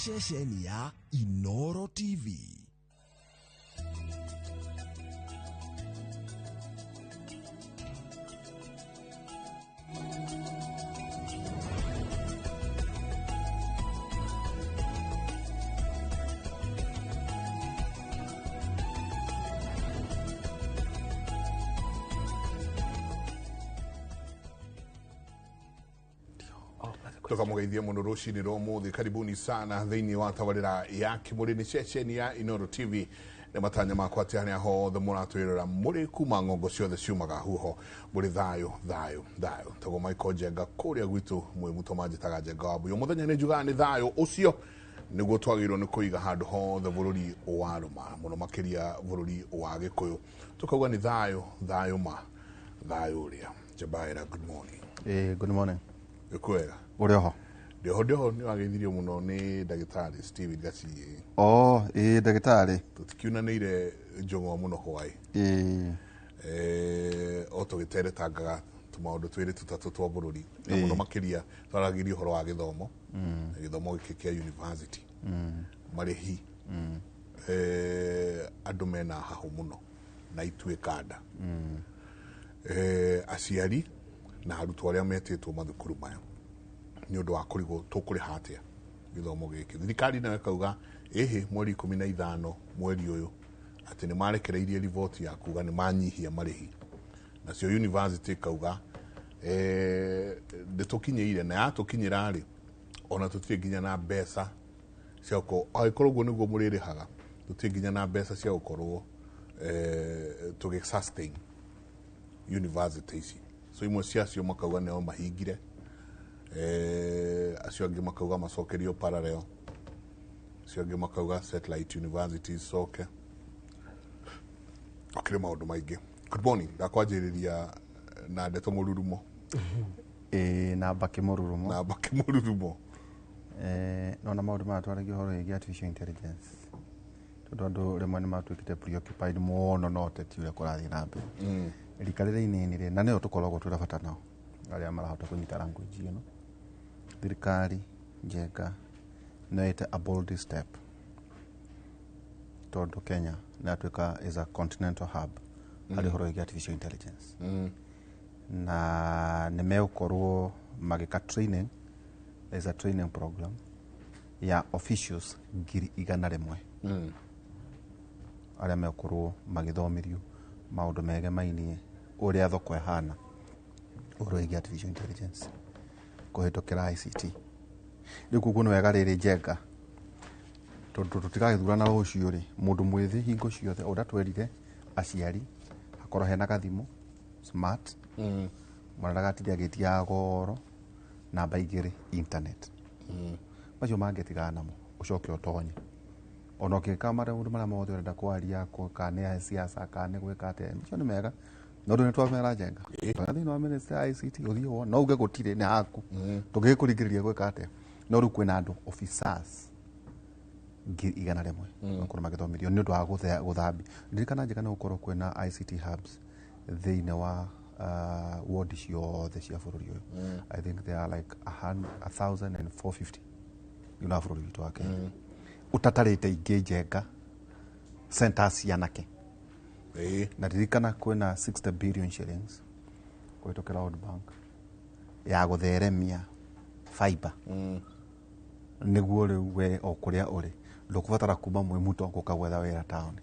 Ceceni ya Inoro TV. Tukamugeithia muno rucini rwa umuthi. Karibuni sana thiini wa tabarira ya Kimuri ni ceceni ya Inoro TV. Nĩ matanya makwa atĩ harĩa hothe mũratwĩrora mũrĩ kuma ng'ongo ciothe ciumaga huho mũrĩ thayũ thayũ thayũ. Tagwo Michael Njenga kũrĩa gwitũ mwĩ mũtũ manjĩtaga Njenga wa Mbuyu. Mũthenya nĩ njugaga nĩ thayũ ũcio nĩguo twagĩrĩirwo nĩ kũiga handũ hothe bũrũri wa rũma, mũno makĩria bũrũri wa Gĩkũyũ. Tũkauga nĩ thayũ thayũ ma thayũ ũrĩa. Njebaĩra, good morning. Good morning. Kwega. Ũrĩ oho? Ndĩho ndĩho, nĩ wageithirio mũno nĩ ndagĩtarĩ Steven Gaciĩ. Oh, ĩĩ ndagĩtarĩ. Tũtikiunanĩire njũng'wa mũno hwaĩ. Ĩĩ. O tũgĩteretangaga tũmaũndũ twĩrĩ tũtatũ twa bũrũri. Na mũno makĩria twaragĩria ũhoro wa gĩthomo. Gĩthomo gĩkĩ kĩa university. Marĩhi. Andũ mena hahũ mũno na ituĩka nda. Aciari na arutwo arĩa metĩtwo mathukuru maya nĩ ũndũ wa kũrigwo tũkũrĩha atĩa gĩthomo gĩkĩ. Thirikari nayo ĩkauga ĩhĩ mweri 15 mweri ũyũ atĩ nĩ marekereirie riboti ya kuga nĩ manyihia marĩhi. Nacio university ĩkauga ndĩtũkinyĩire, na yatũkinyĩra rĩ ona tũtirĩ nginya na mbeca cia gũkorwo, angĩkorwo ũguo nĩguo mũrĩrĩhaga, tũtirĩ nginya na mbeca cia gũkorwo tũgĩ sustain university ici. So imwe ciacio makauga nĩo mahingire, acio angĩ makauga macokerio parallel, acio angĩ makauga satellite universities coke. Okire maũndũ maingĩ. Good morning. Ndakwanjĩrĩria na ndeto mũrurumo. Ĩĩ, na mbakĩ mũrurumo. Na mbakĩ mũrurumo. Nona maũndũ maya twaragia ũhoro wĩgiĩ artificial intelligence. Tondũ andũ rĩmwe nĩ matuĩkĩte preoccupied mũno na ũteti ũrĩa kũrathiĩ na mbere. Rika rĩrĩa inini rĩ, na nĩo tũkoragwo twĩna bata nao, arĩa marahota kũnyita language ĩno. Thirikari Njenga no ĩte a bold step tondũ Kenya nĩ yatuĩka is a continental hub harĩ ũhoro wĩgiĩ artificial intelligence. Na nĩ megũkorwo magĩka training, there is a training program ya officials 100,000 arĩa megũkorwo magĩthomithio maũndũ megemainie ũrĩa thoko ĩhana ũhoro wĩgiĩ artificial intelligence kũhĩtũkĩra ICT. Rĩu koguo nĩ wega rĩrĩ Njenga, tondũ tũtigagĩthurana rũciũ rĩ, mũndũ mwĩthĩ hingo ciothe ũrĩa twerire aciari hakorwo hena gathimũ smart, mwana ndagatinde agĩtia goro, namba 2 internet. Macio mangĩtigana namo ũcoke ũtonye ona ũngĩka maũndũ marĩa mothe ũrenda kwaria, kana nĩ siasa kana nĩ gwĩka atĩa, macio nĩ mega. No ndũ nĩ twamera Njenga tonya thĩinĩ wa ministry ya ICT ũthiĩ wone, no uge gũtirĩ nĩ haku tũngĩgĩkũringĩrĩria gwĩka atĩa. No rĩu kwĩna andũ officers 100,000 makorwo magĩthomithio nĩ ũndũ wa gũthambia. Ndirikana Njenga nĩ gũkorwo kwĩna ICT hubs thĩinĩ wa ward ciothe cia bũrũri ũyũ. I think they are like 1,450 thĩinĩ wa bũrũri witũ wa Kenya. Ũtatarĩte ingĩ Njenga centers cianake. Na ririkana kwĩna 60 billion shillings kũhĩtũkĩra World Bank ya gũtheremia fiber. Nĩguo rĩu we o kũrĩa ũrĩ ndũkũbatara kuma mwĩ mũto gũka gwetha wĩra taũni.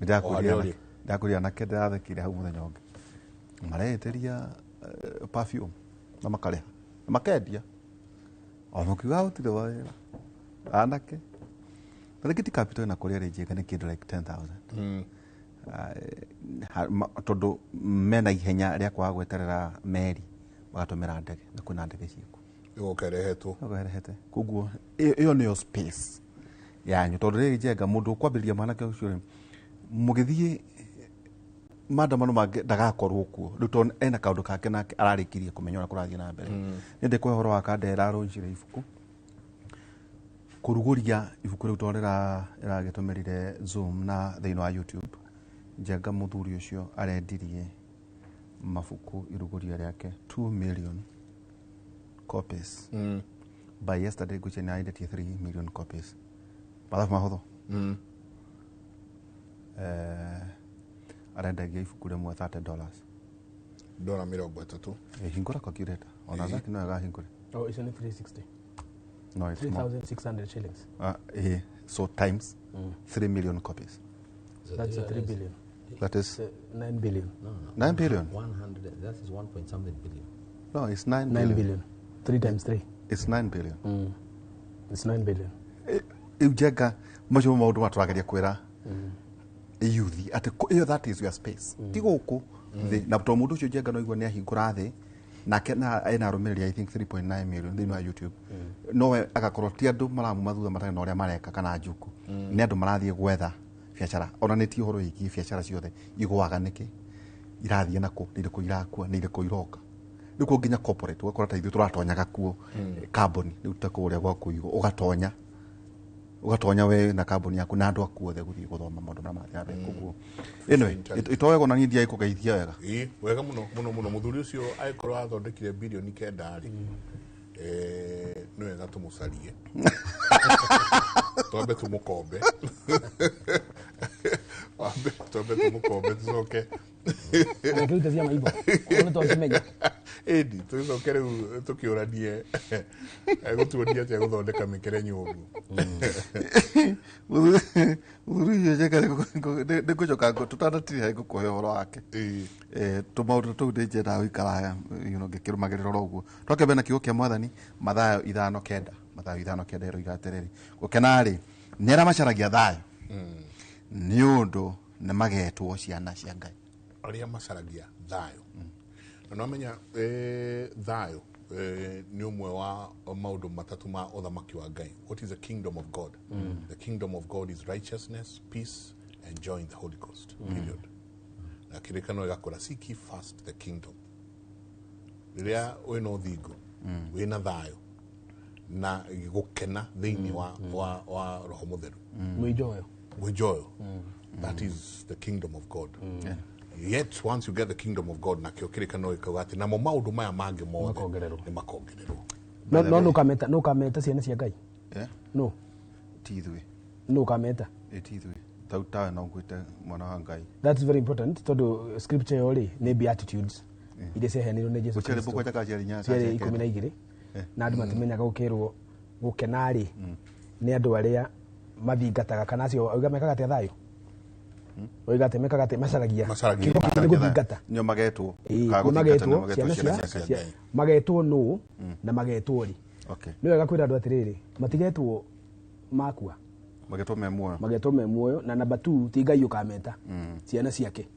Ndĩrakwĩrire anake ndĩrathekire hau mũthenya ũngĩ mareĩtĩria perfume na makarĩha na makendia o mũkiuga gũtirĩ wĩra anake. Na rĩngĩ ti capital ĩna kũrĩa rĩ Njenga nĩ kĩndũ like 10,000. Tondũ mena ihenya rĩa kwaga gweterera meri magatũmĩra ndege na kwĩna ndege ciĩkuo. Ĩgoka ĩrehetwo. Ĩgoka ĩrehete. Koguo ĩyo nĩyo space yanyu tondũ rĩrĩ Njenga mũndũ ũkwambĩrĩria mwanake ũcio rĩ, mũgĩthiĩ maandamano mangĩ ndagakorwo kuo rĩu tondũ ena kaũndũ kake nake ararĩkirie kũmenya ũrĩa kũrathiĩ na mbere. Nĩ ndĩkũhe ũhoro wa Kandera arũnjire ibuku kũrugũria ibuku rĩu tondũ rĩragĩtũmĩrire Zoom na thĩinĩ wa YouTube. Njenga mũthuri ũcio arendirie mabuku irugũria rĩake 2 million copies. By yesterday ngwĩciria nĩ arendetie 3 million copies. Mathabu mahũthũ. Arendagia ibuku rĩmwe $30. Dora 30. Hingũra calculator ona zaki no agahingũre. Oh, icio nĩ 360. No, it's more. 3600 shillings. So times 3 million copies. So That's a 3 billion. That is 9 billion. No, no. 9 billion. 100, that is 1 point something billion. No, it's 9 9 billion. billion. 3 times 3. It's 9 billion. It's 9 billion. Rĩu Njenga, macio maũndũ matũrageria kwĩra yuthi atĩ ĩyo, that is your space, ti gũkũ thĩ. Na tondũ mũndũ ũcio Njenga no igua nĩ ahingũra thĩ nake na ena arũmĩrĩri, I think 3.9 million thĩinĩ wa YouTube, nowe agakorwo ti andũ maramuma thutha matarĩ na ũrĩa mareka kana njuku, nĩ andũ marathiĩ gwetha biacara. Ona nĩ ti ũhoro wĩgiĩ biacara ciothe igũaga nĩkĩ, irathiĩ nakũ, nĩ irĩkũ irakua, nĩ irĩkũ iroka. Rĩu kuo nginya corporate ũgakora ta ithuĩ tũratonyaga kuo kambuni rĩu ta kũrĩa gwa kũigwo, ũgatonya we na kambuni yaku na andũ aku othe gũthiĩ gũthoma maũndũ marĩa marathiĩ na mbere. Koguo anyway, itoego na niĩ ndiaĩ kũgeithia wega. Ĩĩ, wega mũno mũno mũno. Mũthuri ũcio angĩkorwo athondekire 9 bilioni rĩ, nĩ wega tũmũcarie, twambe tũmũkombe, twambe tũmũkombe, tũcoke Akĩruta cia maitho nĩ twakĩmenya. Ĩndi tũcoke rĩu tũkĩũranie egũtuonia atĩa gũthondeka mĩkere nyũmbu. Mũthuri ũcio Njenga, nĩ ngũcoka tũtanatiriha ngũkũhe ũhoro wake. Tũmaũndũ tũu nĩ njendaga gũikara ngĩkĩrũmagĩrĩra oro ũguo. Twakĩambia na kiugo kĩa Mwathani, Mathayo 5:9. Mathayo 5:9 ĩroiga atĩrĩrĩ, gũkena-rĩ nĩ arĩa macaragia thayũ, nĩ ũndũ nĩ magetwo ciana cia Ngai. Arĩa macaragia thayũ. Na nwamenya thayũ nĩ ũmwe wa maũndũ matatũ ma ũthamaki wa Ngai. What is the kingdom of God? The kingdom of God is righteousness, peace and joy in the Holy Ghost, period. Na kĩrĩkano ĩgakora, seek ye first the kingdom. Rĩrĩa wĩna ũthingu, wĩna thayũ na gũkena thĩinĩ wa Roho Mũtheru, Mwĩjoyo. Mwĩjoyo, that is the kingdom of God. Yet once you get the kingdom of God, nakĩo kĩrĩkanĩro gĩkauga atĩ namo maũndũ maya mangĩ mothe Makongererwo. nĩ makongererwo. No nũkameta ciana cia Ngai? No. Ti ithuĩ. No ũkameta. Ti ithuĩ tau tawe no ngwĩte mwana wa Ngai. That's very important, tondũ scripture ĩyo rĩ, nĩ beatitudes iria ciaheanirwo nĩ Jesu Gũciarĩ Kristo. mũgwanja kana ciarĩ inya? Ciarĩ 12, na andũ matimenyaga gũkĩrwo gũkena rĩ nĩ andũ arĩa mathingataga kana acio oiga mekaga atĩa thayũ, oiga atĩ mekaga atĩ macaragia. Macaragia. Kiugo kĩu nĩ gũthingata. Nĩo magetwo. Ĩĩ, Kana nĩ gũthingata, magetwo nĩo ciana ciana cia cia Ngai. Magetwo nũ na magetwo rĩ? Nĩ wega kwĩra andũ atĩrĩrĩ, matigetwo makua. Magetwo me muoyo. Magetwo me muoyo. Na namba 2, ti Ngai ũkameta ciana ciake,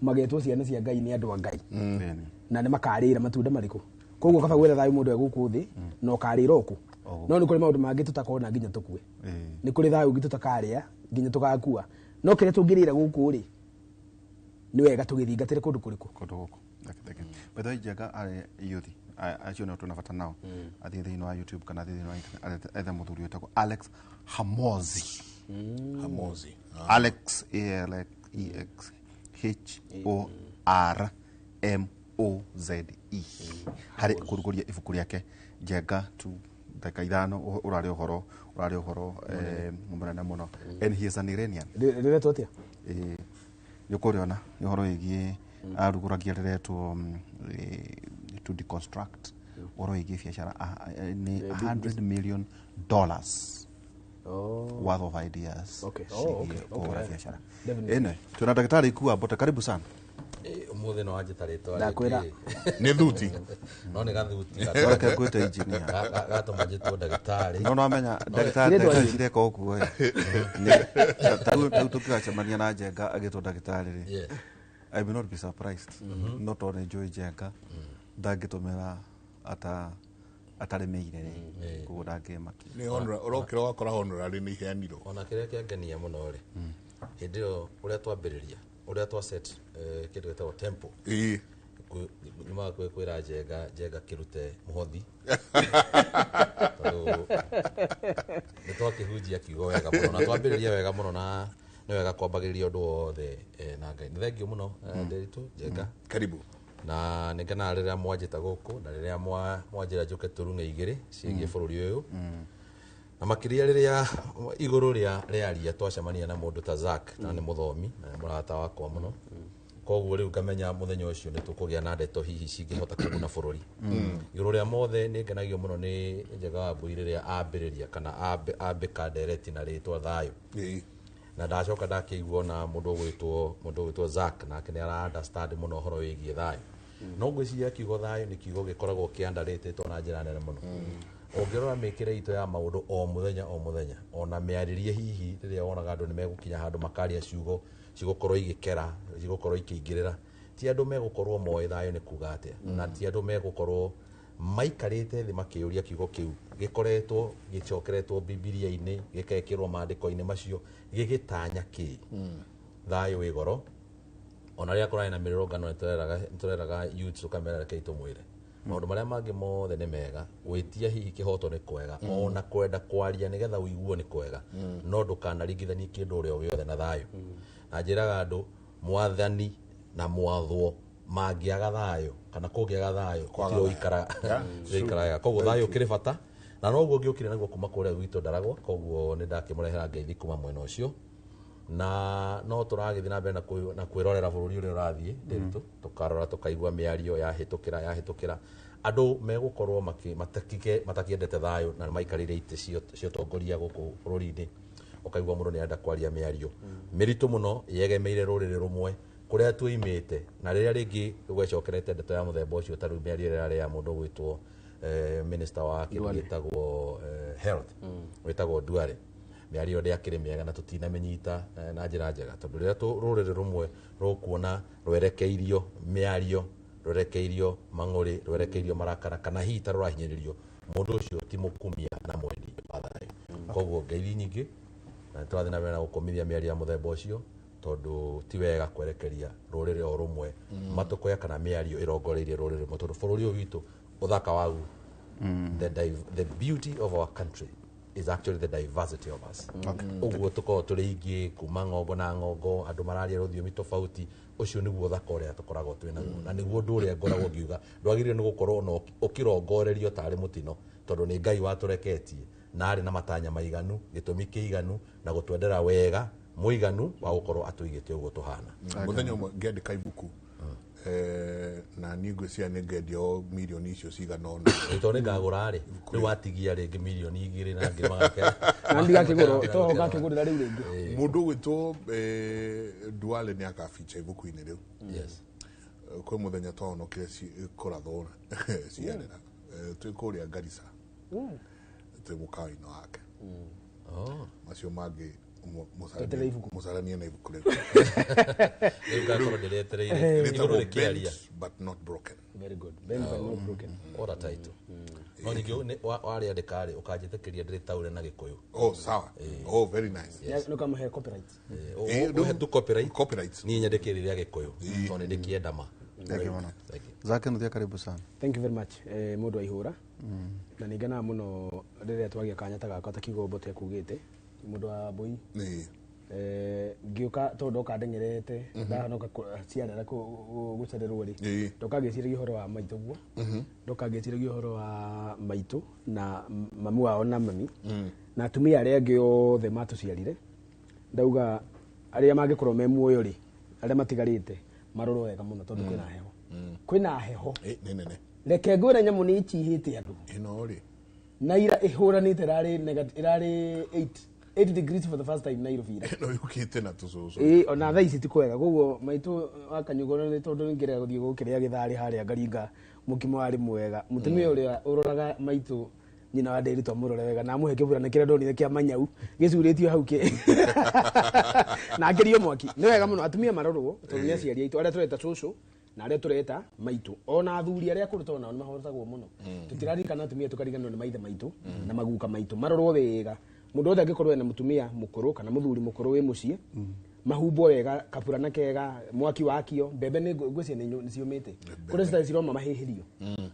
magetwo ciana cia Ngai nĩ andũ a Ngai. Ĩni. Na nĩ makarĩra matunda marĩkũ? Koguo kaba gwetha thayũ mũndũ e gũkũ thĩ na ũkarĩra ũkũ. O No nĩ kũrĩ maũndũ mangĩ tũtakona nginya tũkue. Nĩ kũrĩ thayũ ũngĩ tũtakarĩa nginya tũgakua, no kĩrĩa tũngĩrĩra gũkũ rĩ, nĩ wega tũgĩthingatĩre kũndũ kũrĩkũ? Kũndũ gũkũ. Thank you. By the way, Njenga arĩ youth acio nĩo twĩna bata nao, athiĩ thĩinĩ wa YouTube kana athiĩ thĩinĩ wa internet, ethe mũthuri wĩtagwo Alex Hamozi. Hamozi. Alex, A L E X H O R M O Z E, harĩ kũrugũria ibuku rĩake. Njenga tu ndagĩka 5, ũrarĩ ũhoro mũnene mũno, and he is an Iranian. Rĩretwo atĩa? Nĩ ũkũrĩona nĩ ũhoro wĩgiĩ arugũragia rĩretwo to deconstruct ũhoro wĩgiĩ biacara. Nĩ $100 million worth of ideas Oh, okay, ciĩgiĩ kũhũra biacara. Definitely. Ĩno twĩna ndagĩtarĩ Ikua Mbote, karibu sana. Ũmũthĩ no wanjĩta rĩtwa Ndakwĩra. rĩngĩ. Nĩ thuti. No nĩ gathuti. Reke ngwĩte engineer. Gatũma njĩtwo ndagĩtarĩ. No nomenya ndagĩtarĩ. Rĩtwa Ndagĩtarĩ rĩ? cireka ũguo ĩ. Tarĩu tũngĩgacemania na Njenga agĩtwo ndagĩtarĩ rĩ, I will not be surprised, no tondũ nĩ njũĩ Njenga ndangĩtũmĩra ata atarĩmĩire rĩ, koguo ndangĩmakia. Nĩ ũrokĩra ũgakora honorary nĩ iheanirwo. Ona kĩrĩa kĩangenia mũno rĩ, hĩndĩ ĩyo ũrĩa twambĩrĩria, ũrĩa twa set kĩndũ gĩtagwo tempo, nyumaga kwĩra Njenga, Njenga kĩrute mũhothi, tondũ nĩ twakĩhunjia kiugo wega mũno na twambĩrĩria wega mũno, na nĩ wega kwambagĩrĩria ũndũ wothe na Ngai. Nĩ thengio mũno, Nderitu Njenga. Karibu. Na nĩ ngenaga rĩrĩa mwanjĩta gũkũ na rĩrĩa mwanjĩra njũke tũrung'e igĩrĩ ciĩgiĩ bũrũri ũyũ. Na makĩria rĩrĩa igũrũ rĩa rĩaria twacemania na mũndũ ta Zack, na nĩ mũthomi na nĩ mũrata wakwa mũno. Koguo rĩu ngamenya mũthenya ũcio nĩ tũkũgĩa na ndeto hihi cingĩhota kũguna bũrũri. Igũrũ rĩa mothe nĩ ngenagio mũno nĩ Njenga wa Mbui rĩrĩa ambĩrĩria kana ambĩka ndereti na rĩtwa thayũ. Na ndacoka ndakĩigua na mũndũ ũgwĩtwo Zack, nake nĩ ara understand mũno ũhoro wĩgiĩ thayũ. No ngwĩciria kiugo thayũ nĩ kiugo gĩkoragwo kĩandarĩtĩtwo na njĩra nene mũno. Ũngĩrora mĩkĩre itũ ya maũndũ o mũthenya o mũthenya, ona mĩarĩrie hihi rĩrĩa wonaga andũ nĩ megũkinya handũ makaria ciugo cigũkorwo igĩkera, cigũkorwo ikĩingĩrĩra, ti andũ megũkorwo moĩ thayũ nĩ kuga atĩa, na ti andũ megũkorwo maikarĩte thĩ makĩũria kiugo kĩu gĩkoretwo gĩcokeretwo Bibilia-inĩ, gĩkekĩrwo maandĩko-inĩ macio, gĩgĩtanya kĩ. Thayũ wĩ goro. Ona rĩrĩa kũrarĩ na mĩrũrũngano nĩ tũreraga youths tũkamera reke tũmwĩre maũndũ marĩa mangĩ mothe nĩ mega, gwĩtia hihi kĩhoto nĩ kwega, ona kwenda kwaria nĩgetha ũiguo nĩ kwega, no ndũkanaringithanie kĩndũ ũrĩa gĩothe na thayũ. Na njĩraga andũ mwathani na mwathwo mangĩaga thayũ kana kũngĩaga thayũ gũtirĩ ũikaraga. Koguo thayũ ũkĩrĩ bata, na noguo ngĩũkire naguo kuma kũrĩa gwitũ Ndaragwa, koguo nĩ ndakĩmũrehera ngeithi kuma mwena ũcio. Na no tũragĩthiĩ na mbere na kwĩrorera bũrũri ũrĩa ũrathiĩ ndĩritũ, tũkarora tũkaigua mĩario yahĩtũkĩra andũ megũkorwo matakĩendete thayũ na maikarĩire itĩ cia ũtongoria gũkũ bũrũri-inĩ. Ũkaigua mũndũ nĩarenda kwaria mĩario mĩritũ mũno yegemeire rũrĩrĩ rũmwe kũrĩa tuimĩte, na rĩrĩa rĩngĩ gwecokerete ndeto ya mũthemba ũcio ta rĩu mĩario ĩrĩa ĩrarĩ ya mũndũ ũgwĩtwo minister wa kĩndũ gĩtagwo health wĩtagwo Duale. Mĩario ndĩakĩrĩ mĩega na tũtinamĩnyita na njĩra njega, tondũ rĩrĩa rũrĩrĩ rũmwe rũkuona rwerekeirio mĩario, rwerekeirio mang'ũrĩ, rwerekeirio marakara, kana hihi ta rũrahinyĩrĩrio, mũndũ ũcio ti mũkumia na mwendi wa thayũ. Koguo ngeithi nyingĩ na tũrathiĩ na mbere na gũkũmithia mĩario ya mũthemba ũcio, tondũ ti wega kwerekeria rũrĩrĩ o rũmwe matũkũya kana mĩario ĩrongoreirie rũrĩrĩ rũmwe, tondũ bũrũri ũyũ witũ ũthaka waguo, the beauty of our country is actually the diversity of us. Ũguo tũkoragwo tũrĩ aingĩ kuma ng'ongo na ng'ongo, andũ mararia rũthiomi tofauti, ũcio nĩguo ũthaka ũrĩa tũkoragwo twĩ naguo, na nĩguo ũndũ ũrĩa ngoragwo ngiuga ndwagĩrĩirwo nĩ gũkorwo na ũkĩrongorerio tarĩ mũtino, tondũ nĩ Ngai watũreketie na arĩ na matanya maiganu, gĩtũmi kĩiganu, na gũtwendera wega mũiganu wa gũkorwo atũigĩte ũguo tũhana. Mũthenya ũmwe ngĩandĩka ibuku, na niĩ ngwĩciria nĩ ngendia o mirioni icio cigana ũna. Tondũ nĩ ngagũra rĩ, rĩu watigia rĩngĩ mirioni igĩrĩ na ngĩ magake. Na ndigakĩgũra, to ngakĩgũrĩra rĩu rĩngĩ. Mũndũ ũgwĩtwo Duale nĩ akabicha ibuku-inĩ rĩu. Yes. Kwĩ mũthenya twahonokire kũrathwo cianĩra. Twĩ kũrĩa Garissa. Twĩ mũkawa-inĩ wake. Macio mangĩ mũcaranie na ibuku rĩu. Rĩu ngakorwo ndĩretereire igũrũ rĩkĩaria. But not broken. Very good. Bent but not broken. What a title. No ningĩ warĩandĩka rĩ, ũkanjĩtĩkĩria ndĩrĩtaũre na Gĩkũyũ. Oh, sawa. Oh, very nice. Nĩ ũkamũhe copyright. Ũhe tu copyright. Copyright. Niĩ nyandĩke rĩrĩa Gĩkũyũ tondũ nĩ ndĩkĩenda ma. Thank you mũno. Zack Nũthia, karibu sana. Thank you very much. Mũndũ wa ihũra. Na nĩ ngenaga mũno rĩrĩa twagĩa kanya ta gaka ta kiugo Mbote ekugĩte. Mũndũ wa Mbui. Ngĩũka tondũ ndoka ndeng'erete, ndahonoka ciarera gũcererwo rĩ, ndoka ngĩciragia ũhoro wa maitũ guo, ndoka ngĩciragia ũhoro wa maitũ na mamu wao na mami na atumia arĩa angĩ othe matũciarire. Ndauga arĩa mangĩkorwo me muoyo rĩ, arĩa matigarĩte marorwo wega mũno tondũ kwĩna heho. Kwĩna heho. Nĩ nene. Reke ngwĩre nyamũ nĩ ichihĩte andũ. Ĩno rĩ. Na ira ĩhũranĩte ĩrarĩ 8 degrees for the first time Nairobi. No yukite na tucucu. Ona thaa ici ti kwega. Koguo maitũ wa Kanyugoro nĩ tondũ nĩngĩrega gũthiĩ gũkĩrĩa gĩtharĩ harĩa ngaringa mũkimo warĩ mwega. Mũtumia ũrĩa ũroraga maitũ nyina wa Nderitu amũrore wega na amũhe kĩburana kĩrĩa ndonire kĩa manyau gĩcurĩtio hau kĩ na akĩrio mwaki. Nĩ wega mũno atumia marorwo tondũ nĩ aciari aitũ arĩa tũreta cũcũ na arĩa tũreta maitũ, ona athuri arĩa akũrũ tondũ nao nĩ mahotagwo mũno. Tũtiraririkana atumia tũkariganĩrwo nĩ maithe maitũ na maguka maitũ, marorwo wega. Mũndũ wothe angĩkorwo ena mũtumia mũkũrũ kana mũthuri mũkũrũ wĩ mũciĩ, mahumbwo wega, kaburana kega, mwaki wakio, mbembe nĩ ngwĩciria nĩ ciũmĩte, kũrĩa citarĩ ciroma mahĩhĩrio.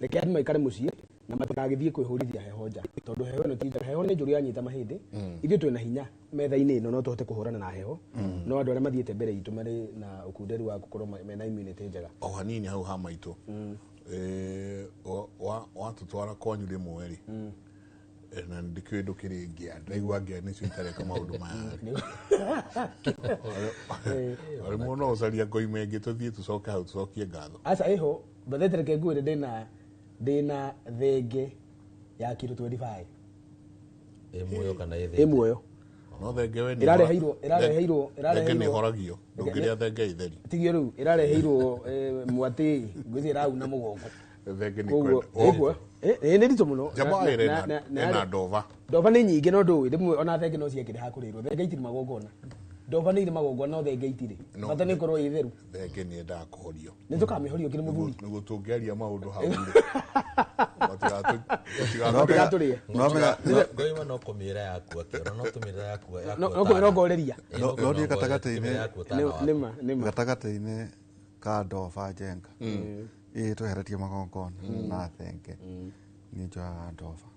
Reke andũ maikare mũciĩ Na matigagĩthiĩ kwĩhũrithia heho nja, tondũ heho ĩno ti njega. Heho nĩ njũru, yanyita mahĩndĩ. Ithuĩ twĩna hinya metha-inĩ ĩno, no tũhote kũhũrana na heho, no andũ arĩa mathiĩte mbere itũ marĩ na ũkunderu wa gũkorwo mena immunity njega. O hanini hau ha maitũ. Watũtwara kwanyu rĩmwe rĩ, na ndikĩũĩ ndũkĩrĩ ngĩa, ndaigua ngĩa nĩcio itareka maũndũ maya rĩmwe no ũcaria ngoima ĩngĩ, tũthiĩ tũcoke hau tũcokie ngatho. Aca, ĩho bathete, reke ngwĩre, ndĩna thenge ya kiro 25. Ĩ muoyo kana ĩ Ĩ thĩ? Muoyo. No thenge we nĩ Ĩrareheirwo thenge nĩ ĩrareheirwo ĩhoragio, ndũngĩrĩa thenge itheri. Tigio rĩu ĩrareheirwo mwatĩ, ngwĩciria ĩrauna mũgongo. Thenge nĩ Koguo kwenda ĩguo nĩ ritũ mũno. Njamba ĩrĩ ĩna ndova. Ndoba nĩ nyingĩ, no ndũĩ rĩmwe ona thenge no ciekĩre hakũrĩrwo. Thenge itirĩ magongona, ndoba nĩ irĩ magongona, no thenge itirĩ. Bata nĩ ĩkorwo ĩ theru. Thenge nĩ yendaga kũhorio. Nĩ tũkamĩhorio kĩrĩ mũthuri. Nĩguo tũngĩaria maũndũ hau rĩ, Matigatũrĩe. Ngoima no kũmĩra yakua kĩoro, no tũmĩra yakua. No kũmĩrongoreria. No niĩ gatagatĩ-inĩ- Nĩma nĩma. Gatagatĩ-inĩ ka ndoba, njenga ĩ tweheretie magongona, na thenge, niĩ njoyaga ndoba,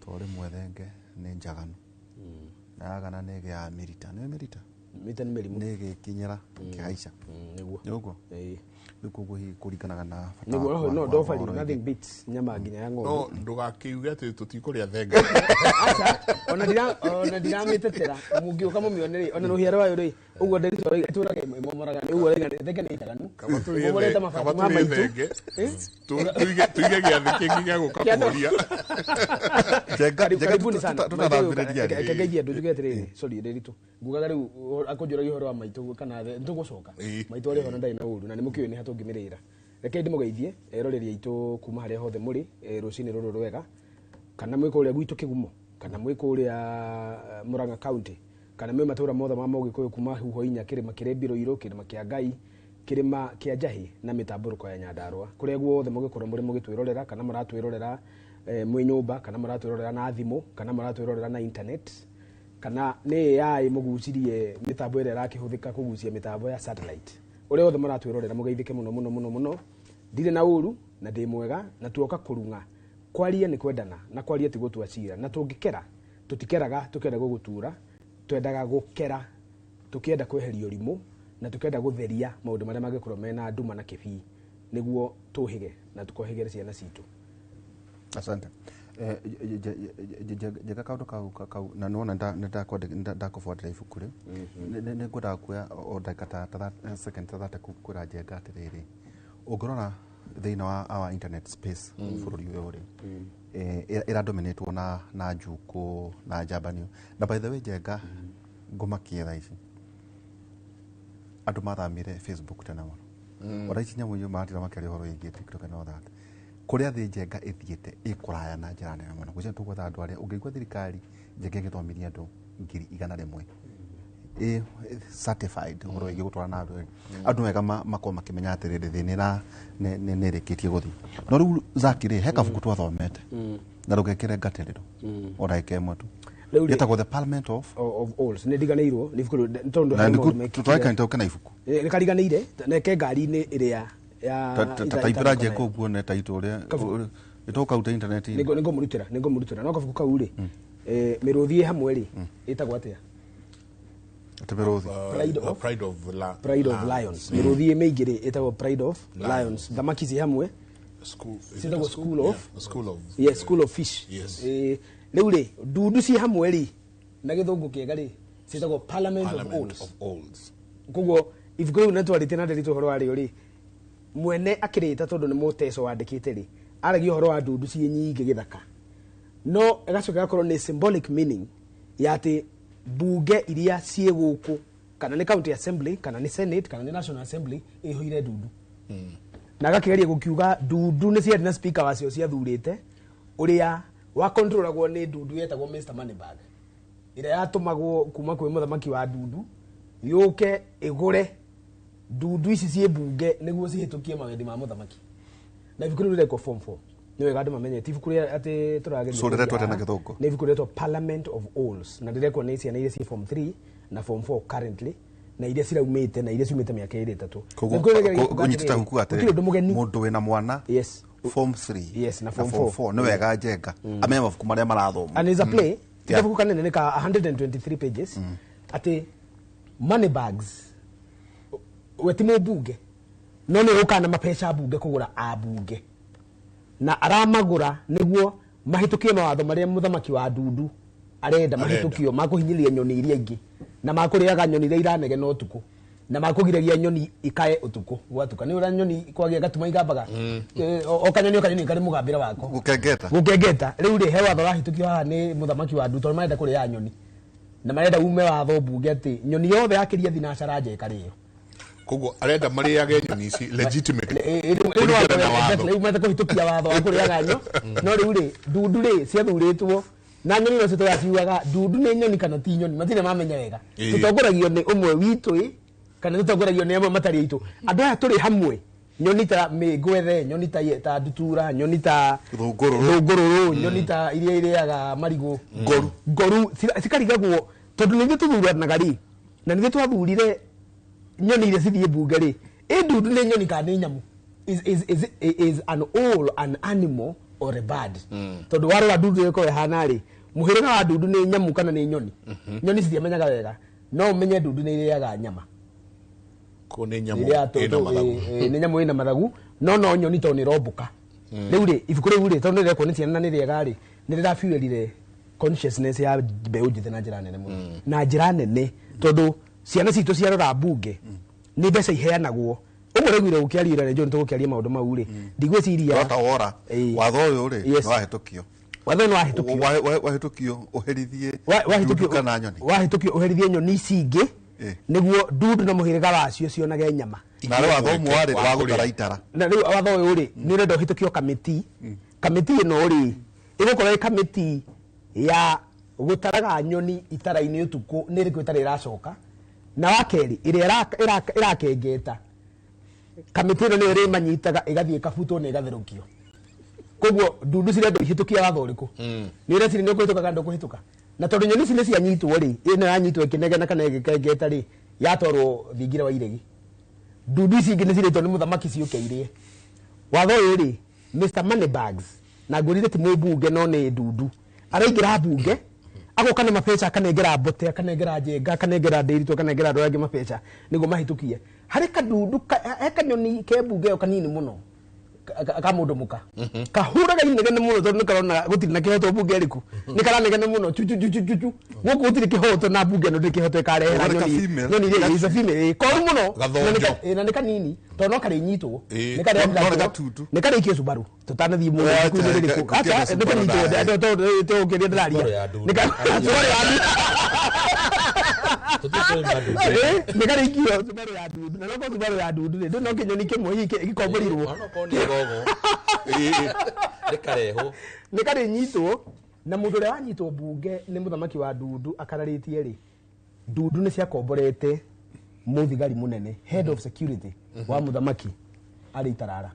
tondũ rĩmwe thenge nĩ njaganu, na yagana nĩ ĩgĩaga mĩrita, nĩ mĩrita. Mĩta nĩ mĩrimũ. Nĩ ĩgĩkinyĩra ĩkĩhaica. Nĩguo. Nĩ ũguo. Rĩu koguo hihi kũringanaga na bata Nĩguo. waku No wa ndoba ũhoro rĩ, wĩgiĩ- nothing beats nyama nginya ya ng'ombe. No ndũgakiuge atĩ tũtikũrĩa thenge. Aca, ona ndiramĩtetera, mũngĩũka mũmĩone rĩ, ona rũhĩa rwayo rĩ, ũguo ndĩritũ ĩtũraga ĩmomoraga, ũguo raiga thenge nĩ njaganu. Kaba tũrĩe Ĩmomorete mabati kaba ma tũrĩe maitũ. thenge. Tuige gĩathĩ kĩngĩ gĩa gũka kũhoria. Njenga njenga Karibuni sana. tũtathambĩrĩria rĩ. Reke ngeithie andũ, njuge atĩrĩrĩ, sorry Ndĩritũ, ngugaga rĩu akũnjũragia ũhoro wa maitũ kana nĩtũgũcoka. Maitũ arĩ ho na ndarĩ na ũru, na nĩ mũkĩũĩ nĩ ha tũngĩmĩrĩra. Reke ndĩmũgeithie eroreri aitũ kuma harĩa hothe mũrĩ, rũcinĩ rũrũ rwega, kana mwĩ kũrĩa gwitũ Kĩgumo, kana mwĩ kũrĩa Murang'a County, kana mwĩ matũra mothe ma Mũgĩkũyũ, kuma huho inya, kĩrĩma kĩrĩ Mbirũirũ, kĩrĩma kĩa Ngai, kĩrĩma kĩa Njahĩ na mĩtambũrũko ya Nyandarũa, kũrĩa guothe mũgĩkorwo mũrĩ mũgĩtwĩrorera, kana mũratwĩrorera mwĩ nyũmba, kana mũratwĩrorera na thimũ, kana mũratwĩrorera na internet, kana nĩ AI mũgucirie mĩtambo ĩrĩa ĩrakĩhũthĩka kũgucia mĩtambo ya satellite, ũrĩa wothe mũratwĩrorera, mũgeithĩke mũno mũno mũno mũno. Ndirĩ na ũru na ndĩ mwega, na tuoka kũrung'a. Kwaria nĩ kwendana, na kwaria ti gũtua cira, na tũngĩkera tũtikeraga tũkĩenda gũgũtura, twendaga gũkera tũkĩenda kweheria ũrimũ, na tũkĩenda gũtheria maũndũ marĩa mangĩkorwo mena nduma na kĩbii, nĩguo tũhĩge na tũkohĩgĩre ciana citũ. Asante. Njega kaũndũ kau na nĩwona ndakũbuatĩra ibuku rĩu. Nĩ ngwendaga kuoya o ndagĩka ta second ta 30 kwĩra Njenga atĩrĩrĩ, ũngĩrora thĩinĩ wa our internet space bũrũri ũyũ rĩ, ĩradominatwo na njukũ na njambanio. Na by the way, Njenga, ngũmakie thaa ici andũ mathamire Facebook tene mũno. Ona ici nyamũ icio maratira makĩaria ũhoro wĩgiĩ TikTok and all that, kũrĩa thĩ Njenga ĩthiĩte ĩkũraya na njĩra nene mũno. Gwĩciria tũgwetha andũ arĩa ũngĩigua thirikari, Njenga, ĩgĩthomithia andũ 100,000 ĩ certified ũhoro wĩgiĩ gũtwara na andũ andũ wega makorwo makĩmenya atĩrĩrĩ, thĩ nĩ nĩ ĩrĩkĩtie gũthiĩ. No rĩu Zaki rĩ, he kabuku twathomete na ndũgekĩre ngatĩrĩro o ndagĩka ĩmwe tu. Rĩu rĩ- Gĩtagwo The Parliament of of Owls. Nĩ ndiganĩirwo nĩ ibuku rĩu, tondũ na harĩ maũndũ mekĩkire. tũraika ũke na ibuku. Nĩ kariganĩire neke ngari-inĩ ĩrĩa ya Taipĩra Njenga ũguo ne taitũ ũrĩa ĩtũkauta intaneti-inĩ. Nĩngũmũrutĩra, no kabuku kau rĩ, mĩrũthi ĩ hamwe rĩ, ĩtagwo atĩa? Atĩ mĩrũthi? Pride of- Pride of Pride of Lions. Mĩrũthi ĩ mĩingĩ rĩ, ĩtagwo Pride of Lions. Thamaki ci hamwe School, is it ciĩtagwo a School of- Yeah, school of Yes, school of fish. Yes. Rĩu rĩ, ndundu ci hamwe rĩ, na gĩthũngũ kĩega rĩ, ciĩtagwo Parliament of Parliament Owls. of Owls. Koguo ibuku rĩu nĩtwarĩtie na Nderitũ ũhoro warĩo rĩ, mwene akĩrĩta tondũ nĩ mũteco wandĩkĩte rĩ, aragia ũhoro wa ndundu ciĩ nyingĩ gĩthaka, no ĩgacoka ĩgakorwo nĩ symbolic meaning ya atĩ mbunge iria ciĩ gũkũ, kana nĩ county assembly, kana nĩ senate, kana nĩ national assembly, ĩihũire ndundu. Na agakĩgeria gũkiuga ndundu nĩ ciarĩ na speaker wacio ciathurĩte, ũrĩa wakontrolagwo nĩ ndundu yetagwo Mr Moneybag, ĩrĩa yatũmagwo kuma kwĩ mũthamaki wa ndundu yũke ĩgũre ndundu ici ciĩ mbunge nĩguo cihĩtũkie mawendi ma mũthamaki. Na ibuku rĩu rĩrekwo form 4, nĩ wega andũ mamenye ti ibuku rĩa atĩ tũrageria So rĩretwo kũria atĩa na haha. gĩthũngũ? Nĩ ibuku rĩretwo Parliament of Owls, na rĩrekwo nĩ ciana iria ciĩ form 3 na form 4 currently, na iria ciraumĩte na iria ciumĩte mĩaka ĩrĩ ĩtatũ. Koguo Ibuku rĩu rĩgeragia kuuga ũnyitĩte atĩrĩrĩ, kuga gũtirĩ ũndũ mũgeni. Mũndũ wĩna mwana Yes. Form 3. Yes, na form 4. 4 nĩ wega Njenga amenye mabuku marĩa marathoma. And is a play. Yeah. Kabuku kanene nĩ ka 123 pages atĩ money bags we ti mũmbunge no nĩ ũkaga na mabeca mbunge kũgũra ambunge na aramagũra nĩguo mahĩtũkie mawatho marĩa mũthamaki wa ndundu arenda mahĩtũkio makũhinyĩrĩria nyoni iria ingĩ na makũrĩaga nyoni iria iranegena ũtukũ na makũgiragia nyoni ikae ũtukũ gwatuka nĩ ũrĩa nyoni kwagĩa gatuma igambaga. O kanyoni o kanyoni karĩ mũgambĩre wako. Gũkengeta. Gũkengeta. Rĩu rĩ, he watho ũrahĩtũkio haha nĩ mũthamaki wa ndundu tondũ marenda kũrĩa nyoni na marenda ume watho mbunge atĩ nyoni yothe yakĩria thinacara nja ĩkarĩo. Koguo arenda marĩage nyoni ici legitimately kũringana na watho. Rĩu mete kũhĩtũkia watho wa kũrĩaga nyo no rĩu rĩ, ndundu rĩ ciathurĩtwo na nyoni no citũraciugaga ndundu nĩ nyoni kana ti nyoni matirĩ mamenya wega. Tũtongoragio nĩ ũmwe witũ ĩ kana tũtongoragio nĩ amwe matarĩ aitũ. Andũ aya tũrĩ hamwe, nyoni ta mĩngwethe, nyoni ta ndutura, nyoni ta Thũngũrũrũ. Thũngũrũrũ, nyoni ta iria irĩaga marigũ, ngoru ngoru cikarigagwo tondũ nĩ ithuĩ tũthuranaga rĩ na nĩ ithuĩ twathurire nyoni iria cithiĩ mbunge rĩ, ĩ ndundu nĩ nyoni kana nĩ nyamũ? Is an owl an animal or a bird? Tondũ warora ndundu ĩkorwo ĩhana rĩ, mũhĩrĩga wa ndundu nĩ nyamũ kana nĩ nyoni? Nyoni citiamenyaga wega, no ũmenye ndundu nĩ irĩaga nyama. Ko nĩ nyamũ Ĩrĩa ĩna mathagu. Nĩ nyamũ ĩna mathagu no nyoni tondũ nĩ ĩrombũka. Rĩu rĩ, ibuku rĩu rĩ, tondũ nĩrĩrekwo nĩ ciana na nĩ rĩega rĩ, nĩ rĩrafuelire consciousness ya mbeũ njĩthĩ na njĩra nene mũno, na njĩra nene tondũ ciana citũ ciarora mbunge nĩ mbeca iheanagwo ũguo rĩguire gũkĩaria ira rĩ, tũgũkĩaria maũndũ mau rĩ, ndigwĩciria Rota wora watho ũyũ rĩ Yes. nĩ wahĩtũkio. Watho nĩ wahĩtũkio. Wahĩtũkio ũherithie Wahĩtũkio ndundu kana nyoni. Wahĩtũkio ũherithie nyoni ici ingĩ nĩguo ndundu na mũhĩrĩga wacio cionage nyama. Na rĩ watho ũmwe warĩ Wa wa kũrĩa. gũtara itara. Na rĩu watho ũyũ rĩ, nĩ ũrenda ũhĩtũkio kamĩti. Kamĩti ĩno rĩ, ĩgũkorwo ĩ kamĩti ya gũtaraga nyoni itara-inĩ ũtukũ nĩ ĩrĩkũ ĩtarĩ ĩracoka, na wa kerĩ ĩrĩa ĩrakengeta kamĩtĩ ĩno nĩyo ĩrĩmanyitaga ĩgathiĩ ĩkabutwo na ĩgatherũkio. Koguo ndundu cirendwo ihĩtũkie watho ũrĩkũ? Nĩ ũreciria nĩ ũkũhĩtũka kana ndũkũhĩtũka? Na tondũ nyoni ici nĩ cianyitwo rĩ, ĩno yanyitwo ĩkĩnegena kana ĩgĩkengeta rĩ, yatwarwo thingira wa iregi, ndundu ici ingĩ nĩ cirĩtwo nĩ mũthamaki ciũke irĩe. Watho ũyũ rĩ, Mr Moneybags, na ngwĩrire ti mũmbunge no nĩ ndundu, araingĩra mbunge agoka na mabeca akanengera mbote, akanengera Njenga, akanengera Ndĩritũ, akanengera andũ arĩa angĩ mabeca nĩguo mahĩtũkie harĩ kandundu he kanyoni ke mbunge ĩyo kanini mũno ka mũndũ mũka kahũraga inegene mũno tondũ nĩkarona gũtirĩ na kĩhoto mbunge ĩrĩkũ, nĩkaranegena mũno chu chu chu chu chu chu gũkũ gũtirĩ kĩhoto na mbunge ĩno ndĩrĩ kĩhoto ĩkarehera Ũgari ka nyoni female. nyoni iria is a female koru mũno. Gathonjo. Na nĩ kanini tondũ no karĩnyitwo. Ĩĩ. Nĩ karĩa No nĩ gatundu. nĩ karĩikio Subaru tũtanathiĩ mũno Acha, thukuru-inĩ rĩrĩkũ. gũkĩenda Acha, nĩ Subaru kanyitwo ndahe. tũkĩria ndĩraria. Subaru ya ndundu. Nĩ Subaru ya ndundu. Tũthiĩ tũrĩma ndundu. Nĩ karĩikio Subaru ya ndundu na nokorwo Subaru ya ndundu rĩ, ndũ no kĩnyoni kĩmwe hihi gĩkomborirwo. Onokorwo nĩ gogo rĩkarehwo. Nĩ karĩnyitwo na mũndũ ũrĩa wanyitwo mbunge nĩ mũthamaki wa ndundu akararĩtie rĩ, ndundu nĩ ciakomborete mũthigari mũnene, head of security wa mũthamaki arĩ itarara.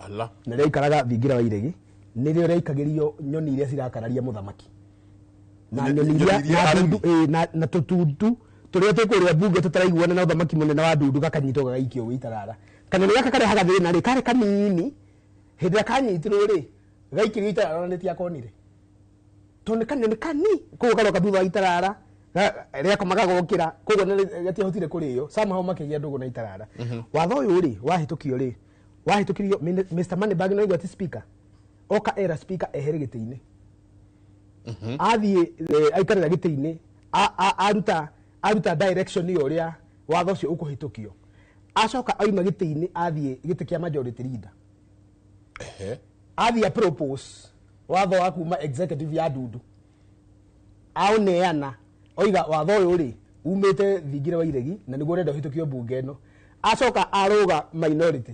Ala. Na rĩaikaraga thingira wa iregi nĩrĩo rĩaikagĩrio nyoni iria cirakararia mũthamaki na nyoni iria nyoni iria na arĩmi. ndundu na tũtundu tũrĩa tũkũrĩa mbunge tũtaraiguana na ũthamaki mũnene wa ndundu gakanyitwo gagaikio gwĩ itarara. Kanyoni gaka karehaga thĩna rĩ, karĩ kanini hĩndĩ ĩrĩa kanyitirwo rĩ, gaikĩrio itarara ona nĩtiakonire tondũ nĩ kanyoni kani koguo karoka thutha wa itarara rĩakomaga gokĩra koguo gatiahotire kũrĩo somehow makĩgĩa ndũgũ na itarara. Watho ũyũ rĩ wahĩtũkio rĩ, wahĩtũkirio Mr Moneybag no igua ti speaker oka era speaker ehere gĩtĩ-inĩ athiĩ aikarĩra gĩtĩ-inĩ aruta direction ya ũrĩa watho ũcio ũkũhĩtũkio, acoka auma gĩtĩ-inĩ athiĩ gĩtĩ kĩa majority leader. Athiĩ a propose watho wa kuma executive ya ndundu aũneana oiga watho ũyũ rĩ umĩte thingira wa iregi na nĩguo ũrenda ũhĩtũkio mbunge ĩno. Acoka arũga minority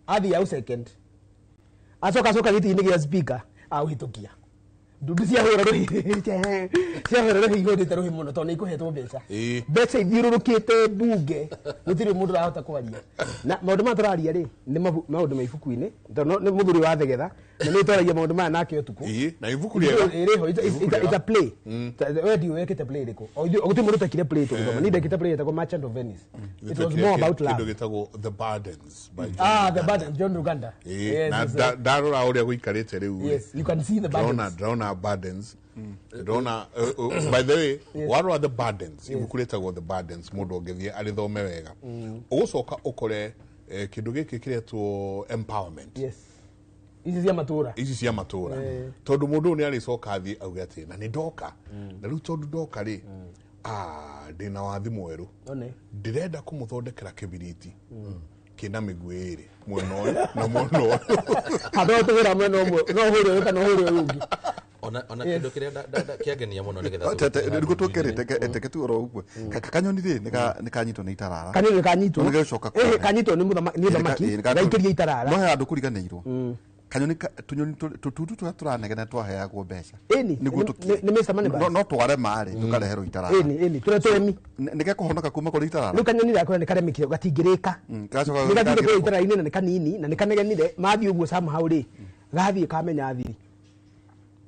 athiĩ au second acoka acoka gĩtĩ-inĩ gĩa speaker aũhĩtũkia. Ndundu ciahũra rũhĩ ciahũra rũhĩ ihũrĩte rũhĩ mũno tondũ nĩ ikũhetwo mbeca. Mbeca ithiũrũrũkĩte mbunge gũtirĩ mũndũ ũrahota kwaria na maũndũ maya tũraria rĩ nĩ maũndũ ma ibuku-inĩ tondũ nĩ mũthuri wa thegetha Na nĩ twaragia maũndũ maya nake ũtukũ. Ĩĩ, na ibuku rĩega. Ĩrĩho, Ibuku it's a rĩega. play. We ndiũĩ wĩkĩte play ĩrĩkũ. O ithuĩ- gũtirĩ mũndũ ũtekire play tũgĩthoma. Niĩ ndekĩte play ĩtagwo Merchant of Venice. It was more about Kĩndũ love. gĩtagwo The Burdens by John Ah, The Ruganda. Burden, John Ruganda. Ĩĩ, Yes, na yes, ndarora ũrĩa gũikarĩte rĩu rĩ, Yes, you can see the burdens. Ndĩrona burdens. Ndĩrona by the way, warora The Burdens, ibuku rĩtagwo The Burdens, mũndũ ũngĩthiĩ arĩthome wega, ũgũcoka ũkore kĩndũ gĩkĩ kĩretwo empowerment. Yes. Ici cia matũra. Ici cia matũra, tondũ mũndũ ũyũ nĩ arĩcoka athiĩ auge atĩ na nĩ ndoka, na rĩu tondũ ndoka rĩ, ndĩna wathi mwerũ. One. Ndĩrenda kũmũthondekera kĩbiriti kĩna mĩguĩ ĩrĩ mwena ũyũ na mwena ũyũ. Handũ ha tũhũra mwena ũmwe, no ũhũre ũyũ kana ũhũre ũyũ ũngĩ. Ona kĩndũ kĩrĩa kĩangenia mũno nĩgetha tũgĩkinya Nĩguo handũ twĩkĩrĩte teke tu oro ũguo. Kanyoni rĩ nĩ kanyitwo nĩ itarara. Kanyoni kanyitwo. Nĩ gagĩcoka Eh, kanyitwo nĩ mũthamaki, nĩ mũthamaki, gaikĩrio itarara. No he andũ kũriganĩirwo. Kanyoni tũnyoni tũtundu tũrĩa tũranegena twaheagwo mbeca. Ĩni, Nĩguo tũkire. nĩ Mr. Moneybags. No tware marĩ tũkareherwo itarara. Ĩni, ĩni, tũrĩa tũremi. Nĩ gekũhonoka kuma kũrĩ itarara. Rĩu kanyoni gakwa nĩ karemikire gatingĩrĩka. Gacoka Nĩ gathire gakĩrĩkwo. kũrĩa itara-inĩ na nĩ kanini na nĩ kanegenire mathiĩ ũguo somehow rĩ, gathiĩ kamenya thiri.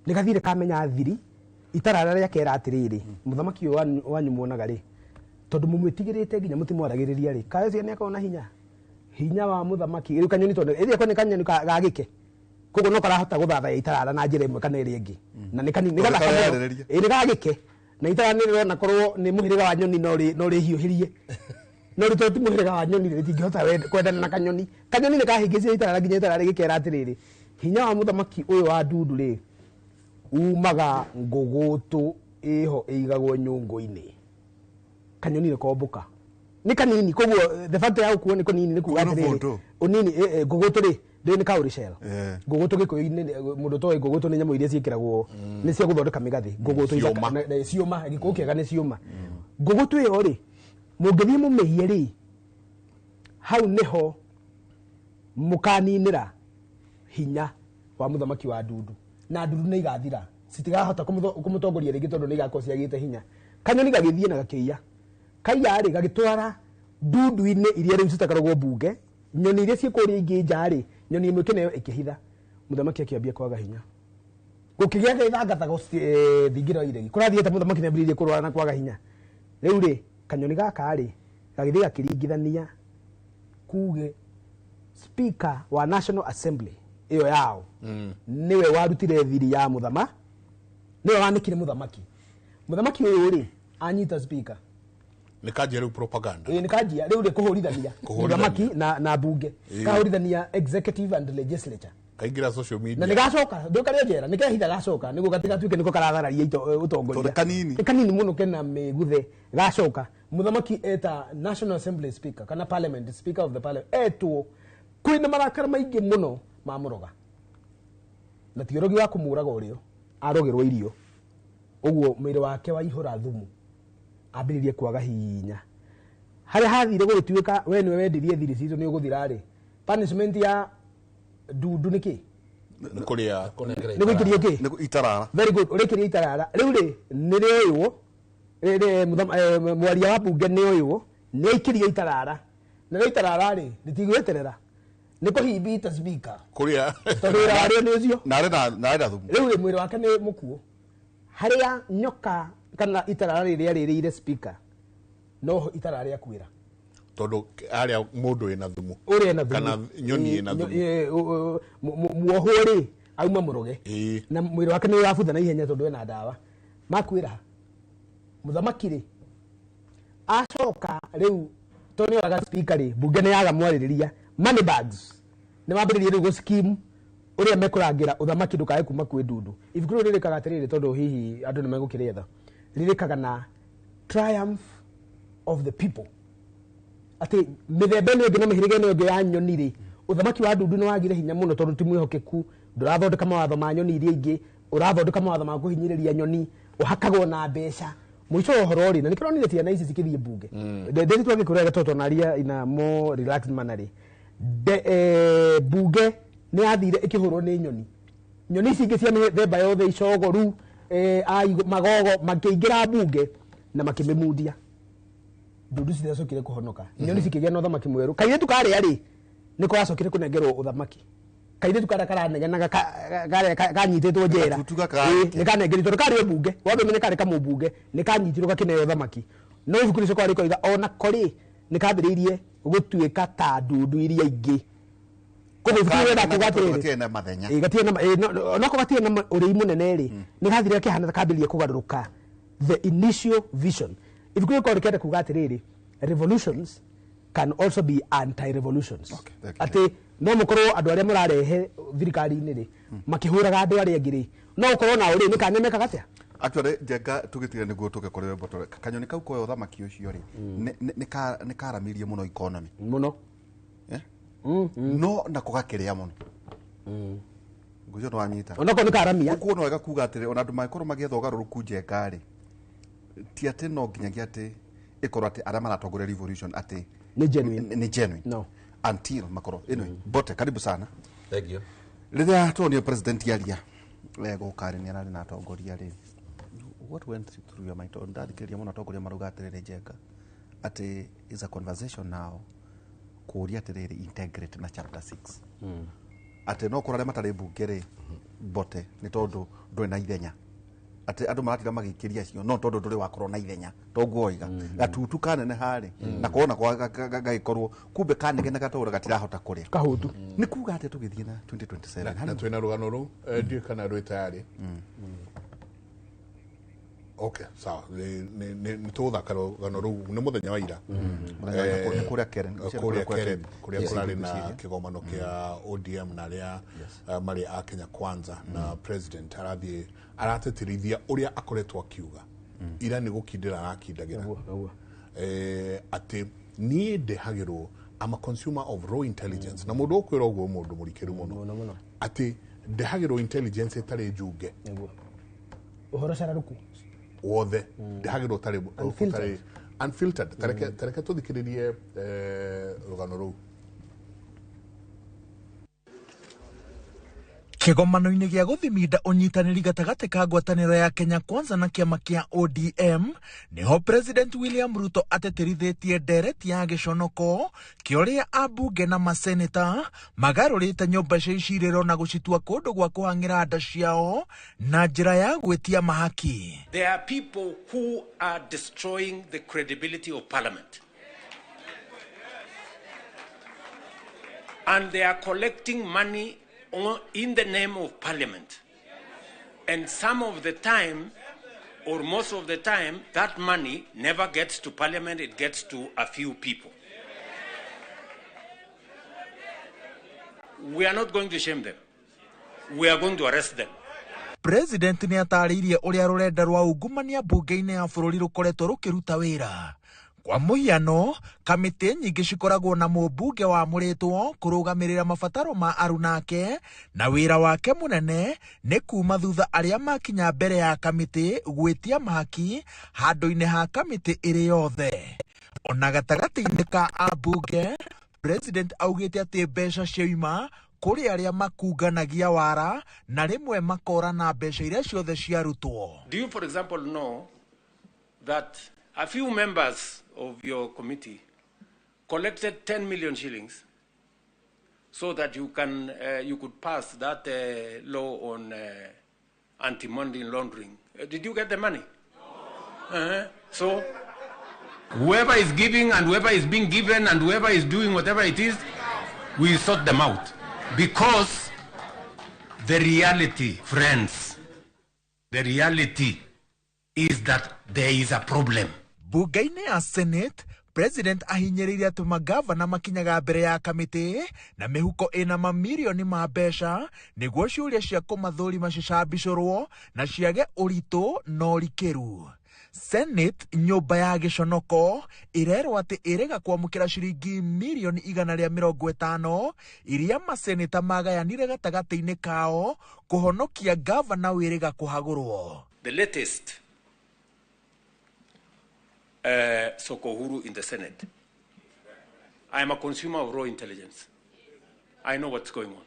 Nĩ gathire kamenya thiri, itarara rĩakera atĩrĩrĩ, mũthamaki ũyũ wanyu muonaga rĩ, tondũ mũmwĩtigĩrĩte nginya mũtimwaragĩrĩria rĩ, kaecia nĩ akoragwo na hinya. Hinya wa mũthamaki, rĩu kanyoni tondũ ĩrĩa nĩ kanyoni ga gĩke. Koguo no karahota gũthathaiya itarara na njĩra ĩmwe kana ĩrĩa ĩngĩ. Na nĩ kanini, nĩ Tondũ gathaka mũno. kareyarĩrĩria. Ĩ, nĩ gagĩke. Na itarara nĩ rĩrona korwo nĩ mũhĩrĩga wa nyoni no rĩhiũhĩrie. No rĩu tondũ ti mũhĩrĩga wa nyoni rĩ, rĩtingĩhota kwendana na kanyoni. Kanyoni nĩ kahĩngĩcire itarara nginya itarara rĩgĩkera atĩrĩrĩ, hinya wa mũthamaki ũyũ wa ndundu rĩ, umaga ngũgũtũ ĩho ĩigagwo nyũngũ-inĩ. Kanyoni nĩ kombũka. Nĩ kanini, koguo the fact ya gũkuo nĩ kũnini nĩ kuga Ngũgũtũ atĩrĩrĩ, bũndũ. ũnini ngũgũtũ rĩ, ndĩĩ nĩ cowrie shell. Ngũgũtũ gĩkũyũ-inĩ mũndũ ũtoĩ ngũgũtũ nĩ nyamũ iria ciĩkĩragwo nĩ cia gũthondeka mĩgathĩ. Ngũgũtũ Ciũma. Ciũma, gĩkũyũ kĩega nĩ ciũma. Ngũgũtũ ĩyo rĩ, mũngĩthiĩ mũmĩiye rĩ, hau nĩho mũkaninĩra hinya wa mũthamaki wa ndundu, na ndundu nĩ igathira, citigahota kũmũtongoria rĩngĩ tondũ nĩ igakorwo ciagĩte hinya. Kanyoni gagĩthiĩ na gakĩiya, kaiya rĩ, gagĩtwara ndundu-inĩ iria rĩu citakoragwo mbunge, nyoni iria ciĩ kũrĩa ingĩ nja rĩ, nyoni ĩmwe ĩkĩneo ĩkĩhitha. Mũthamaki akĩambia kwaga hinya, gũkĩgĩa gĩthangathago thingira wa iregi kũrathiĩte, mũthamaki nĩambĩrĩirie kũrwara na kwaga hinya. Rĩu rĩ, kanyoni gaka rĩ, gagĩthiĩ gakĩringithania kuge speaker wa National Assembly ĩyo yao nĩwe warutire thiri ya mũthama, nĩwe wanĩkire mũthamaki. Mũthamaki ũyũ rĩ, anyita speaker. Nĩ kanjia rĩu propaganda. Ĩĩ, nĩ kanjia rĩu rĩ kũhũrithania Kũhũrithania. mũthamaki na bunge, kahũrithania executive and legislature. Kaingĩra social media. Na nĩ gacoka ndũkarĩa njera, nĩ kehitha gacoka nĩguo gatigatuĩke nĩko karathararia ũtongoria. Tondũ kanini. Nĩ kanini mũno, kena mĩguthe. Gacoka mũthamaki eta National Assembly speaker kana parliament, speaker of the parliament etwo kwĩna marakara maingĩ mũno ma mũroga, na ti ũrogi wa kũmũraga, ũrĩo arogerwo irio ũguo mwĩrĩ wake waihũra thumu, ambĩrĩrie kwaga hinya. Harĩa hathire gũgĩtuĩka we nĩwe wendirie thiri citũ, nĩ ũgũthira rĩ, punishment ya ndundu nĩ kĩ? Nĩ kũrĩa. Kũnengera Nĩ gũikĩrio kĩ? Nĩ itarara. Very good, ũrĩkĩrio itarara. Rĩu rĩ, nĩ rĩoywo mwaria wa bunge nĩ oywo, nĩ aikĩrio itarara, na rĩo itarara rĩ, rĩtigweterera, nĩ kũhimbita speaker. Kũrĩa. Tondũ wĩra warĩo nĩ ũcio. Na arĩ na thumu. Rĩu rĩ, mwĩrĩ wake nĩ mũkuũ, harĩa nyoka kana itarara rĩrĩa rĩrĩire speaker, noho itarara rĩakuĩra. Tondũ harĩa mũndũ wĩna thumu ũrĩa ena thumu. Kana nyoni ĩna thumu. Muohwo rĩ, auma mũroge. Na mwĩrĩ wake nĩ ũrabutha na ihenya tondũ ena ndawa makwĩra. Mũthamaki rĩ, acoka rĩu tondũ nĩ oraga speaker rĩ, bunge nĩ yaga mwarĩrĩria, money bags nĩ mambĩrĩrie rĩu gũ-scheme ũrĩa mekũrangĩra ũthamaki ndũkae kuma kwĩ ndundu. Ibuku rĩu rĩrĩkaga atĩrĩrĩ, tondũ hihi andũ nĩ megũkĩrĩetha, rĩrĩkaga na triumph of the people, atĩ mĩthemba ĩno ĩngĩ na mĩhĩrĩga ĩno ĩngĩ ya nyoni rĩ, ũthamaki wa ndundu nĩ wagire hinya mũno tondũ ti mwĩhokeku, ndũrathondeka mawatho ma nyoni iria ingĩ, ũrathondeka mawatho ma kũhinyĩrĩria nyoni, ũhakagwo na mbeca. Mũico wa ũhoro rĩ, na nĩkĩronire ciana ici cikĩthiĩ mbunge ndĩri twagĩkũrega tondũ twonaria in a more relaxed manner rĩ, bunge nĩ yathire ĩkĩhũrwo nĩ nyoni, nyoni ici ingĩ cia mĩthemba yothe, icogoru, magogo, makĩingĩra mbunge na makĩmĩmundia. Ndundu citiacokire kũhonoka, nyoni cikĩgĩa na ũthamaki mwerũ. Kairĩtu karĩa rĩ, nĩko gacokire kũnengerwo ũthamaki. Kairĩtu karĩa karanegenaga karĩa kanyitĩtwo njera. Gatutu gaka gake. Nĩ kanengeritwo tondũ karĩ mbunge wambe ũmenye karĩ kamũmbunge nĩ kanyitirwo gakĩneo thamaki no ibuku rĩcokaga rĩkoiga ona korĩ nĩ kambĩrĩirie gũtuĩka ta ndundu iria ingĩ. Koguo ibuku rĩu rĩrenda kuga atĩrĩrĩ, Gatirĩ na mathenya. Ĩĩ, gatirĩ na onokorwo gatirĩ na ũrĩi mũnene rĩ, nĩ gathire gakĩhana ta kambĩrĩria kũgarũrũka the initial vision. Ibuku rĩu rĩkoragwo rĩkĩenda kuga atĩrĩrĩ, revolutions can also be anti-revolutions. Okay, thank you. Atĩ no mũkorwo andũ arĩa mũrarehe thirikari-inĩ rĩ makĩhũraga andũ arĩa angĩ rĩ, no ũkorwo nao rĩ nĩ kanya mekaga atĩa. Actually Njenga tugitire niguo tuke kuri we mbotore kanyoni kau koya uthamaki ucio ri ni karamirie muno economy mũno. Eh? No nako gakiria muno ngucio no wanyita. Onokorwo nĩ karamia. Koguo no wega kuga atĩrĩ ona andũ mangĩkorwo magĩetha ũgarũrũku Njenga rĩ, ti atĩ no nginyagia atĩ ĩkorwo atĩ arĩa maratongoria revolution atĩ Nĩ genuine. nĩ genuine. No. Until makorwo anyway. Mbote, karibu sana. Thank you. Rĩrĩa tuonire president aria gũka rĩ, nĩ ararĩ na atongoria rĩ, what went through your mind? Tondũ ndathikĩrĩria mũno atongoria marauga atĩrĩrĩ Njenga atĩ is a conversation now kũũria atĩrĩrĩ integrate na chapter 6 atĩ no kũrĩa arĩa matarĩ mbunge rĩ Mbote nĩ tondũ ndũrĩ na ithenya atĩ andũ maratira magĩikĩria acio no tondũ ndũrĩ wakorwo na ithenya toguo oiga gatutu kaneneha rĩ nako nako gagĩkorwo kumbe kanegene gatũra gatirahota kũrĩa. Kahũtu. Nĩ kuga atĩ tũgĩthiĩ na 2027 Na harĩ twĩna rũgano rũu, ndiũĩ kana rwĩ tayarĩ. Okay, sawa. Nĩ tũgũthaka rũgano rũu nĩ mũthenya wa ira. Mũthenya wa ira, nĩ kũrĩa Karen. Kũrĩa Karen, kũrĩa Yes. kũrarĩ na kĩgomano kĩa ODM na arĩa marĩ a Kenya Kwanza na president arathiĩ arateterithia ũrĩa akoretwo akiuga ira nĩ gũkindĩra arakindagĩra. Nĩguo, nĩguo. Atĩ niĩ ndehagĩrwo, I'm a consumer of raw intelligence na mũndũ ũkwĩra ũguo mũndũ mũrikĩru mũno. Mũno, mũno. Atĩ ndehagĩrwo intelligence ĩtarĩ njunge. Nĩguo ũhoro cararuku wothe ndehagĩrwo ũtarĩ Unfiltered. ũtarĩ unfiltered. Tareke tũthikĩrĩrie rũgano rũu. Kĩgomano-inĩ gĩa gũthiminda ũnyitanĩri gatagatĩ ka ngwatanĩro ya Kenya Kwanza na kĩama kĩa ODM nĩho President William Ruto ateterithĩtie ndereti ya gĩconoko kĩa ũrĩa ambunge na maseneta magarũrĩte nyũmba cia icirĩro na gũcitua kũndũ gwa kũhang'ĩra nda ciao na njĩra ya gwĩtia mahaki. There are people who are destroying the credibility of Parliament. And they are collecting money in the name of Parliament. And some of the time, or most of the time, that money never gets to Parliament, it gets to a few people. We are not going to shame them. We are going to arrest them. President nĩ atarĩirie ũrĩa rũrenda rwa ungumania mbunge-inĩ ya bũrũri rũkoretwo rũkĩruta wĩra. Kwa mũhiano, kamĩtĩ nyingĩ cikoragwo na mũmbunge wamũrĩtwo kũrũgamĩrĩra mabataro ma arunake na wĩra wake mũnene nĩ kuma thutha arĩa makinya mbere ya kamĩtĩ gwĩtia mahaki handũ-inĩ ha kamĩtĩ ĩrĩ yothe. Ona gatagatĩ-inĩ ka ambunge, President augĩte atĩ mbeca cioima kũrĩ arĩa makunganagia wara na rĩmwe makora na mbeca iria ciothe ciarutwo. Do you, for example, know that a few members of your committee collected 10 million shillings so that you could pass that law on anti-money laundering? Did you get the money? No. Uh-huh. So whoever is giving and whoever is being given and whoever is doing whatever it is, we sort them out. Because the reality, friends, the reality is that there is a problem. Bunge-inĩ ya Senate, President ahinyĩrĩirie atĩ magavana makinyaga mbere ya kamĩtĩ na mĩhuko ĩna mamirioni ma mbeca nĩguo ciũria cia kũmathũrima cicambicũrwo na ciage ũritũ na ũrikĩru. Senate nyũmba ya gĩconoko ĩrerwo atĩ ĩrega kwamũkĩra ciringi mirioni 150 iria maseneta magayanire gatagatĩ-inĩ kao kũhonokia gavana wĩrĩga kũhagũrwo. The latest Sokohuru in the Senate. I am a consumer of raw intelligence. I know what's going on.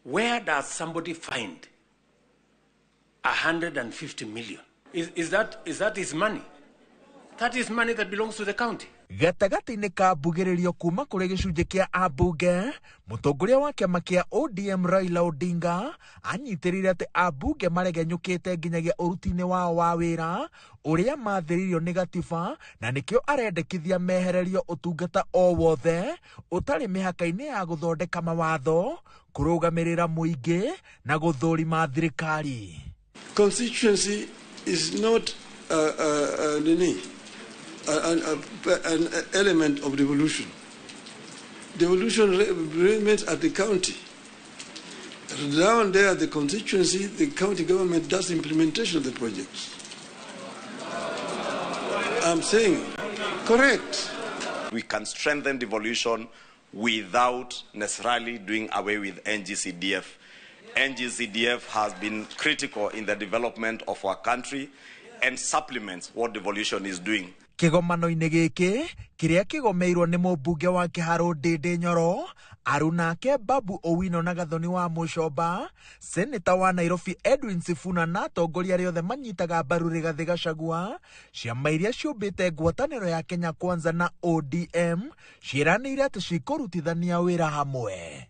Where does somebody find 150 million? Is that his money? That is money that belongs to the county. Gatagatĩ-inĩ ka mbugĩrĩrio kuma kũrĩ gĩcunjĩ kĩa ambunge, mũtongoria wa kĩama kĩa ODM Raila Odinga anyitĩrĩire atĩ ambunge maregenyũkĩte nginyagia ũruti-inĩ wao wa wĩra ũrĩa mathĩrĩirio nĩ gatiba, na nĩkĩo arendekithia mehererio ũtungata o wothe ũtarĩ mĩhaka-inĩ ya gũthondeka mawatho, kũrũgamĩrĩra mũingĩ na gũthũrima thirikari. Constituency is not an element of devolution. Devolution remains at the county. Down there at the constituency, the county government does implementation of the projects. I'm saying, correct. We can strengthen devolution without necessarily doing away with NGCDF. NGCDF has been critical in the development of our country and supplements what devolution is doing. Kĩgomano-inĩ gĩkĩ kĩrĩa kĩgomeirwo nĩ mũmbunge wa Kĩharũ Ndĩndĩ Nyoro, arunake Babu Owino na Gathoni wa Mũcomba, seneta wa Nairobi Edwin Sifuna na atongoria arĩa othe manyitaga mbaru Rigathĩ Gachagua, ciama iria ciũmbĩte ngwatanĩro ya Kenya Kwanza na ODM ciĩranĩire atĩ cikũrutithania wĩra hamwe.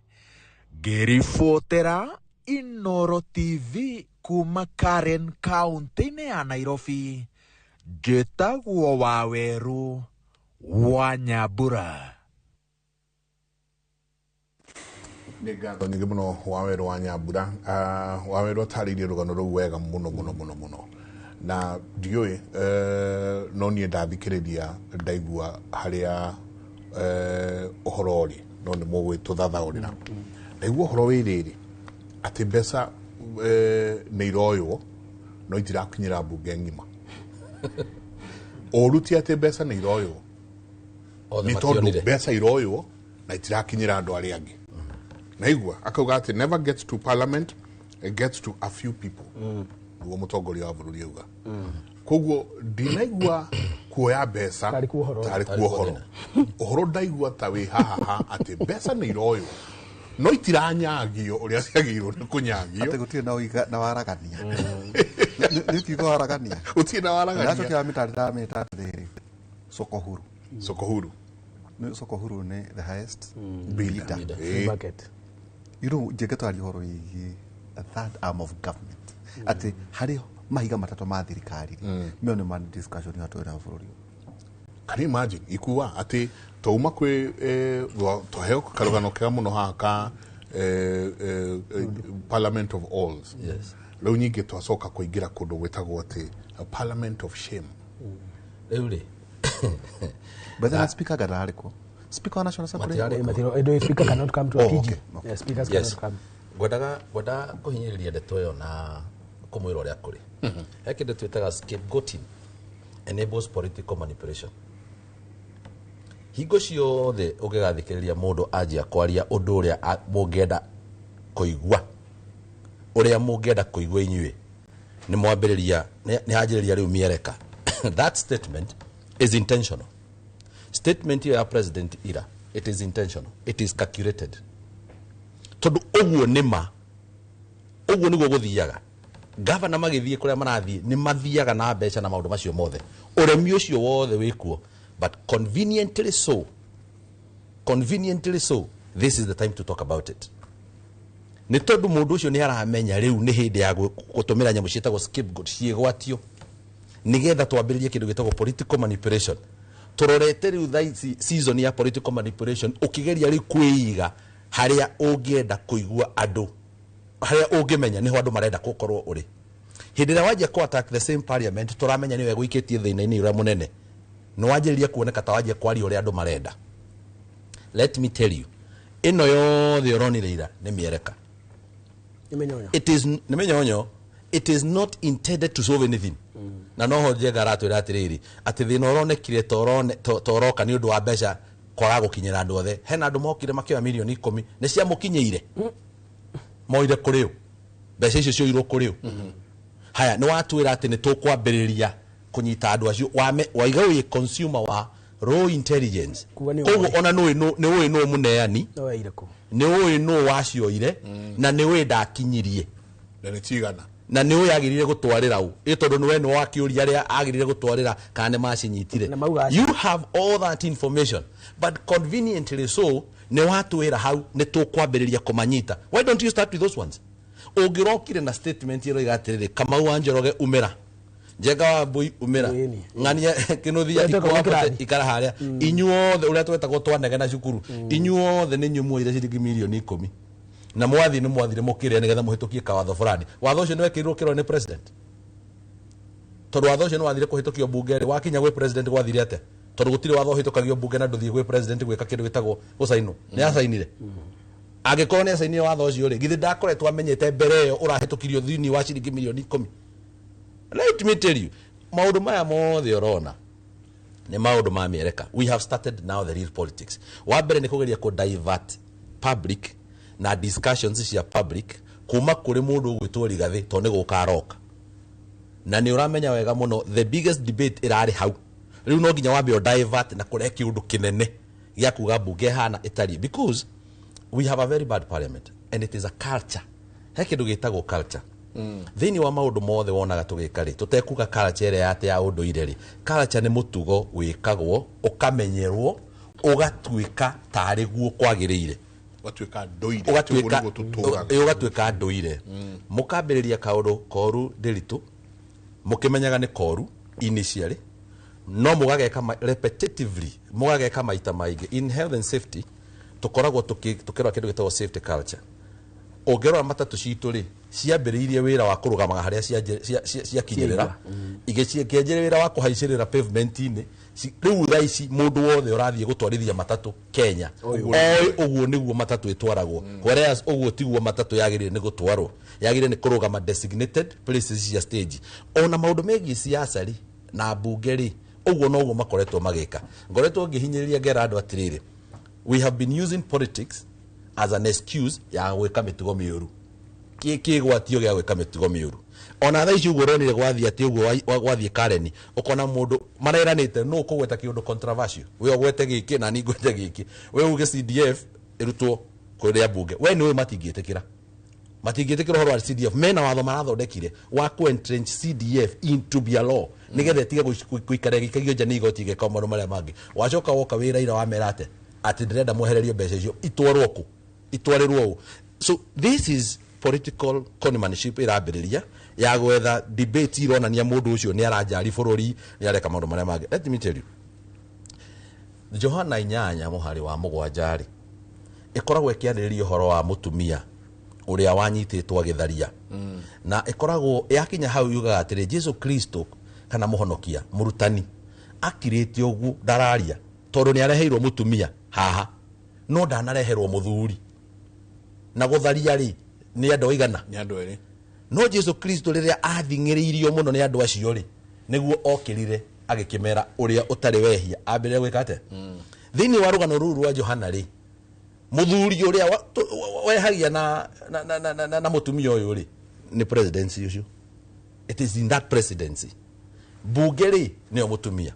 Ngĩribotera Inoro TV kuma Karen kaunti-inĩ ya Nairobi, njĩtagwo Waweru wa Nyambura. Nĩ ngatho nyingĩ mũno Waweru wa Nyambura. Waweru atarĩirie rũgano rũu wega mũno mũno mũno mũno, na ndiũĩ no niĩ ndathikĩrĩria ndaigua harĩa ũhoro ũrĩ, no nĩ mũgwĩtũthathaũrĩra. Ndaigua ũhoro wĩ rĩrĩ atĩ mbeca nĩ iroywo no itirakinyĩra mbunge ng'ima. Ũru ti atĩ mbeca nĩ iroywo, nĩ tondũ mbeca iroywo na itirakinyĩra andũ arĩa angĩ. Naigua akauga atĩ never gets to parliament, it gets to a few people. Nĩguo mũtongoria wa bũrũri auga. Koguo ndinaigua kuoya mbeca tarĩ kuo ũhoro. Tarĩ kuo ũhoro. Ũhoro ndaigua ta wĩ haha ha atĩ mbeca nĩ iroywo no itiranyagio ũrĩa ciagĩrĩirwo nĩ kũnyagio. Atĩ gũtirĩ na ũiga na waragania. Nĩ ũkiuga waragania. Gũtirĩ na waragania. Ndacokera mĩtarĩra mĩta atĩrĩrĩ, soko huru. Soko huru. Nĩ soko huru nĩ the highest bidder. Free market. You know, njenge twaria ũhoro wĩgiĩ a third arm of government. Atĩ harĩ mahiga matatũ ma thirikari rĩ, mĩo nĩ ma discussion ya twĩra bũrũri. Can you imagine ikuwa atĩ twauma kwĩ twaheo karũgano kega mũno haha ka Parliament of Alls. Yes. Rĩu nyingĩ twacoka kũingĩra kũndũ gwĩtagwo atĩ a Parliament of Shame. Rĩu rĩ But then speaker ndararĩ kuo. Speaker wa National Assembly. Matiro, speaker cannot come to a Oh, PG. okay, okay. Yeah, speakers Yes. cannot come. Ngwendaga kũhinyĩrĩria ndeto ĩyo na kũmwĩra ũrĩa kũrĩ. He kĩndũ twĩtaga scapegoating enables political manipulation. Hingo ciothe ũngĩgathikĩrĩria mũndũ anjia kwaria ũndũ ũrĩa mũngĩenda kũigua, ũrĩa mũngĩenda kũigua inyuĩ, nĩ mwambĩrĩria, nĩ hanjĩrĩria rĩu mĩereka. That statement is intentional. Statement ya President ira, it is intentional, it is calculated. Tondũ ũguo nĩ ma, ũguo nĩguo gũthiaga. Gavana magĩthiĩ kũrĩa marathiĩ nĩ mathiaga na mbeca na maũndũ macio mothe, ũremi ũcio wothe wĩkuo. But conveniently so, this is the time to talk about it. Nĩ tondũ mũndũ ũcio nĩ aramenya rĩu nĩ hĩndĩ ya gũtũmĩra nyamũ ciĩtagwo scapegoat ciĩgwatio, nĩgetha twambĩrĩrie kĩndũ gĩtagwo political manipulation. Tũrorete rĩu thaa ici season ya political manipulation, ũkĩgeria rĩu kwĩiga harĩa ũngĩenda kũigua andũ, harĩa ũngĩmenya nĩho andũ marenda gũkorwo ũrĩ. Hĩndĩ ĩrĩa wanjia kũ attack the same parliament, tũramenya nĩwe gũikĩtie thĩna-inĩ ũrĩa mũnene. Nĩ wanjĩrĩria kuoneka ta wanjia kwaria ũrĩa andũ marenda. Let me tell you, ĩno yothe ũronire ira nĩ mĩereka. It is nĩ mĩnyonyo. It is not intended to solve anything. Na noho Njenga aratwĩra atĩrĩrĩ, atĩ thĩna ũronekire ta ũroka nĩ ũndũ wa mbeca kwaga gũkinyĩra andũ othe. Hena andũ mokire makĩoya mirioni 10 nĩ ciamũkinyĩire, moire kũrĩ ũ, mbeca icio cioirwo kũrĩ ũ. Haya, nĩ watwĩra atĩ nĩ tũkwambĩrĩria kũnyita andũ acio, waiga wĩ consumer wa raw intelligence. Koguo ona nĩ ũĩ nũ mũneani, nĩ ũĩ nũ wacioire, na nĩ ũĩ ndakinyirie, na nĩ cigana, Na nĩ ũĩ agĩrĩire gũtwarĩra ũ, ĩ tondũ nĩwe nĩ wakĩũria arĩa agĩrĩire gũtwarĩra kana nĩ macinyitire. Na mauga aca. You have all that information, but conveniently so nĩ watwĩra hau nĩ tũkwambĩrĩria kũmanyita. Why don't you start with those ones? Ũngĩrokire na statement ĩroiga atĩrĩrĩ, Kamau wa Njoroge umĩra, Njenga wa Mbui umĩra, Ĩni. Ng'ania Kĩnuthia Ũrĩa twekagwo Ikwa kĩrathi. ikara harĩa, inyuothe ũrĩa twetagwo twanegena cukuru, inyuothe nĩ inyuĩ muoire ciringi mirioni 10 na mwathiĩ nĩ mwathire mũkĩrĩa nĩgetha mũhĩtũkie kawatho fulani. Watho ũcio nĩ wekĩrirwo kĩrore nĩ president? Tondũ watho ũcio nĩ wathire kũhĩtũkio mbunge rĩ, wakinya gwĩ president gwathire atĩa? Tondũ gũtirĩ watho ũhĩtũkagio mbunge na ndũthiĩ gwĩ president gwĩka kĩndũ gĩtagwo gũcainwo. Nĩ acainire? Angĩkorwo nĩ acainire watho ũcio rĩ, githĩ ndakoretwo amenyete mbere ĩyo ũrahĩtũkirio thĩinĩ wa ciringi mirioni 10? Let me tell you, maũndũ maya mothe ũrona nĩ maũndũ ma mĩereka. We have started now the real politics. Wa mbere nĩ kũgeria kũ divert public na discussions cia public kuma kũrĩ mũndũ ũgwĩtwo Rigathĩ, tondũ nĩ gũka aroka na nĩ ũramenya wega mũno the biggest debate ĩrarĩ hau. Rĩu no nginya wambe divert na kũrehe kĩũndũ kĩnene gĩa kuga mbunge ĩhana ĩtariĩ, because we have a very bad parliament and it is a culture. He kĩndũ gĩtagwo culture thĩinĩ wa maũndũ mothe wonaga tũgĩka rĩ, tũtekuga culture ĩrĩa atĩ ya ũndũire rĩ, culture nĩ mũtugo wĩkagwo ũkamenyerwo ũgatuĩka tarĩ guo kwagĩrĩire. Ũgatuĩka ndũire. Ũgatuĩka Ũguo nĩguo tũtũraga. ĩ, ũgatuĩka ndũire. Mũkambĩrĩria kaũndũ koru ndĩritũ mũkĩmenyaga nĩ koru initially, no mũgageka repetitively, mũgageka maita maingĩ. In health and safety tũkoragwo tũkĩrora kĩndũ gĩtagwo safety culture. Ũngĩrora matatũ citũ rĩ, ciambĩrĩirie wĩra wa kũrũgamaga harĩa ciakinyĩrĩra, igĩkĩanjĩrĩria wĩra wa kũhaicĩrĩra pavement-inĩ. Rĩu thaa ici mũndũ wothe ũrathiĩ gũtwarithia matatũ Kenya oĩ ũguo nĩguo matatũ ĩtwaragwo, whereas ũguo tiguo matatũ yagĩrĩire nĩ gũtwarwo. Yagĩrĩire nĩ kũrũgama designated places cia stage. Ona maũndũ megiĩ siasa rĩ na mbunge rĩ, ũguo noguo makoretwo magĩka. Ngoretwo ngĩhinyĩrĩria ngera andũ atĩrĩrĩ, we have been using politics as an excuse ya gwĩka mĩtugo mĩũru, kĩgwatio gĩa gwĩka mĩtugo mĩũru. Ona thaa ici ũguo ũronire gwathiĩ atĩ ũguo gwathiĩ Karen, ũkona mũndũ mareranĩte nũ ũkũgweta kĩũndũ controversial, we ũgwete gĩkĩ na niĩ ngwete gĩkĩ, we uge CDF ĩrutwo kũrĩa mbunge, we nĩ ũĩ matingĩtĩkĩra, matingĩtĩkĩra ũhoro wa CDF. Mena watho marathondekire wa kũ-entrench CDF into be a law nĩgetha ĩtige gũikara ĩgĩikagio nja nĩ igoti ĩgeka maũndũ marĩa mangĩ. Wacoka woka wĩ Raila wamera atĩ ndĩrenda mwehererio mbeca icio, itwarwo kũ, itwarĩrwo ũ? So this is political conmanship ĩrambĩrĩria ya gwetha debate ironania mũndũ ũcio nĩ aranjari bũrũri, nĩ areka maũndũ marĩa mangĩ. Let me tell you, Johana 8 mũhari wa 7 rĩ, ĩkoragwo ĩkĩarĩrĩria ũhoro wa mũtumia ũrĩa wanyitĩtwo agĩtharia, na ĩkoragwo yakinya hau yugaga atĩrĩ, Jesu Kristo kana mũhonokia mũrutani akirĩte ũguo ndararia, tondũ nĩ areheirwo mũtumia haha no ndanareherwo mũthuri, na gũtharia rĩ nĩ andũ aigana? Nĩ andũ erĩ. No Jesu Kristo rĩrĩa athing'ĩrĩirio mũno nĩ andũ acio rĩ, nĩguo okĩrire agĩkĩmera ũrĩa ũtarĩ wehia ambĩrĩre gwĩka atĩa. Thĩinĩ wa rũgano rũu rwa Johana rĩ, mũthuri ũrĩa wehagia na mũtumia ũyũ rĩ, nĩ presidency ũcio. It is in that presidency. Mbunge rĩ, nĩyo mũtumia.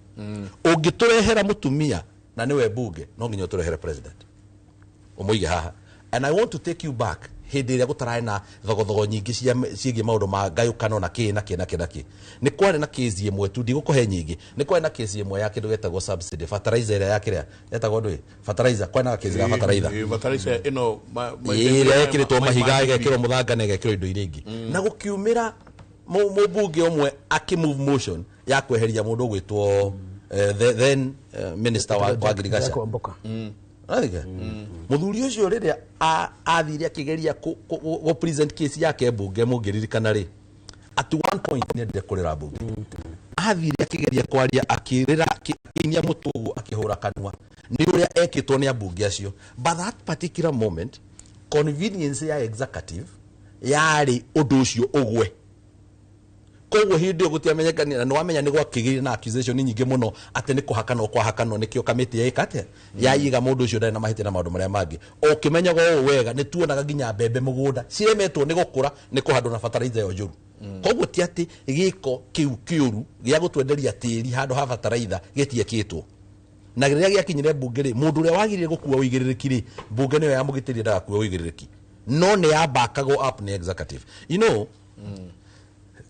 Ũngĩtũrehera mũtumia na nĩwe mbunge, no nginya ũtũrehere president ũmũige haha. And I want to take you back hĩndĩ ĩrĩa gũtararĩ na thogothogo nyingĩ ciĩgiĩ maũndũ ma ngayũkano na kĩ na kĩ na kĩ na kĩ. Nĩ kwarĩ na kesi ĩmwe tu, ndigũkũhe nyingĩ. Nĩ kwarĩ na kesi ĩmwe ya kĩndũ gĩtagwo subsidy fertilizer ĩrĩa ya kĩrĩa yetagwo ndũĩ fertilizer, kwarĩ na kesi ya fertilizer. Ĩ, fertilizer ĩno ĩrĩa ĩkĩrĩtwo mahiga, ĩgekĩrwo mũthanga na ĩgekĩrwo indo iria ingĩ, na gũkiumĩra mũmbunge ũmwe akĩ-move motion ya kweheria mũndũ ũgwĩtwo then minister wa ngirigaca. Jack Wamboka. Ũrathika? Mũthuri ũcio rĩrĩa athire akĩgeria kũ present case yake mbunge, mũngĩririkana rĩ, at one point nĩ endire kũrĩra mbunge. Athire akĩgeria kwaria akĩrĩra, akĩinia mũtwe ũguo, akĩhũra kanua nĩ ũrĩa ekĩtwo nĩ ambunge acio. But that particular moment convenience ya executive yarĩ ũndũ ũcio ũgwe. Koguo hĩndĩ ĩyo gũtiamenyekania, na nĩwamenya nĩ gwakĩgĩire na accusation nyingĩ mũno atĩ nĩ kũhakanwo kwahakanwo, nĩkĩo kamĩtĩ ĩka atĩa yaiga mũndũ ũcio ndarĩ na mahĩtia na maũndũ marĩa mangĩ. Ũkĩmenyaga ũũ wega, nĩ tuonaga nginya mbembe mũgũnda ciremetwo nĩ gũkũra nĩ kũhandwo na fertilizer ĩyo njũru. Koguo ti atĩ gĩko kĩu kĩũru gĩa gũtwenderia tĩri handũ ha fertilizer gĩtiekĩtwo. Na rĩrĩa gĩakinyire mbunge rĩ, mũndũ ũrĩa wagĩrĩire gũkua ũigĩrĩrĩki rĩ, mbunge nĩyo yamũgitĩrire ndagakue ũigĩrĩrĩki, no nĩ yabakagwo up nĩ executive.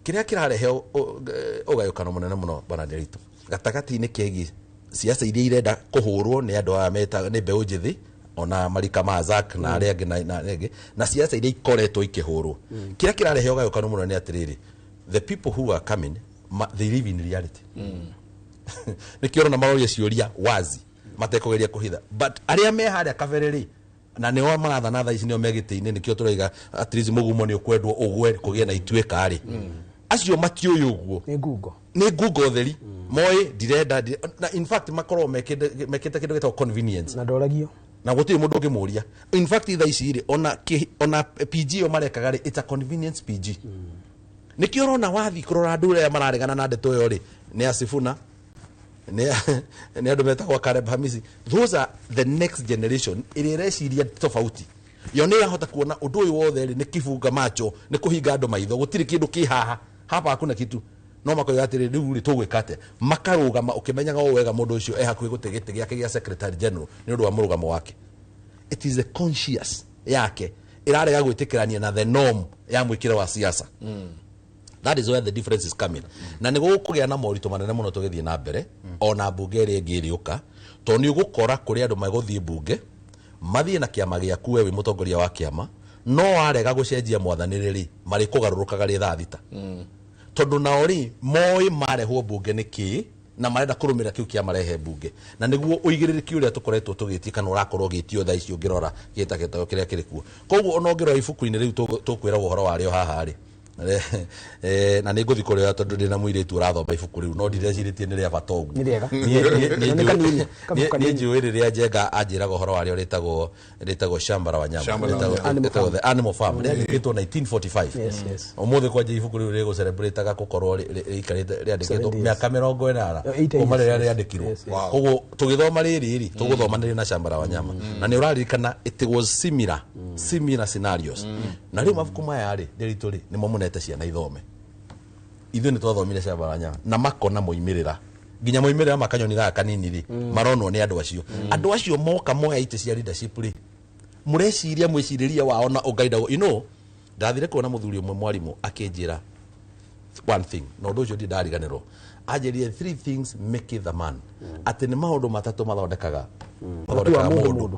Kĩrĩa kĩrarehe ũgayũkano mũnene mũno bwana Nderitu gatagatĩ-inĩ kegiĩ siasa iria irenda kũhũrwo nĩ andũ aya meta nĩ mbeũ njĩthĩ ona marika ma Zack na arĩa angĩ na arĩa angĩ na siasa iria ikoretwo ikĩhũrwo. Kĩrĩa kĩrarehe ũgayũkano mũno nĩ atĩrĩrĩ, the people who are coming they live in reality. Nĩkĩo ũrona maroria ciũria wazi matekũgeria kũhitha, but arĩa me harĩa kabere rĩ, na nĩo marathana thaa ici, nĩo me gĩtĩ-inĩ, nĩkĩo tũraiga at least mũgumo nĩ ũkwendwo ũgwe kũgĩe na ituĩka rĩ, acio matiũĩ ũguo. Nĩ ngungo. Nĩ ngungo theri moĩ ndirenda na in fact makorwo mekĩte kĩndũ gĩtagwo convenience na ndoragio na gũtirĩ mũndũ ũngĩmũria. In fact thaa ici rĩ, ona PG ĩyo marekaga rĩ, it's a convenience PG. Nĩkĩo ũrona wathiĩ kũrora andũ arĩa mararegana na ndeto ĩyo rĩ, nĩ Asifuna, nĩ andũ metagwo Caleb Hamisi. Those are the next generation ĩrĩa ĩreciria tofauti. Yo nĩ ĩrahota kuona ũndũ ũyũ wothe rĩ nĩ kibunga macho, nĩ kũhinga andũ maitho, gũtirĩ kĩndũ kĩ haha hapa, hakuna kitu. No makoiga atĩrĩ, rĩu rĩ tũgwĩka atĩa? Makarũgama ũkĩmenyaga o wega mũndũ ũcio e hakuhĩ gũte gĩtĩ gĩake gĩa secretary general nĩ ũndũ wa mũrũgamo wake. It is the conscious yake ĩrarega gwĩtĩkĩrania na the norm ya mwĩkĩre wa siasa. That is where the difference is coming. Na nĩ gũkũgĩa na moritũ manene mũno tũgĩthiĩ na mbere, ona mbunge ĩrĩa ĩngĩ ĩrĩũka, tondũ nĩ ũgũkora kũrĩ andũ megũthiĩ mbunge mathiĩ na kĩama gĩaku we wĩ mũtongoria wa kĩama, no warega gũcenjia mwathanĩre rĩ, marĩkũgarũrũkaga rĩ thaa thita, tondũ nao rĩ moĩ marehwo mbunge nĩ kĩĩ na marenda kũrũmĩrĩra kĩu kĩamarehe mbunge. Na nĩguo ũigĩrĩrĩki ũrĩa tũkoretwo tũgĩtie kana ũrakorwo ũgĩtio thaa ici ũngĩrora gĩtagĩtago kĩrĩa kĩrĩ kuo. Koguo ona ũngĩrora ibuku-inĩ rĩu tũkwĩragwo ũhoro warĩo haha rĩ, na nĩ ngũthiĩ kũrĩoya tondũ ndĩ na mũirĩtu ũrathoma ibuku rĩu, no ndireciirĩtie nĩ rĩa bata ũguo. Nĩ rĩega. Niĩ Nĩ kanini, kabuku niĩ kanini. njũĩ rĩrĩa Njenga anjĩraga ũhoro warĩo, rĩtagwo Shamba la Wanyama. Shamba la Wanyama. Rĩtagwo The Animal Farm, rĩandĩkĩtwo 1945. Yes. Ũmũthĩ kwanja ibuku rĩu rĩgũcelebrataga gũkorwo rĩikarĩte rĩandĩkĩtwo 70 years. mĩaka 80 80 kuma years, rĩrĩa yes. rĩandĩkirwo. Yes. Koguo tũgĩthoma rĩrĩ rĩ, tũgũthomanĩria na Shamba la Wanyama, na nĩ ũraririkana it was similar scenarios. Na rĩu mabuku maya rĩ, Nderitu rĩ, nĩmo mũnete ciana ithome. Ithuĩ nĩ twathomire Shamba la Wanyama na makona moimĩrĩra, nginya moimĩrĩra makanyoni gaka kanini rĩ, maronwo nĩ andũ acio. Andũ acio moka moya itĩ cia leadership rĩ, mũreciria mwĩcirĩrie wao na ũngaidagwo. You know, ndathire kuona mũthuri ũmwe mwarimũ akĩnjĩra one thing, na ũndũ ũcio ndariganĩrwo. Anjĩrire three things make the man, atĩ nĩ maũndũ matatũ mathondekaga Matua mũndũ mũndũ. Mũndũ.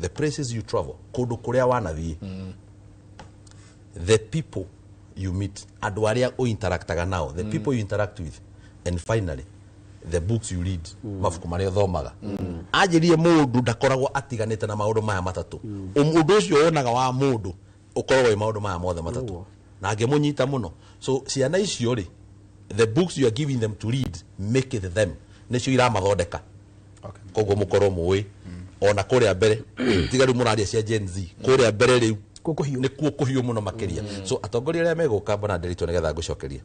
The places you travel, kũndũ kũrĩa wanathiĩ, the people you meet, andũ arĩa ũinteractaga nao, the people you interact with, and finally the books you read, mabuku marĩa ũthomaga. Anjĩrire mũndũ ndakoragwo atiganĩte na maũndũ maya matatũ. Ũndũ ũcio wonaga wa mũndũ ũkoragwo wĩ maũndũ maya mothe matatũ, na ngĩmũnyita mũno. So ciana icio rĩ, the books you are giving them to read make it them, nĩcio iramathondeka. Koguo mũkorwo mũĩ ona kũrĩa mbere, tiga rĩu mũraria cia Gen Z, kũrĩa mbere rĩu Kuo kũhiũ. nĩ kuo kũhiũ mũno makĩria. So atongoria arĩa megũka, mbona Nderitu, nĩgetha ngũcokerie,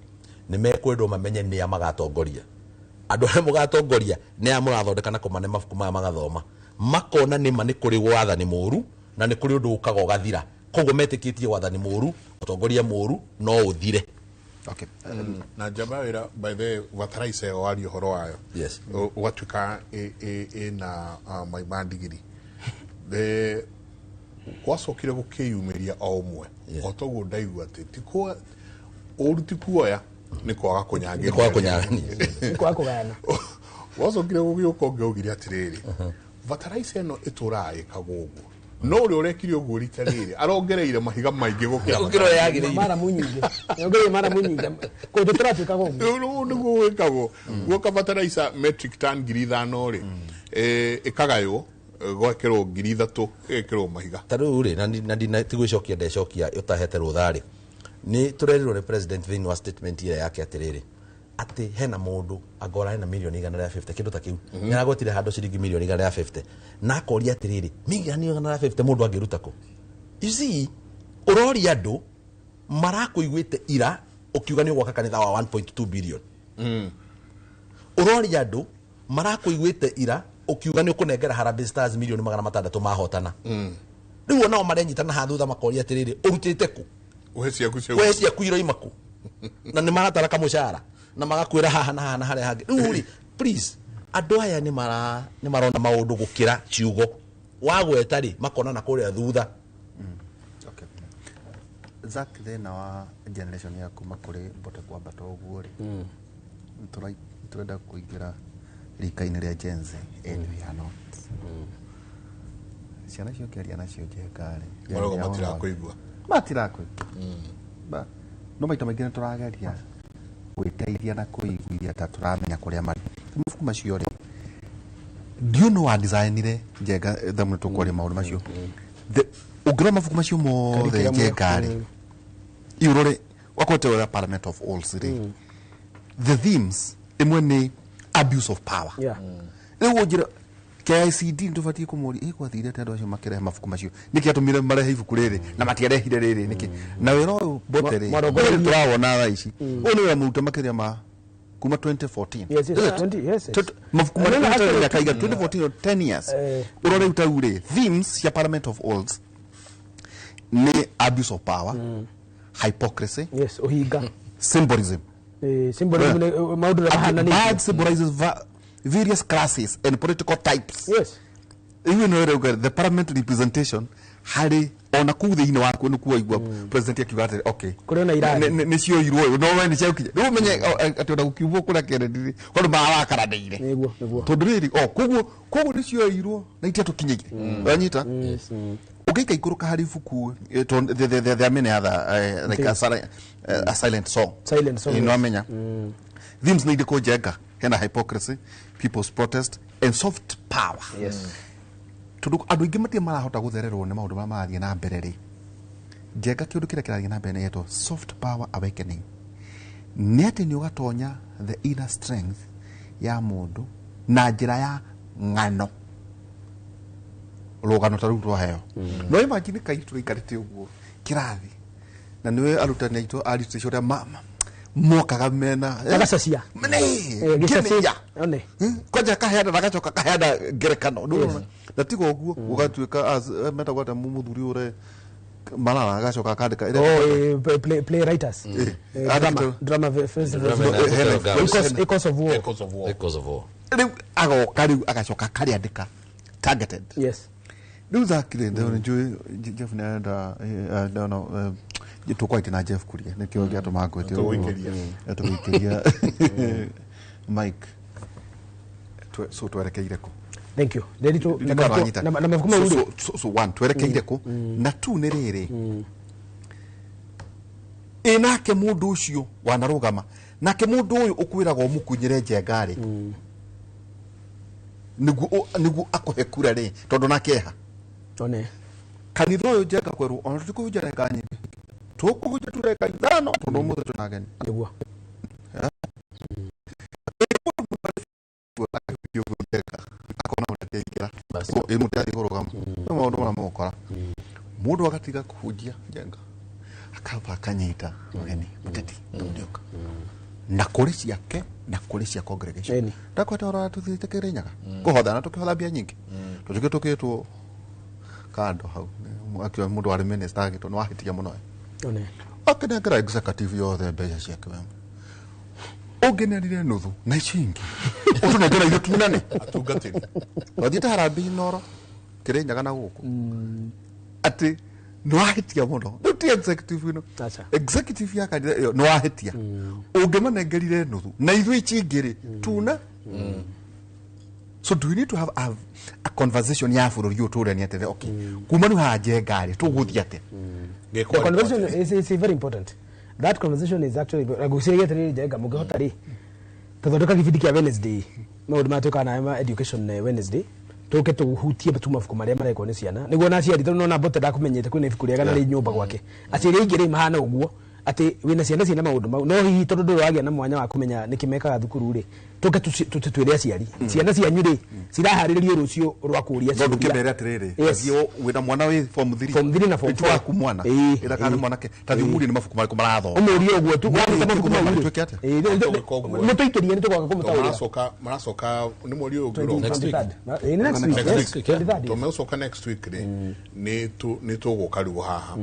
nĩ mekwendwo mamenye nĩa magatongoria. Andũ arĩa mũgatongoria nĩ aya mũrathondeka na kũmane mabuku maya magathoma, makona nĩma nĩ kũrĩ wathani mũru na nĩ kũrĩ ũndũ ũkaga ũgathira. Koguo metĩkĩtie wathani mũru, ũtongoria mũru no ũthire. Okay. Na njamba wĩra, by the way, bataraitha ĩyo waria ũhoro wayo, Yes. ũgatuĩka ĩna mai ma ndigiri. Gwacokire gũkĩyumĩria o ũmwe, o toguo ndaigua atĩ ti ũru ti kuoya, nĩ kwaga kũnyangĩria. Nĩ kwaga kũnyagania. Nĩ kwaga kũgayana. Gwacokire gũgĩũka ũngĩ augire atĩrĩrĩ, bataraitha ĩno ĩtũraga ĩkagwo ũguo, no ũrĩa ũrekire ũguo rita rĩrĩ arongereire mahiga maingĩ gũkĩra Gũkĩra ũrĩa yagĩrĩire. Maramu nyingĩ. Ongereire maramu nyingĩ. Kũndũ tũratuĩkaga ũguo. Rĩu nĩguo gwĩkagwo guoka bataraitha metric ton 5,000 rĩ, ĩkagaywo, gwekĩrwo 3,000 ĩgekĩrwo mahiga. Ta rĩu rĩ, na ti gwĩcokia ndecokia ũtahete rũtha rĩ, nĩ tũrerirwo nĩ president thĩinĩ wa statement ĩrĩa yake atĩrĩrĩ, atĩ hena mũndũ angora hena mirioni 150, kĩndũ ta kĩu, nĩ aragwetire handũ ciringi mirioni 150, na akoria atĩrĩrĩ, mirioni 150 mũndũ angĩruta kũ? You see, ũroria andũ marakũiguĩte ira ũkiuga nĩ ũgwaka kanitha wa 1.2 billion. Ũroria andũ marakũiguĩte ira ũkiuga nĩ ũkũnengera Harambee Stars mirioni 600 mahotana. Rĩu onao marenyitana haha thutha makoria atĩrĩrĩ, ũrutĩte kũ? Ũhe ciaku cia We ciaku iroima kũ? Na nĩ maratara kamũcara na magakwĩra haha na haha na harĩa hangĩ. Rĩu rĩ, please, andũ aya nĩ marona maũndũ gũkĩra ciugo wagweta rĩ, makona na kũrĩa thutha. Okay. Zack thĩna wa generation ya kuma kũrĩ mbote kwambata ũguo rĩ, tũrenda kũingĩra rika-inĩ rĩa Gen Z and we are not. Ciana icio ũkĩaria nacio Njenga rĩ, Marauga matirakuigua. Matirakuigua. No maita maingĩ nĩ tũrageria gwĩteithia na kwĩiguithia ta tũramenya kũrĩa marĩ. Mabuku macio rĩ, ndiũ no wa-designire Njenga thamũ tũkwaria maũndũ macio. Ũngĩrora mabuku macio mothe Curriculum Njenga rĩ, iũrore wakwete ũrĩa Parliament of Owls rĩ, the themes ĩmwe nĩ abuse of power. Rĩu ũnjĩra KICD nĩ tũbatiĩ kũmũria ĩ gwathire atĩa andũ acio makĩrehe mabuku macio, nĩkĩ atũmire marehe ibuku rĩrĩ na matiarehire rĩrĩ nĩkĩ? Na wĩra ũyũ bote rĩ, Marongoreirie. tũrawona thaa ici, ũyũ nĩ wĩra mũrute makĩria ma kuma 2014. Yes, Is it? 20, yes. Mabuku No, no, marĩa actually, mĩaka igana 2014 or 10 years. Ũrore rĩu tau rĩ, themes cia Parliament of Owls nĩ abuse of power, hypocrisy, Yes, ũhinga. Symbolism. Symbolism nĩ maũndũ ũrĩa mahananĩtio. Bad symbolizes various classes and political types. Yes. Iwe no ĩrauga the parliament representation harĩ ona kũu thĩinĩ wakuo nĩ kuo igua president akiuga atĩrĩ, okay, Kũrĩ ona irathi. Nĩ cioirwo ũyũ no we nĩ ciakinya rĩu ũmenye atĩ ona gũkiumwo kũrĩa Kennedy rĩ kwandũ marakaranĩire. Nĩguo, nĩguo. Tondũ rĩrĩ o koguo nĩ cioirwo na itiatũkinyĩire, wanyita ũngĩika ikũrũka harĩ ibuku tondũ there are many other like a silent song. Silent song, no yes. amenya themes nĩ irĩkũ Njenga? Hena hypocrisy, people's protest and soft power. Tondũ andũ aingĩ matirĩ marahota gũthererwo nĩ maũndũ marĩa marathiĩ na mbere rĩ, Njenga, kĩũndũ kĩrĩa kĩrathiĩ na mbere nĩ gĩtwo soft power awakening, nĩ atĩ nĩ ũgatonya the inner strength ya mũndũ na njĩra ya ng'ano, rũgano ta rũu rwaheo. No imagine kairĩtu gaikarĩte ũguo kĩrathi na nĩwe arutani aitũ a literature ũrĩa mokaga mena Magacacia. Nĩ, Gĩcacia. ngĩmenya. One. Kwanja kaheana na gacoka kaheana ngerekano. Nĩ na tiga ũguo gũgatuĩka metagwo atĩa mũthuri ũrĩa Malala agacoka akandĩka Oh, play writers. Drama, drama festival. Drama na Echoes, Echoes of War. Echoes of War. Echoes of War. Rĩu agoka rĩu agacoka akarĩandĩka targeted. Rĩu thakire ndĩrona njũĩ Jeff nĩ arenda no tũkwaite na Jeff Kuria nĩkĩo gĩatũma ngwĩte ũguo. Tũgũikĩria. Tũgũikĩria Mike. So twerekeire kũ? Thank you. Nderitu na Ndikana mabuku wanyita. na mabuku mau So- rĩ. so one, twerekeire kũ? Na two, nĩ rĩrĩ, ĩ nake mũndũ ũcio wanarũgama nake mũndũ ũyũ ũkwĩragwo mũkunyĩre Njenga rĩ, nĩguo akũhe kura rĩ, tondũ nake eha One. Kanitha ũyũ Njenga kwerwo ona tũtikũhunjia ndagĩka nyingĩ, tũkũhunjia tu ndagĩka 5 tondũ ũmũthĩ twĩna ageni. Nĩguo. Akona mũtĩ aingĩra ĩ mũtĩ athiĩ kũrũgama nĩ maũndũ marĩa mũgũkora mũndũ agatiga kũhunjia Njenga akamba akanyita mũgeni mũteti tũndĩũka na kũrĩ ciake na kũrĩ cia congregation. Ĩni. Ndakweta ũrora tũthiĩte Kĩrĩnyaga kũhotha na tũkĩhotha mbia nyingĩ tũtuĩke tũkĩtwo kando hau. Akiuga mũndũ warĩ minister agĩtwo nĩ wahĩtia mũno. One. Akinengera executive yothe mbeca ciake we ũngĩnerire nuthu na icio ingĩ ũtũnengera ithuĩ tunane. Atungatĩri. Twathiĩte harambee Inoro, Kĩrĩnyaga na gũkũ atĩ nĩ wahĩtia mũno. Rĩu ti executive ĩno. Aca. Executive ya kanitha ĩyo nĩ wahĩtia ũngĩmanengerire nuthu na ithuĩ ici ingĩ rĩ tuna. So do we need to have a conversation ya bũrũri ũyũ tũranie atĩrĩ, okay, kuma rĩu haha Njenga rĩ, tũgũthiĩ atĩa? The conversation is very important. That conversation is actually ngwĩciria atĩrĩrĩ Njenga, mũngĩhota rĩ tũthondeka gĩbindi kĩa Wednesday, maũndũ maya twĩkaga nayo ma education, Wednesday tũke tũhutie tu mabuku marĩa marekwo nĩ ciana nĩguo na aciari, tondũ nona mbote ndakũmenyete kwĩna ibuku rĩega na rĩ nyũmba gwake. Aciari aingĩ rĩ mahana ũguo atĩ wĩna ciana ciĩna maũndũ mau, no hihi tondũ ndũrĩ wagĩa na mwanya wa kũmenya nĩkĩ mekaga thukuru rĩ, tũke twĩre aciari ciana cianyu rĩ ciraharĩrĩrio rũciũ rwa kũũria No ciũria. ndũkĩmere atĩrĩrĩ, Yes. thiĩ wĩna mwana wĩ form 3. Form 3 na form Ti 4. waku mwana ĩra kana nĩ mwanake ta thiĩ ũmũrie nĩ mabuku marĩkũ marathoma. Ũmũrie ũguo tu. Mwana Wandĩka mabuku mau rĩ. Tuĩke atĩa? Ĩĩ, nĩtũikĩrie nĩ tũgoka kũmũtaũrĩra. Maracoka nĩ mweri ũyũ ũngĩ ũroka. Next week. Ĩĩ, nĩ next week. Next Yes, week. 23rd, yes. Tũmegũcoka next week rĩ, nĩ tũgũka rĩu haha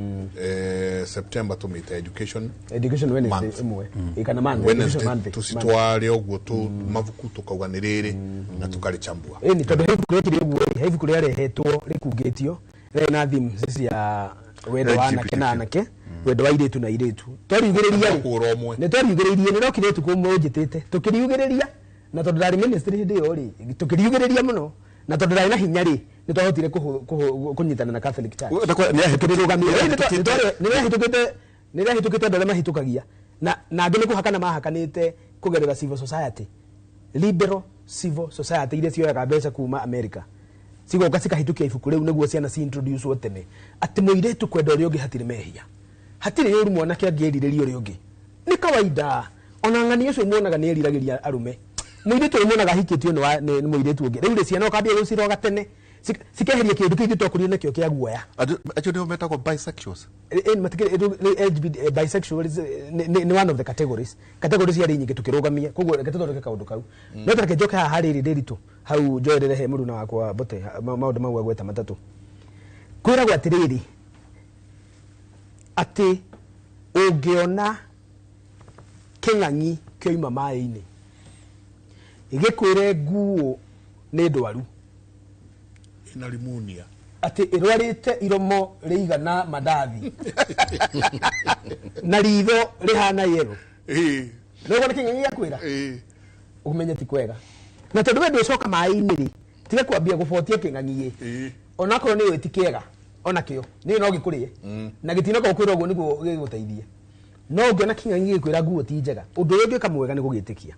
September tũmĩte education Education Wednesday month. ĩmwe. Ĩĩ, kana month, education Wednesday month. tũcitware ũguo tu mabuku tũkauga nĩ rĩrĩ na tũkarĩchambua. Ĩni tondũ he ibuku rĩekire ũguo rĩ, he ibuku rĩarehetwo rĩkungĩtio rĩarĩ na theme cia wendo wa anake na anake. Wendo wa irĩtu na irĩtu twariugĩrĩria rĩ Kũra ũmwe. Nĩ twariugĩrĩirie, nĩ rokire tukũ ũmwe ũnjĩtĩte tũkĩriugĩrĩria, na tondũ ndarĩ ministry hĩndĩ ĩyo rĩ, tũkĩriugĩrĩria mũno, na tondũ ndarĩ na hinya rĩ, nĩ twahotire kũnyitana na Catholic Church. Nĩ Tũkĩrĩrũgamia. ahĩtũkĩte. Nĩ rĩahĩtũkĩte andũ arĩa mahĩtũkagia na angĩ nĩ kũhakana mahakanĩte kũgerera civil society, liberal civil society iria cioyaga mbeca kuma America, cigoka cikahĩtũkia ibuku rĩu nĩguo ciana ci-introduce tene atĩ mũirĩtu kwenda ũrĩa ũngĩ hatirĩ mehia, hatirĩ ũru, mwanake angĩerirĩria ũrĩa ũngĩ nĩ kawaida. Ona ng'ani ũcio muonaga nĩ eriragĩria arũme, mũirĩtu ũyũ muonaga ahikĩtio nĩ mũirĩtu ũngĩ. Rĩu rĩ, ciana ũkambia gũciroga tene, cikeheria kĩndũ kĩu ithuĩ twakũrire nakĩo kĩa guoya. Acio nĩo metagwo bisexuals. LGBT, bisexual nĩ one of the categories. Categories ciarĩ nyingĩ tũkĩrũgamia, koguo reke tũthondeke kaũndũ kau. No tareke njoke haha harĩ rĩ ndĩritũ hau njoerere he mũruna wakwa Mbote maũndũ mau agweta matatũ. Kwĩragwo atĩrĩrĩ, atĩ ũngĩona kĩng'ang'i kĩoima maĩ-inĩ gĩkwĩre nguo nĩ ndwaru, Ina rimunia. Atĩ ĩrwarĩte iromo rĩigana mandathi na ritho rĩhana yellow, nĩguo nĩ kĩng'ang'i gĩakwĩra, ũmenye ti kwega. Na tondũ we ndũcoka maĩ-inĩ rĩ, tiga kwambia gũbotia kĩng'ang'i ĩ, onakorwo nĩ ũĩ ti kĩega, onakĩo nĩ no gĩkũrĩe na gĩtinoka gũkwĩra ũguo nĩguo gĩgũteithie. No ũngĩona kĩng'ang'i gĩkwĩra nguo ti njega, ũndũ ũrĩa ũngĩka mwega nĩ gũgĩtĩkia.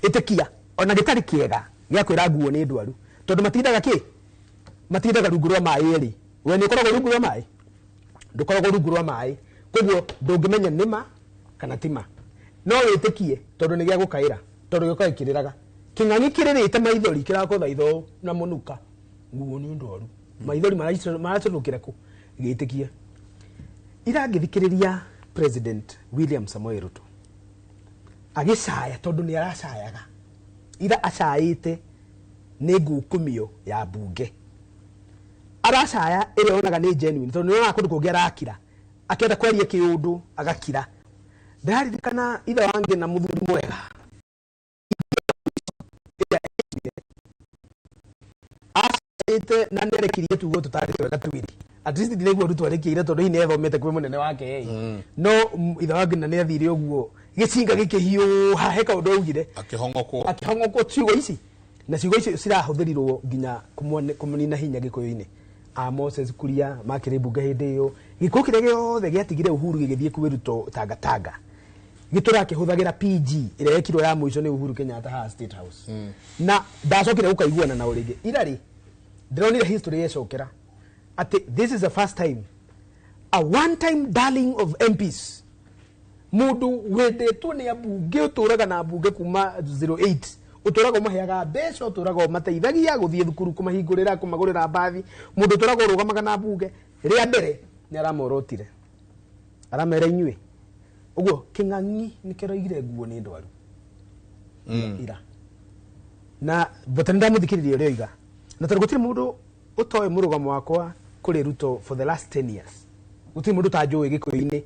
Ĩtĩkia ona gĩtarĩ kĩega gĩakwĩra nguo nĩ ndwaru, tondũ matindaga kĩ matindaga rungu rwa maĩ erĩ. We nĩ ũkoragwo rungu rwa maĩ? Ndũkoragwo rungu rwa maĩ, koguo ndũngĩmenya nĩma kana tima. No wĩtĩkie tondũ nĩ gĩa gũkaĩra, tondũ gĩũkaga kĩrĩraga. Kĩng'ang'i kĩrĩrĩte maithori kĩrakũtha itho na mũnuka, nguo nĩ ndwaru, maithori maracũrũkĩra kũ? Gĩtĩkie. Irangĩthikĩrĩria President William Samoei Ruto agĩcaya, tondũ nĩ aracayaga, ira acaĩte nĩ ngukumio ya mbunge aracaya ĩrĩa onaga nĩ genuine, tondũ nĩ onaga kũndũ kũngĩ arakira, akĩenda kwaria kĩũndũ agakira. Ndĩraririkana ithe wange na mũthuri mwega ĩrĩa ekire. Acaĩte na nĩarekirie tugo tũtarĩ twega twĩrĩ. At least ndiraigua Ruto arekiire, tondũ hihi nĩethomete kwĩ mũnene wake ĩ. No ithe wa Ngina nĩathire ũguo gĩcinga gĩkĩhiũha, he kaũndũ augire. Akĩhong'okwo. Akĩhong'okwo ciugo ici, na ciugo icio cirahũthĩrirwo nginya kũmũnina hinya gĩkũyũ-inĩ. A Moses Kuria makĩrĩ mbunge hĩndĩ ĩyo, gĩkũyũ kĩrĩa gĩothe gĩatigire Uhuru gĩgĩthiĩ kwĩ Ruto Tangatanga gĩtũra kĩhũthagĩra PG ĩrĩa yekirwo ya mũico nĩ Uhuru Kenyatta haha State House, na ndacokire gũkaiguana nao rĩngĩ. Ira rĩ, ndĩronire history yecokera atĩ this is the first time a one time darling of MPs, mundu wendetwo nĩ ambunge, ũtũraga na ambunge kuma 08, ũtũraga ũmaheaga mbeca, ũtũraga ũmateithagia gũthiĩ thukuru, kũmahingũrĩra, kũmagũrĩra mbathi, mũndũ ũtũraga ũrũgamaga na mbunge, rĩa mbere nĩ aramorotire, aramera inyuĩ ũguo kĩng'ang'i nĩ kĩroigire nguo nĩ ndwaru ira. Na but nĩ ndamũthikĩrĩria ũrĩa oiga, na tondũ gũtirĩ mũndũ ũtoĩ mũrũgamo wakwa kũrĩ Ruto for the last 10 years, gũtirĩ mũndũ ũtanjũĩ gĩkũyũ-inĩ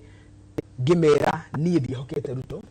ngĩmera niĩ ndiĩhokete Ruto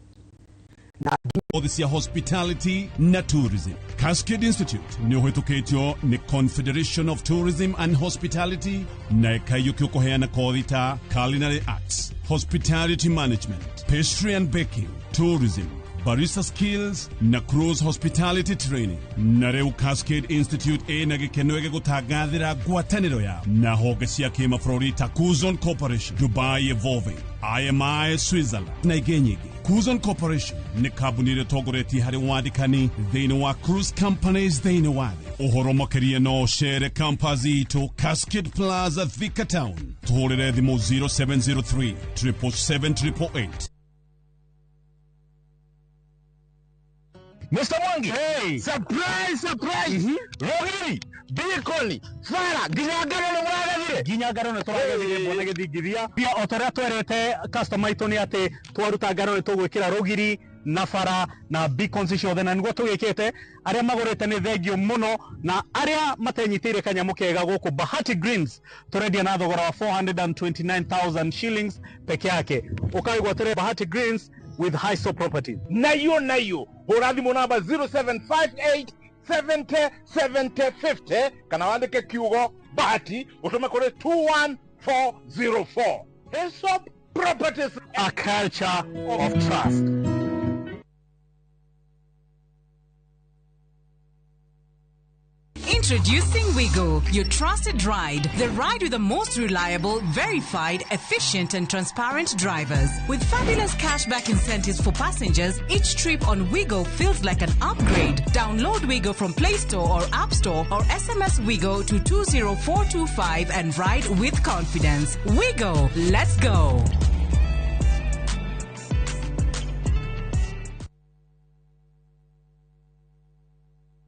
na Kothi cia hospitality na tourism. Cascade Institute nĩ ũhĩtũkĩtio nĩ Confederation of Tourism and Hospitality na ĩkaiyũkio kũheana kothi ta culinary arts, hospitality management, pastry and baking, tourism, barista skills na cruise hospitality training. Na rĩu Cascade Institute ĩna gĩkeno gĩgũtangathĩra ngwatanĩro ya na honge cia kĩmabũrũri ta Kuzon Corporation, Dubai Evolving, IMI Switzerland na ingĩ nyingĩ. Kuzon Corporation nĩ kambuni ĩrĩa ĩtongoretie harĩ wandĩkani thĩinĩ wa cruise companies thĩinĩ wa thĩ. Ũhoro makĩria no ũcere campus itũ Cascade Plaza, Thika Town. Tũhũrĩre thimũ 0703 777 888. Mr. Mwangi. Hey. Surprise, surprise. Rogiri, Bikoni, Fara, nginya ngano nĩ mũragethire. Nginya ngano nĩ tũragethire, mbona gĩthingithia pia o ta ũrĩa twerete customer itũ nĩ atĩ twaruta ngano nĩ tũgwĩkĩra rũgiri na bara na beacons ciothe, na nĩguo tũgĩkĩte. Arĩa magũrĩte nĩ thengio mũno, na arĩa matenyitĩire kanyamũ kega gũkũ Bahati Greens tũrendia na thogora wa 429,000 shillings peke yake. Ũkaigwatĩre Bahati Greens with Hiso Property. Nayo nayo, hũra thimũ namba 0758 70 70 50 kana wandĩke kiugo Bahati ũtũme kũrĩ 21404. Hesop Properties, a culture of trust. Introducing Wigo, your trusted ride. The ride with the most reliable, verified, efficient, and transparent drivers. With fabulous cashback incentives for passengers, each trip on Wigo feels like an upgrade. Download Wigo from Play Store or App Store or SMS Wigo to 20425 and ride with confidence. Wigo, let's go.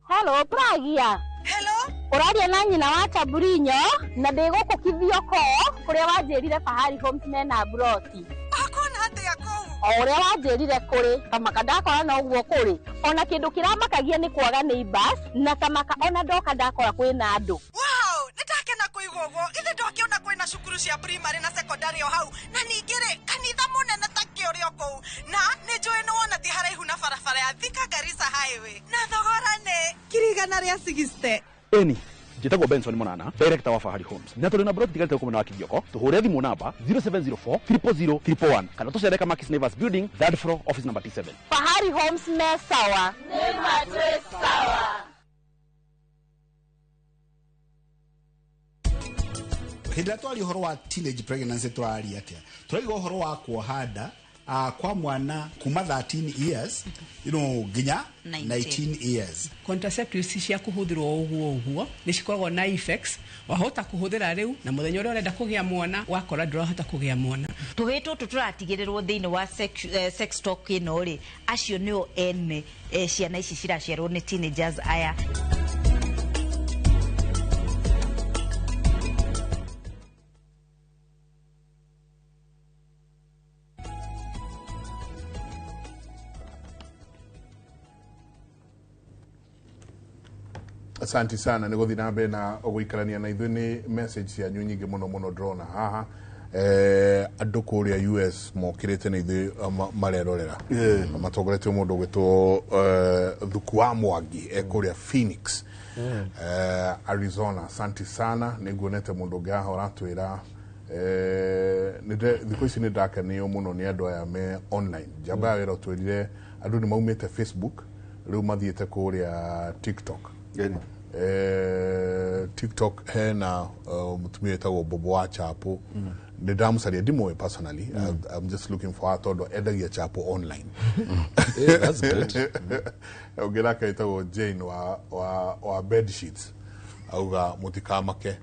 Hello, Pragia. Hello. Ũraria na nyina wa Taburinyo na ndĩ gũkũ Kithioko kũrĩa wanjĩrire Fahari Homes mena broti. Akona atĩa kũu? O ũrĩa wanjĩrire kũrĩ tamaka ndakora no ũguo kũrĩ. Ona kĩndũ kĩramakagia nĩ kwaga neighbors na tamaka ona ndoka ndakora kwĩna andũ. Wow, nĩndakena kũigua ũguo. Githĩ ndwakĩona kwĩna cukuru cia primary na secondary o hau na ningĩ rĩ kanitha mũnene ta kĩ ũrĩ o kũu na nĩ njũĩ nĩ wona ti haraihu na barabara ya Thika Garissa Highway na thogora nĩ 160,000. Eni njĩtagwo Benson Monana, director wa Fahari Homes, na tũrĩ na broti tigarĩte gũkũ mwena wa Kithioko. Tũhũre thimũ namba 0704 000 111 kana tũcere Kamakis Neighbors Building, third floor, office number T7. Fahari Homes me sawa. Nĩ matwĩ sawa. Hĩndĩ ĩrĩa twaria ũhoro wa teenage pregnancy tũraria atĩa? Tũraiga ũhoro wa kuoha nda kwa mwana kuma 13 years nginya 19 years. Contraceptives cia kũhũthĩrwo ũguo ũguo nĩ cikoragwo na effects, wahota kũhũthĩra rĩu na mũthenya ũrĩa ũrenda kũgĩa mwana wakora ndũrahota kũgĩa mwana. Tũhĩ tũtũ tũratigĩrĩrwo thĩinĩ wa sex talk ĩno rĩ, acio nĩo ene ciana ici ciraciarwo nĩ teenagers aya. Asante sana nä gå thiä na mbere na gå ikarania na ithuä nä message cianyu nyingä må no må no ndĩrona haha andå kå rä a US mokä rä te na ithuä marerorera matongoretio må ndå gwä two Thuku wa Mwangi kå rä a Phoenix, Arizona. Asante sana nä nguonete må ndå å ngä haha å ratwä ra thikå ici nä ndakenio må no nä andå aya me online. Njamba ya wä ra å twä rire andå nä maumä te Facebook rä u mathiä te kå rä a TikTok. TikTok hena mutumia wĩtagwo Bobo wa Chapo. Nĩ ndamucaria ndimũĩ personally. I'm just looking for her tondũ endagia chapo online. That's good. Ũngĩ nake wĩtagwo Jane wa bed sheets auga mũtikamake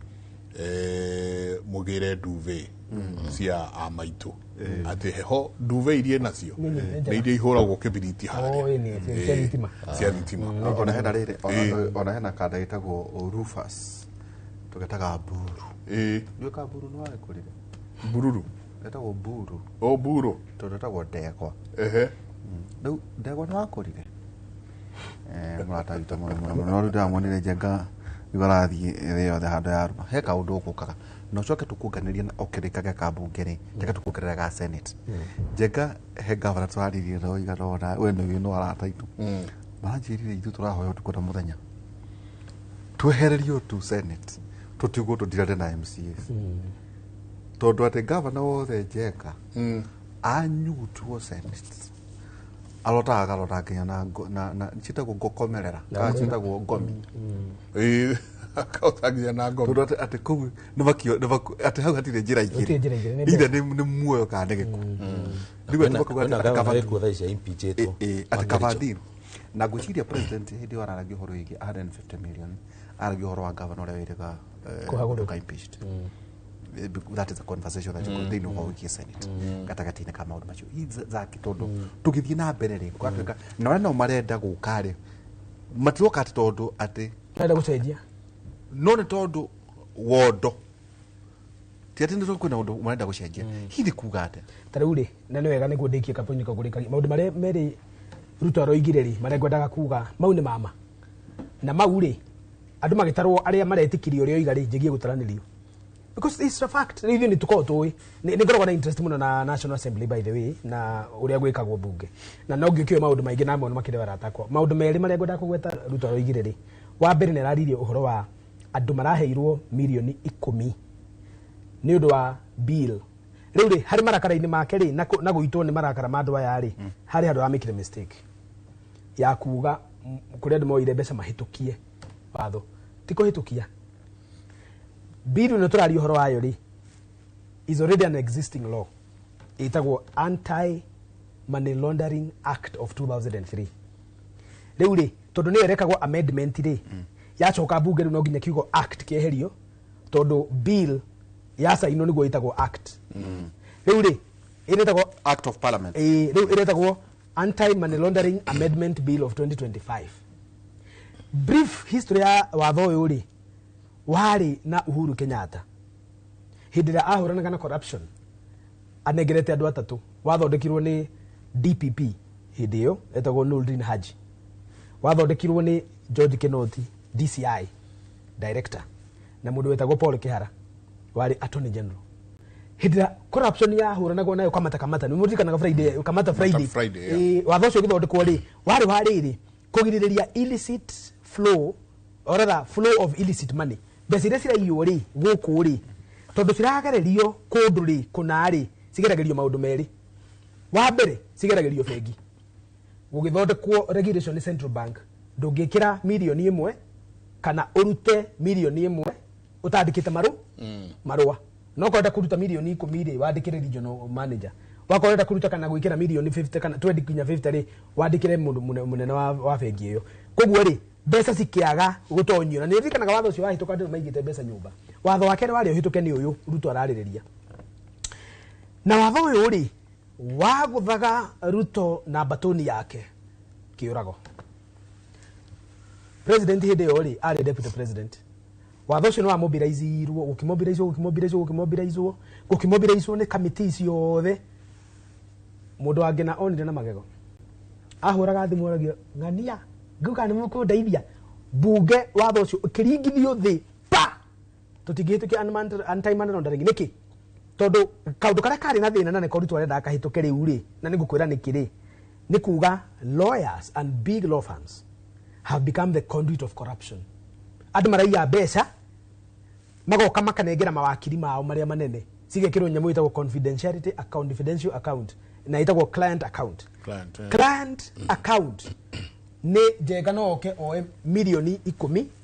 mũgĩre duvet cia amaitũ atĩ heho duvet iria nacio nĩ iria ihũragwo kĩbiriti harĩa cia thitima. Ona hena rĩrĩ, ona hena kanda ĩtagwo Rufus tũgetaga mburu. Ndiũĩ ka mburu nĩ wagĩkũrire? Mbururu ĩtagwo mburu. O mburu tondũ ĩtagwo ndegwa. Rĩu ndegwa nĩ wakũrire? Mũrata witũ mũno mũno mũno no rĩu ndĩramuonire Njenga rĩu arathiĩ thĩ yothe handũ ya ruma he kaũndũ ũgũkaga na ũcoke tũkũnganĩrie na ũkĩrĩkage ka mbunge rĩ njega tũkuongerera ga senate. Njenga he gavana tũraririe na oiga nona we nĩ no arata itũ maranjĩrire ithuĩ tũrahoya ũtukũ na mũthenya twehererio tu senate tũtigwo tũndirane na MCAs tondũ atĩ gavana wothe Njenga anyutwo senate arotaga karota nginya na ciĩtagwo ngokomerera kana ciĩtagwo ngomi. Akahota nginya na ngomi tondũ atĩ kũu atĩ hau hatirĩ njĩra igĩrĩ either nĩ muoyo kana nĩ gĩkuũ. Rĩu atĩ makauga atĩ Kavadin na ngwĩciria president hĩndĩ ĩyo araragia ũhoro wĩgiĩ 150 million aragia ũhoro wa gavana ũrĩa wĩrĩga gũtuĩka impeached. That is a conversation that you could thĩinĩ wa wĩgiĩ senate gatagatĩ-inĩ ka maũndũ macio zaki tondũ tũgĩthiĩ na mbere rĩ gũgatuĩka na arĩa nao marenda gũka rĩ matiroka atĩ tondũ atĩ marenda gũcenjia no nĩ tondũ wondo ti atĩ nĩ tondũ kwĩna ũndũ marenda gũcenjia. Hihi kuga atĩa ta rĩu rĩ na nĩ wega nĩguo ndĩkie kapointi kau kũrĩkagia maũndũ marĩa merĩ Ruto aroigire rĩ marĩa ngwendaga kuga mau nĩ mama na mau rĩ andũ magĩtarwo arĩa maretĩkirie ũrĩa oiga rĩ njĩgie gũtaranĩrio because it's a fact. Rĩu ithuĩ nĩ tũkoragwo tũĩ nĩ ngoragwo na interest mũno na National Assembly by the way na ũrĩa gwĩkagwo mbunge na no ngĩũkĩũĩ maũndũ maingĩ na amwe makĩrĩ arata akwa. Maũndũ merĩ marĩa ngwendaga kũgweta Ruto aroigire rĩ wa mbere nĩ araririe ũhoro wa andũ maraheirwo mirioni 10 nĩ ũndũ wa bill Rĩu rĩ, harĩ marakara-inĩ make rĩ, na gũitwo nĩ marakara ma andũ aya rĩ, harĩ handũ aramĩkire mistake ya kuga kũrĩ andũ moire mbeca mahĩtũkie watho. Ti kũhĩtũkia, bill ĩno tũraria ũhoro wayo rĩ, is already an existing law, ĩtagwo Anti Money Laundering Act of 2003. Rĩu rĩ, tondũ nĩyo ĩrekagwo amendment rĩ, yacoka bunge rĩu no nginya kiugo "act" kĩeherio, tondũ bill yacainwo nĩguo ĩtagwo act. Rĩu rĩ, ĩretagwo Act of Parliament. Ĩĩ, rĩu ĩretagwo Anti Money Laundering Amendment Bill of 2025. Brief history ya watho ũyũ rĩ, warĩ na Uhuru Kenyatta hĩndĩ ĩrĩa ahũranaga na corruption, anengerete andũ atatũ. Wathondekirwo nĩ DPP hĩndĩ ĩyo etagwo Noordin Haji, wathondekirwo nĩ George Kinoti, DCI director, na mũndũ wetagwo Paul Kihara warĩ Attorney General hĩndĩ ĩrĩa corruption yahũranagwo nayo. Kamata, kamata, nĩ mũririkanaga Friday, Kamata Friday? Friday, yeah. Ĩĩ, watho ũcio ũgĩthondekwo rĩ, warĩ wa rĩrĩ, kũgirĩrĩria illicit flow, or rather flow of illicit money, mbeca iria ciraiywo rĩ gũkũ rĩ, tondũ ciragererio kũndũ rĩ kũna rĩ, cigeragĩrio maũndũ merĩ. Wa mbere, cigeragĩrio bengi, gũgĩthondekwo regulation nĩ Central Bank, ndũngĩkĩra 1 mirioni kana ũrute 1 mirioni ũtandĩkĩte marũa. No kwenda kũruta 10 mirioni rĩ, wandĩkĩre regional manager. Wakorwo ũrenda kũruta kana gwĩkĩra 50 mirioni kana 20 nginya 50 rĩ, wandĩkĩre mũndũ mũnene wa bengi ĩyo. Koguo rĩ, mbeca cikĩaga gũtonyio, na nĩ ririkanaga watho ũcio wahĩtũka, andũ nĩ maigĩte mbeca nyũmba. Watho wa kerĩ warĩ ũhĩtũke nĩ ũyũ Ruto ararĩrĩria, na watho ũyũ rĩ, wagũthaga Ruto na mbatũni yake kĩũrago. President hĩndĩ ĩyo rĩ, arĩ deputy president. Watho ũcio nĩ wamobilizirwo, gũkĩmobilizwo, gũkĩmobilizwo, gũkĩmobilizwo, gũkĩmobilizwo nĩ kamĩtĩ ciothe. Mũndũ wangĩ na onire na magego, ahũraga thimũ, oragia ng'ania ngauga nĩ mũkũndeithia bunge. Watho ũcio ũkĩringithio thĩ pa, tũtingĩhĩtũkia anti money laundering. Nĩkĩ? Tondũ kaũndũ karĩa karĩ na thĩna, na nĩko Ruto arendaga kahĩtũke rĩu rĩ, na nĩngũkwĩra nĩkĩ rĩ, nĩ kuga lawyers and big law firms have become the conduit of corruption. Andũ maraiya mbeca, magoka makanengera mawakiri mao marĩa manene, cigekĩrwo nyamũ ĩtagwo confidentiality account, confidential account, na ĩtagwo client account. Client, yeah. Client account nĩ Njenga no oke oe 10 mirioni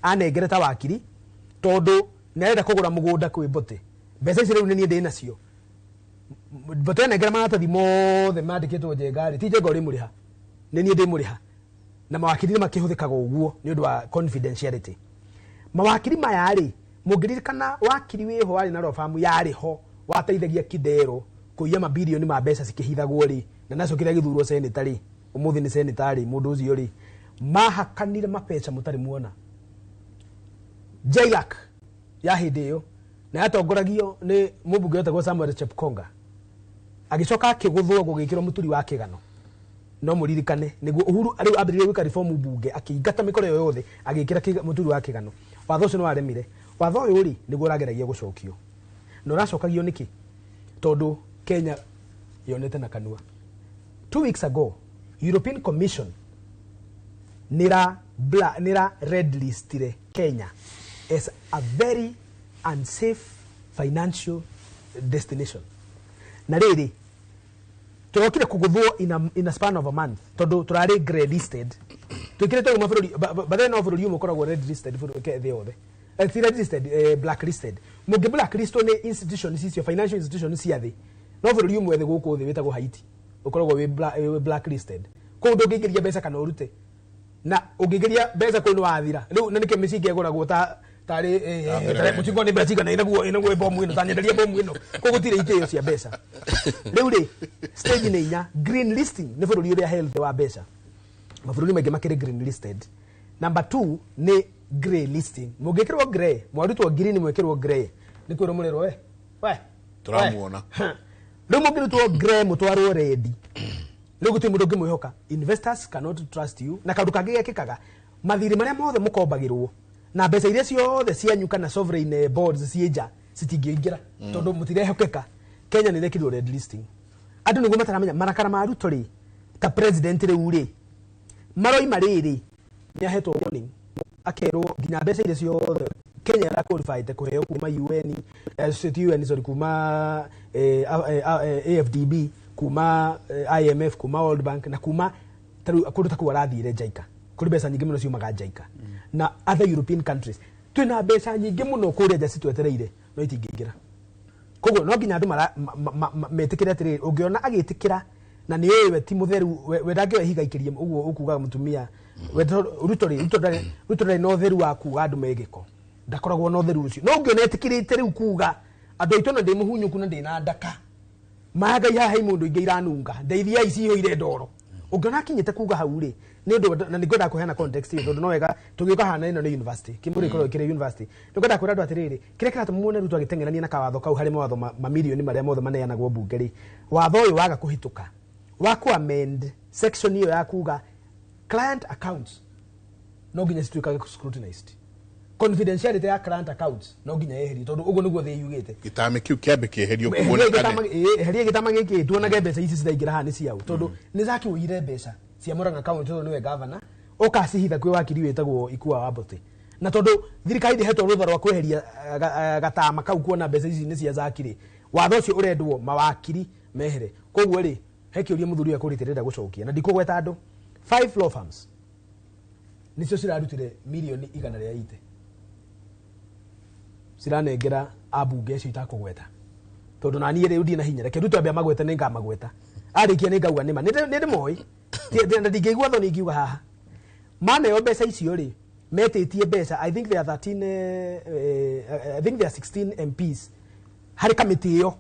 anengere ta wakiri, tondũ nĩ arenda kũgũra mũgũnda kwĩ Mbote. Mbeca ici rĩu nĩ niĩ ndĩ nacio. Mbote anengera maratathi mothe mandĩkĩtwo Njenga rĩ, ti Njenga ũrĩmũrĩha, nĩ niĩ ndĩmũrĩha. Na mawakiri nĩ makĩhũthĩkaga ũguo nĩ ũndũ wa confidentiality. Mawakiri maya rĩ, mũngĩririkana wakiri wĩho warĩ na law firm yarĩ ho wateithagia Kidero kũiya mabirioni ma mbeca cikĩhithagwo rĩ, na nacokire agĩthurwo seneta rĩ, ũmũthĩ nĩ seneta rĩ. Mũndũ ũcio rĩ, mahakanire mabeca mũtarĩ muona. JLAC ya hĩndĩ ĩyo na yatongoragio nĩ mũmbunge wetagwo Samuel Chepkonga, agĩcoka akĩgũthwo, gũgĩkĩrwo mũturi wa kĩgano. No mũririkane nĩguo Uhuru rĩu ambĩrĩrie gwĩka reform bunge, akĩingata mĩkora ĩyo yothe, agĩkĩra mũturi wa kĩgano. Watho ũcio nĩ waremire. Watho ũyũ rĩ, nĩguo ũrageragia gũcokio, na ũracokagio nĩkĩ? Tondũ Kenya yonete na kanua. 2 weeks ago, European Commission nĩra red listire Kenya as a very unsafe financial destination. Na rĩrĩ, tũrokire kũgũthwo in a span of a month, tondũ tũrarĩ grey listed, twĩkĩrĩtwo rĩu mabũrũri bathe no bũrũri ũmwe ũkoragwo red listed thĩ yothe. Ti red listed, black listed. Mũngĩ black listwo nĩ institutions icio, financial institutions cia thĩ, no bũrũri ũmwe thĩ gũkũ thĩ wĩtagwo Haiti ũkoragwo wĩ black listed. Kũu ndũngĩingĩria mbeca kana ũrute, na ũngĩingĩria mbeca kũu nĩ wathira rĩu. Na nĩkĩo mĩcinga ĩgũragwo ta tarĩ mũcingo nĩ mbeca cigana, inaguo bomu ĩno, ta nyenderia bomu ĩno. Kũu gũtirĩ itĩo cia mbeca. Rĩu rĩ, stage nĩ inya. Green listing nĩ bũrũri ũrĩa healthy wa mbeca, mabũrũri maingĩ makĩrĩ green listed. Number two nĩ grey listing. Mũngĩkĩrwo grey, mwarutwo green mwĩkĩrwo grey, nĩ kwĩrwo mũrĩrwo we we. Tũramuona. Rĩu mũngĩrutwo grey mũtwarwo red, rĩu gũtirĩ mũndũ ũngĩmwĩhoka, investors cannot trust you. Na kaũndũ kangĩ gekĩkaga, mathirĩ marĩa mothe mũkombagĩrwo na mbeca iria ciothe cianyu kana sovereign bonds ciĩ nja citingĩingĩra, tondũ mũtirehokeka. Kenya nĩ ĩrekĩrirwo red listing. Andũ nĩguo mataramenya marakara ma Ruto rĩ, ta president rĩu rĩ, maroima rĩrĩ nĩ ahetwo warning, akerwo nginya mbeca iria ciothe Kenya ĩra qualified kũheo kuma UN, ti UN, sorry, kuma AFDB, kuma IMF, kuma World Bank na kuma tarĩu kũndũ ta kũu arathire JICA. Kũrĩ mbeca nyingĩ mũno ciumaga JICA na other European countries. Twĩna mbeca nyingĩ mũno kũrĩa nja citwetereire, no itingĩingĩra. Koguo no nginya andũ metĩkĩre atĩrĩrĩ, ũngĩona agĩtĩkĩra na nĩ ũĩ we ti mũtheru, we ndangĩoya ihiga ikĩrie ũguo ũkugaga mũtumia we. Ruto rĩ, Ruto ndarĩ na ũtheru wa kuga andũ me gĩko, ndakoragwo na ũtheru ũcio. No ũngĩona etĩkĩrĩte rĩu kuga andũ aitũ na ndĩ mũhunyũku na ndĩ na ndaka maya, Ngai, haha he mũndũ ingĩ iranunga, ndeithiai, cihũire ndoro. Ũngĩona akinyĩte kuga hau rĩ, nĩ ũndũ na nĩngwenda kũheana context ĩyo, tondũ no wega tũgĩũka haha, na ĩno nĩ university, kĩmũrĩ ĩkoragwo ĩkĩrĩ university. Nĩngwenda kwĩra andũ atĩrĩrĩ, kĩrĩa kĩratũma muone Ruto agĩteng'erania na kawatho kau harĩ mawatho mamirioni marĩa mothe maneanagwo mbunge rĩ, watho ũyũ waga kũhĩtũka wa ku amend section ĩyo ya kuga client accounts no nginya cituĩkage scrutinized, confidentiality ya client accounts no nginya yeherio, tondũ ũguo nĩguo thĩ yugĩte. Gĩtame kĩu kĩambe kĩeherio kuonekane. Eheria gĩtama gĩkĩ, tuonage mbeca ici ciraingĩra haha nĩ ciao, tondũ nĩ zakĩũire mbeca cia Murang'a County, tondũ nĩwe gavana ũkacihitha kwĩ wakiri wĩtagwo Ikua wa Mbote, na tondũ thirikari ndĩhetwo rũtha rwa kweheria gatama kau kuona mbeca ici nĩ cia Zaki rĩ, watho ũcio ũrendwo mawakiri mehere. Koguo rĩ, he kĩũria mũthuri ũyũ akũrĩte ndĩrenda gũcokia na ndikũgweta andũ. Five law firms nĩcio cirarutire mirioni 180 ciranengera ambunge acio itakũgweta, tondũ na niĩ rĩu ndirĩ na hinya. Reke Ruto ambe amagwete, nĩ ngamagweta. Arĩkia nĩ ngauga nĩma nĩ ndĩmoĩ. Na ndingĩigua thoni ingiuga haha maneo mbeca icio rĩ, metĩtie mbeca. I think they are 13, I think they are 16 MPs harĩ kamĩtĩ ĩyo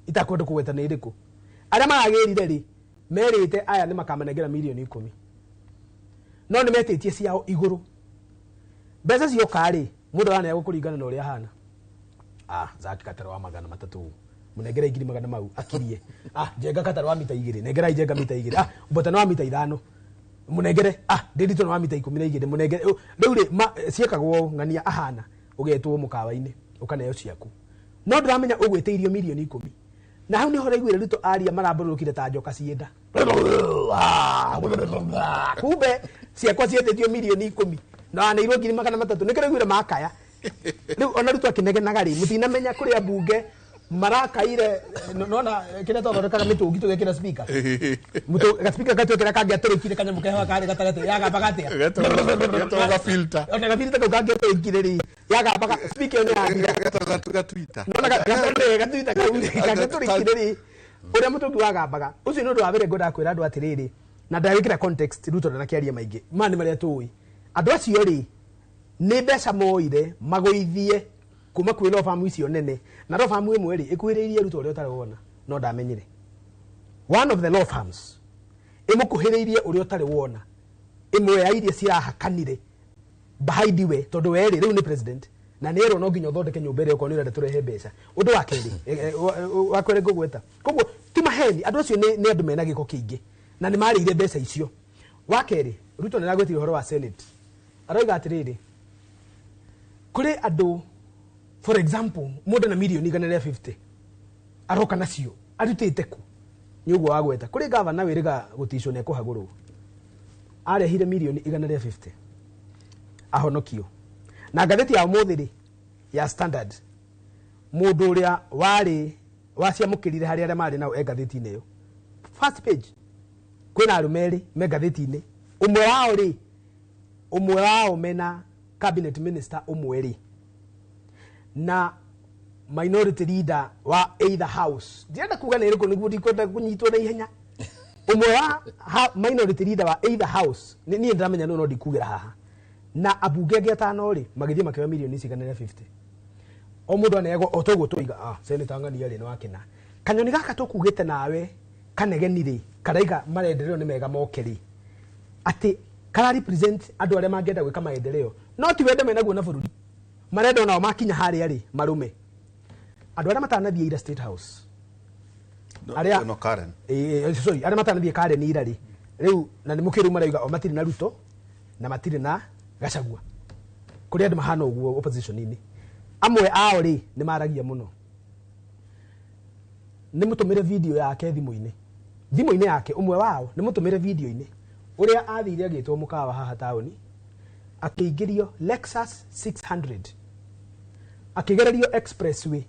itakwenda kũgweta nĩ ĩrĩkũ. Arĩa maragĩrire rĩ, merĩte aya nĩ makamanengera mirioni 10, no nĩ metĩtie ciao igũrũ. Mbeca cioka rĩ, mũndũ araneagwo kũringana na ũrĩa ahana. Ah, Zaki kataro wa 300, mũnengere ngiri magana mau akirie. Ah, Njenga kataro wa mita 2, nengerai Njenga mita 2. Ah, Mbotano wa mita 5, mũnengere. Ah, Ndĩritũ wa mita 12, mũnengere. Rĩu rĩ, ciĩkagwo ng'ania ahana ũgetwo mũkawa-inĩ ũkaneo ciaku, no ndĩramenya ũgwĩtĩirio mirioni 10. Na hau nĩho ũraiguire Ruto aria marambũrũkire ta njoka cienda, kumbe ciakwa cietĩtio mirioni 10 na waneirwo ngiri 300. Nĩkĩo raiguire makaya rĩu ona Ruto akĩnegenaga rĩ, mũtinamenya kũrĩa mbunge marakaire. Nona kĩrĩa twathondekaga mĩtũngi tũgekĩra speaker, gaspika gatwekĩra kangĩatũrĩkire kanyamũ keho karĩ gatagatĩ yagambaga atĩa? Getagwo gafilter. Ona gafilter kau kangĩatũrĩkire rĩ, yagambaga speaker ĩyo nĩ yathira. Gatwita. Nona gatwita kau rĩ, kangĩatũrĩkire rĩ, ũrĩa mũtũngi wagambaga ũcio. Nĩ ũndũ wa mbere ngwendaga kwĩra andũ atĩrĩrĩ, na ndagĩkĩra context, Ruto ndanakĩaria maingĩ maya nĩ marĩa tũĩ. Andũ acio rĩ, nĩ mbeca moire magũithie kuma kwĩ law firm icio nene, na law firm ĩmwe rĩ, ĩkuhĩrĩirie Ruto ũrĩa ũtarĩ wona no ndamenyire. One of the law firms ĩmũkuhĩrĩirie ũrĩa ũtarĩ wona, ĩmwe ya iria cirahakanire behind we, tondũ we rĩ, rĩu nĩ president na nĩ erwo no nginya ũthondeke nyũmba ĩrĩa okorwo nĩ ũrenda tũrehe mbeca. Ũndũ wa kerĩ, wa kerĩ ngũgweta, koguo ti maheni, andũ acio nĩ andũ mena gĩko kĩingĩ na nĩ marĩire mbeca icio. Wa kerĩ, Ruto nĩ aragwetire ũhoro wa Senate, aroiga atĩrĩrĩ, kũrĩ andũ, for example, mũndũ na mirioni 150 aroka nacio arutĩte kũ? Nĩ ũguo wagweta kũrĩ gavana wĩrĩga gũticwo nĩ ekũhagũrwo, arehire mirioni 150 ahonokio. Na ngathĩti ya ũmũthĩ rĩ, ya Standard, mũndũ ũrĩa warĩ waciamũkĩrire harĩ arĩa marĩ nao e ngathĩti-inĩ ĩyo, first page, kwĩna arũme erĩ me ngathĩti-inĩ, ũmwe wao rĩ, ũmwe wao mena cabinet minister ũmwe rĩ, na minority leader wa either house, ndirenda kuga nĩ ĩrĩkũ nĩguo ndikwenda kũnyitwo na ihenya, ũmwe wa minority leader wa either house, niĩ ndĩramenya no ndikugĩra haha, na ambunge angĩ atano rĩ, magĩthiĩ makĩoya mirioni ici 150, o mũndũ aneagwo o toguo tũiga. Ah, senator ng'ania rĩ, nĩ wakena kanyoni gaka tũkugĩte nawe kanegeni rĩ, karaiga maendeleo nĩ mega moke rĩ, atĩ kara represent andũ arĩa mangĩenda gwĩka maendeleo, no ti wendo menaguo na bũrũri, marenda onao makinya harĩa rĩ, marume andũ arĩa matanathiĩ ira State House arĩa No, Karen. Sorry, arĩa matanathiĩ Karen ira rĩ, rĩu na nĩ mũkĩrũ marauga o matirĩ na Ruto na matirĩ na Gachagua. Kũrĩ andũ mahana ũguo opposition-inĩ, amwe ao rĩ, nĩ maragia mũno. Nĩ mũtũmĩre video yake thimũ-inĩ yake, ũmwe wao nĩ mũtũmĩre video-inĩ ũrĩa athire agĩtwo mũkawa haha taũni, akĩingĩrio Lexus 600. Akĩgererio expressway,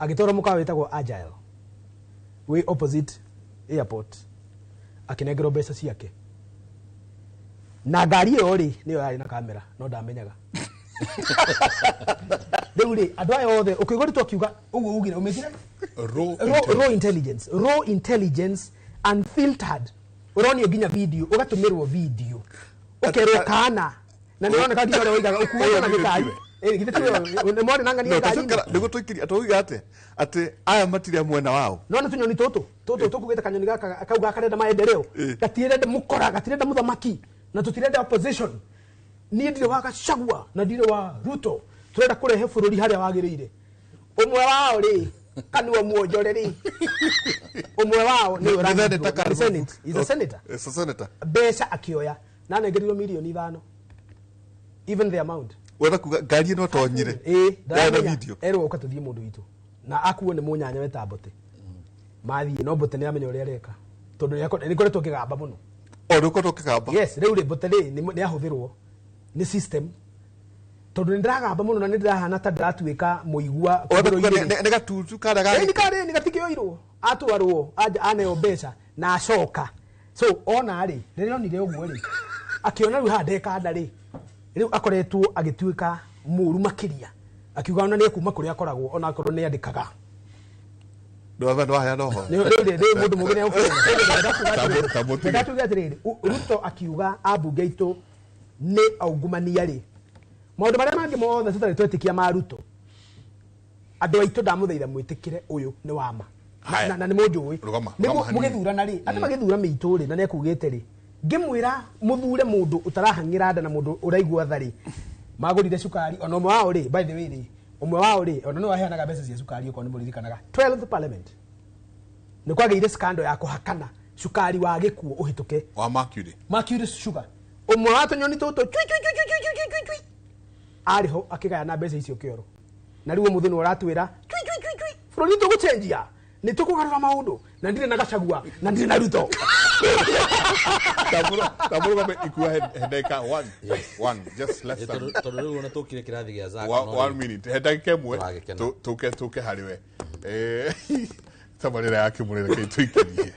agĩtwarwo mũkawa wĩtagwo Agile wĩ opposite airport, akĩnengerwo mbeca ciake na ngari ĩyo rĩ nĩyo yarĩ na kamera no ndamenyaga. Rĩu rĩ andũ aya othe ũkĩigua Ruto akiuga ũguo ugire ũmĩtire raw intelligence unfiltered, ũronio nginya video, ũgatũmĩrwo video, ũkerwo kana na nĩ ũroneka nginya ũrĩa woigaga ũkuĩtwo na gĩkari. Githĩ tiwe nĩ mwarĩ na ng'ania No, ngari-inĩ? Nĩguo tũikirie tũiga atĩ atĩ aya matirĩ a mwena wao. No nĩ tũnyoni tũtũ tũtũ tũkugĩte kanyoni gaka kau gakarenda maendeleo, gatirenda mũkora, gatirenda mũthamaki na tũtirenda opposition. Niĩ ndirĩ wa Gachagua na ndirĩ wa Ruto, tũrenda kũrehe bũrũri harĩa wagĩrĩire. Ũmwe wao rĩ kanua muonjore rĩ, ũmwe wao nĩ Nĩ senator kana nĩ senate, is a senator. Is a senator. Mbeca akĩoya na anengerirwo mirioni 5, even the amount. Wenda kuga ngari ĩno tonyire. Ĩ Yarĩ na ndaramenya. video. Erwo ũka tũthiĩ mũndũ witũ na akuo nĩ mũnyanya weta Mbote mathiĩ, no Mbote nĩ amenya ũrĩa areka tondũ nĩ koretwo kĩgamba mũno. O nĩ ũkoretwo ũkĩgamba. Yes, rĩu rĩ Mbote rĩ nĩ ahũthĩrwo nĩ system tondũ nĩ ndĩragamba mũno na nĩ ndĩrahana ta ndĩratuĩka mũigua. Ũrenda kuga nĩ gatutu karĩa Ĩĩ, nĩ karĩ nĩ gatikĩoirwo atwarwo aneo mbeca na acoka. So ona rĩ rĩrĩa onire ũguo rĩ akĩona rĩu haha ndekanda rĩ, rĩu akoretwo agĩtuĩka mũru makĩria, akiuga ona nĩ ekuma kũrĩa akoragwo ona akorwo nĩ andĩkaga. Ndwaheana ũhoro. Rĩu rĩ rĩu mũndũ mũgĩ Ta mũtige. nĩatuge atĩrĩrĩ, Ruto akiuga ambunge aitũ nĩ aungumania rĩ, maũndũ marĩa mangĩ mothe tũtarĩ twetĩkia ma Ruto, andũ aitũ ndamũthaitha mwĩtĩkĩre ũyũ nĩ wama. Haya. Na nĩ mũnjũĩ. Rũgama, Nĩguo rũgama hanini. mũgĩthurana rĩ, andũ magĩthura mĩitũ rĩ, na nĩ ekugĩte rĩ, ngĩmwĩra mũthure mũndũ ũtarahang'ĩra nda na mũndũ ũraigua tha rĩ, magũrire cukari ona ũmwe wao rĩ, by the way rĩ, ũmwe wao rĩ ona nĩwe waheanaga mbeca cia cukari okorwo nĩ mũririkanaga 12th parliament nĩ kwagĩire scandal ya kũhakana cukari wa gĩkuũ ũhĩtũke. Wa Mercury. Mercury sugar, ũmwe wa tũnyoni tũtũ cui cui cui cui cui cui cui cui arĩ ho akĩgayana mbeca icio kĩoro, na rĩu ũmũthĩ nĩ ũratwĩra cui cui cui cui bũrũri tũgũcenjia, nĩ tũkũgarũra maũndũ na ndirĩ na Gachagua na ndirĩ na Ruto. Tamũrũgame ikua he ndagĩka one one just less than Tondũ rĩu ona tũkire kĩrathi gĩa Zack, one no one rĩu minute, he ndagĩka ĩmwe. Tũragĩkena. Tũke harĩ we. Tabarĩra ya kĩmũrĩre kĩu tũikĩrie.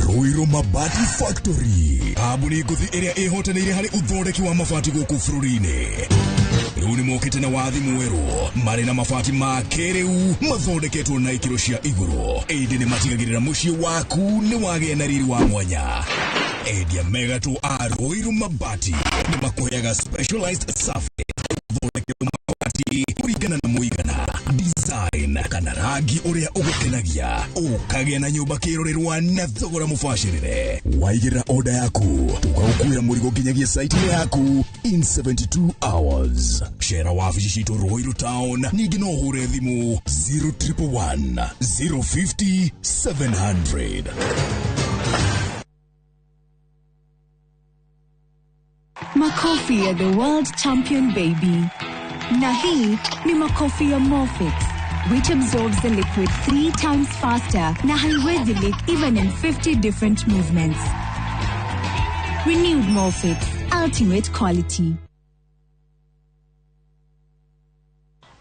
Ruiru Mabati Factory, kambuni ngũthi ĩrĩa ĩhotanĩire harĩ ũthondeki wa mabati gũkũ bũrũri-inĩ, rĩu nĩ mokĩte na wathi mwerũ marĩ na mabati ma kĩrĩu mathondeketwo na ikĩro cia igũrũ, ĩndĩ nĩ matigagĩrĩra mũciĩ waku nĩ wagĩa na riri wa mwanya. Endia megatũ a Ruiru Mabati nĩ makũheaga specialized service gũthondekerwo mabati kũringana na mũigana, design kana rangi ũrĩa ũgũkenagia, ũkagĩa na nyũmba kĩrorerwa na thogora mũbacĩrĩre. Waigĩrĩra oda yaku tũgagũkuĩra mũrigo nginyagia site-inĩ yaku in 72 hours. Cera wabici citũ Ruiru town, ningĩ no ũhũre thimũ 0111 050 700. Makofi ya the world champion baby. Na hii ni makofi ya Morfix, which absorbs the liquid three times faster na haiwezi leak even in 50 different movements. Renewed Morfix, ultimate quality.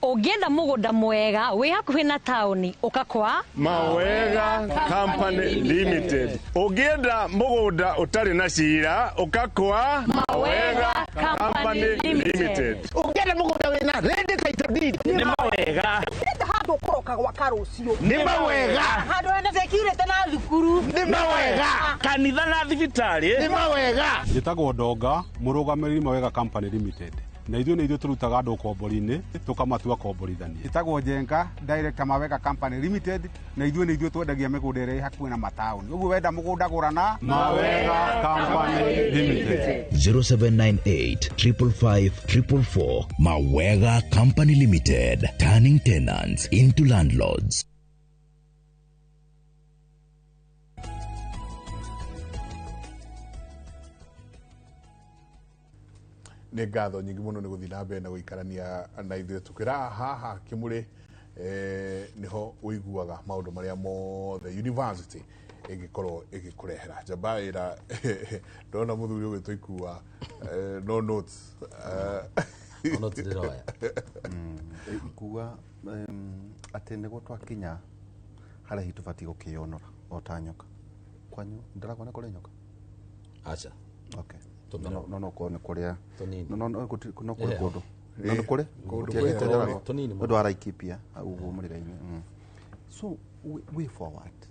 Ũngĩenda mũgũnda mwega wĩ hakuhĩ na taũni, ũka kwa Mawega Company Limited. Ũngĩenda mũgũnda ũtarĩ na cira, ũka kwa Mawega Company Limited. Ũngĩenda mũgũnda wĩna ready title deed, nĩ Mawega. Ndĩrenda handũ ũkũroka gwaka rũciũ. Nĩ Mawega. Handũ hena security na thukuru. Nĩ Mawega. Kanitha na thibitarĩ. Nĩ Mawega. Njĩtagwo Ndonga, mũrũgamĩrĩri Mawega Company Limited. Na ithuĩ nĩ ithuĩ tũrutaga andũ ũkombori-inĩ tũkamatua komborithania. Ĩtagwo Njenga, Director Mawega Company Limited, na ithuĩ nĩ ithuĩ twendagia mĩgũnda ĩrĩa ĩ hakuhĩ na mataũni. Ũguo wenda mũgũnda gũra na Mawega Company Limited. 0798 555 444. Mawega Company Limited, turning tenants into landlords. Nĩ ngatho nyingĩ mũno nĩ gũthiĩ na mbere na gũikarania na ithuĩ tũkĩra haha Kĩmũrĩ, nĩho ũiguaga maũndũ marĩa mothe university ĩngĩkorwo ĩgĩkũrehera. Njamba ĩra ndona mũthuri ũgĩtwo Ikua, no notes. No notes ndĩroya. Ikuga atĩ nĩguo twakinya harĩa hihi tũbatiĩ gũkĩyonora o ta nyoka. Kwanyu ndĩrakona kũrĩ nyoka? Aca. Okay. Tũmĩra. No no korwo nĩ kũrĩa. Tũnini. No no kũrĩ Yeah. kũndũ. No nĩ kũrĩ? Kũndũ Gũtiagĩte kwĩ njarago. Tũnini mũno. Nĩ ũndũ wa Laikipia hau ũguo mũrĩra-inĩ. So way forward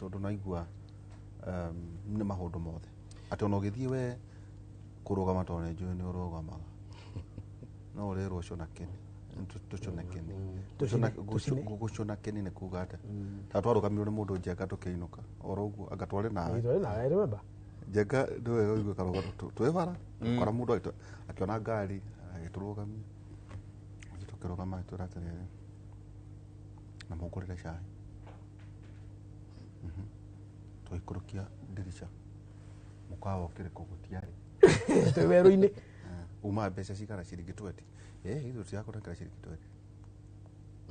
tondũ naigua nĩ maũndũ mothe atĩ ona ũgĩthiĩ we kũrũgama tondũ nĩ njũĩ nĩ ũrũgamaga no ũrerwo cũna kĩni tũcũne kĩni. Tũcine. Gũcũna kĩni nĩ kuga atĩa? Ta twarũgamirwo nĩ mũndũ Njenga tũkĩinũka oro ũguo anga twarĩ nawe. Twarĩ nawe, I remember. Njenga nĩwe ũigua karũgano twĩ bara kora mũndũ akĩona ngari agĩtũrũgamia. Ithuĩ tũkĩrũgama agĩtwĩra atĩrĩrĩ, na mũngũrĩre cai. Tũgĩikũrũkia ndirica mũkawa ũkĩrĩ kũ gũtiarĩ. Twĩ werũ-inĩ. Uma mbeca cigana? Ciringi 20. Ithuĩ tũtirakũnengera ciringi 20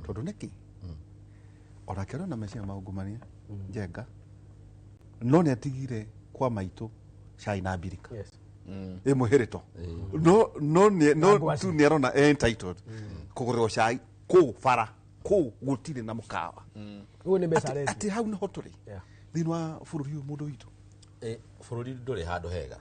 tondũ nĩkĩ onake arĩ na meciria maungumania Njenga no nĩ atigire kwa maitũ cai na mbirika. Ĩ mũhĩrĩto no no no tu nĩ arona entitled kũgũrĩrwo cai kũu bara kũu gũtirĩ na mũkawa. Ũguo nĩ mbeca aretia. Atĩ hau nĩho tũrĩ thĩinĩ wa bũrũri ũyũ mũndũ witũ. Bũrũri ndũrĩ handũ hega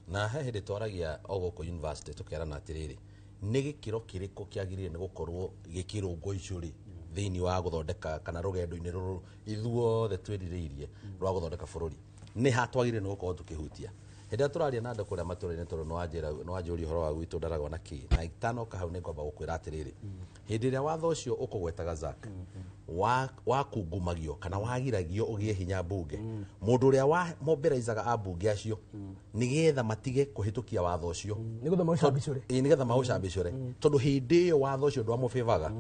na he hĩndĩ twaragia o gũkũ university tũkerana atĩrĩrĩ, nĩ gĩkĩro kĩrĩkũ kĩagĩrĩire nĩ gũkorwo gĩkĩrũngwo icũrĩ thĩinĩ wa gũthondeka kana rũgendo-inĩ rũrũ ithuothe twĩrirĩirie rwa gũthondeka bũrũri, nĩ ha twagĩrĩire nĩ gũkorwo tũkĩhutia hĩndĩ ĩrĩa tũraria na andũ kũrĩa matũra-inĩ, tondũ nĩ wanjũria ũhoro wa gwitũ ndaragwo na kĩ na itanoka hau nĩ ngwamba gũkwĩra atĩrĩrĩ, hĩndĩ ĩrĩa watho ũcio ũkũgwetaga Zack wakungumagio kana wagiragio ũgĩe hinya mbunge, mũndũ ũrĩa wa mobilaizaga ambunge acio nĩgetha matige kũhĩtũkia watho ũcio. Nĩgetha maũcambicũre. Nĩgetha maũcambicũre, tondũ hĩndĩ ĩyo watho ũcio ndwamũbĩbaga,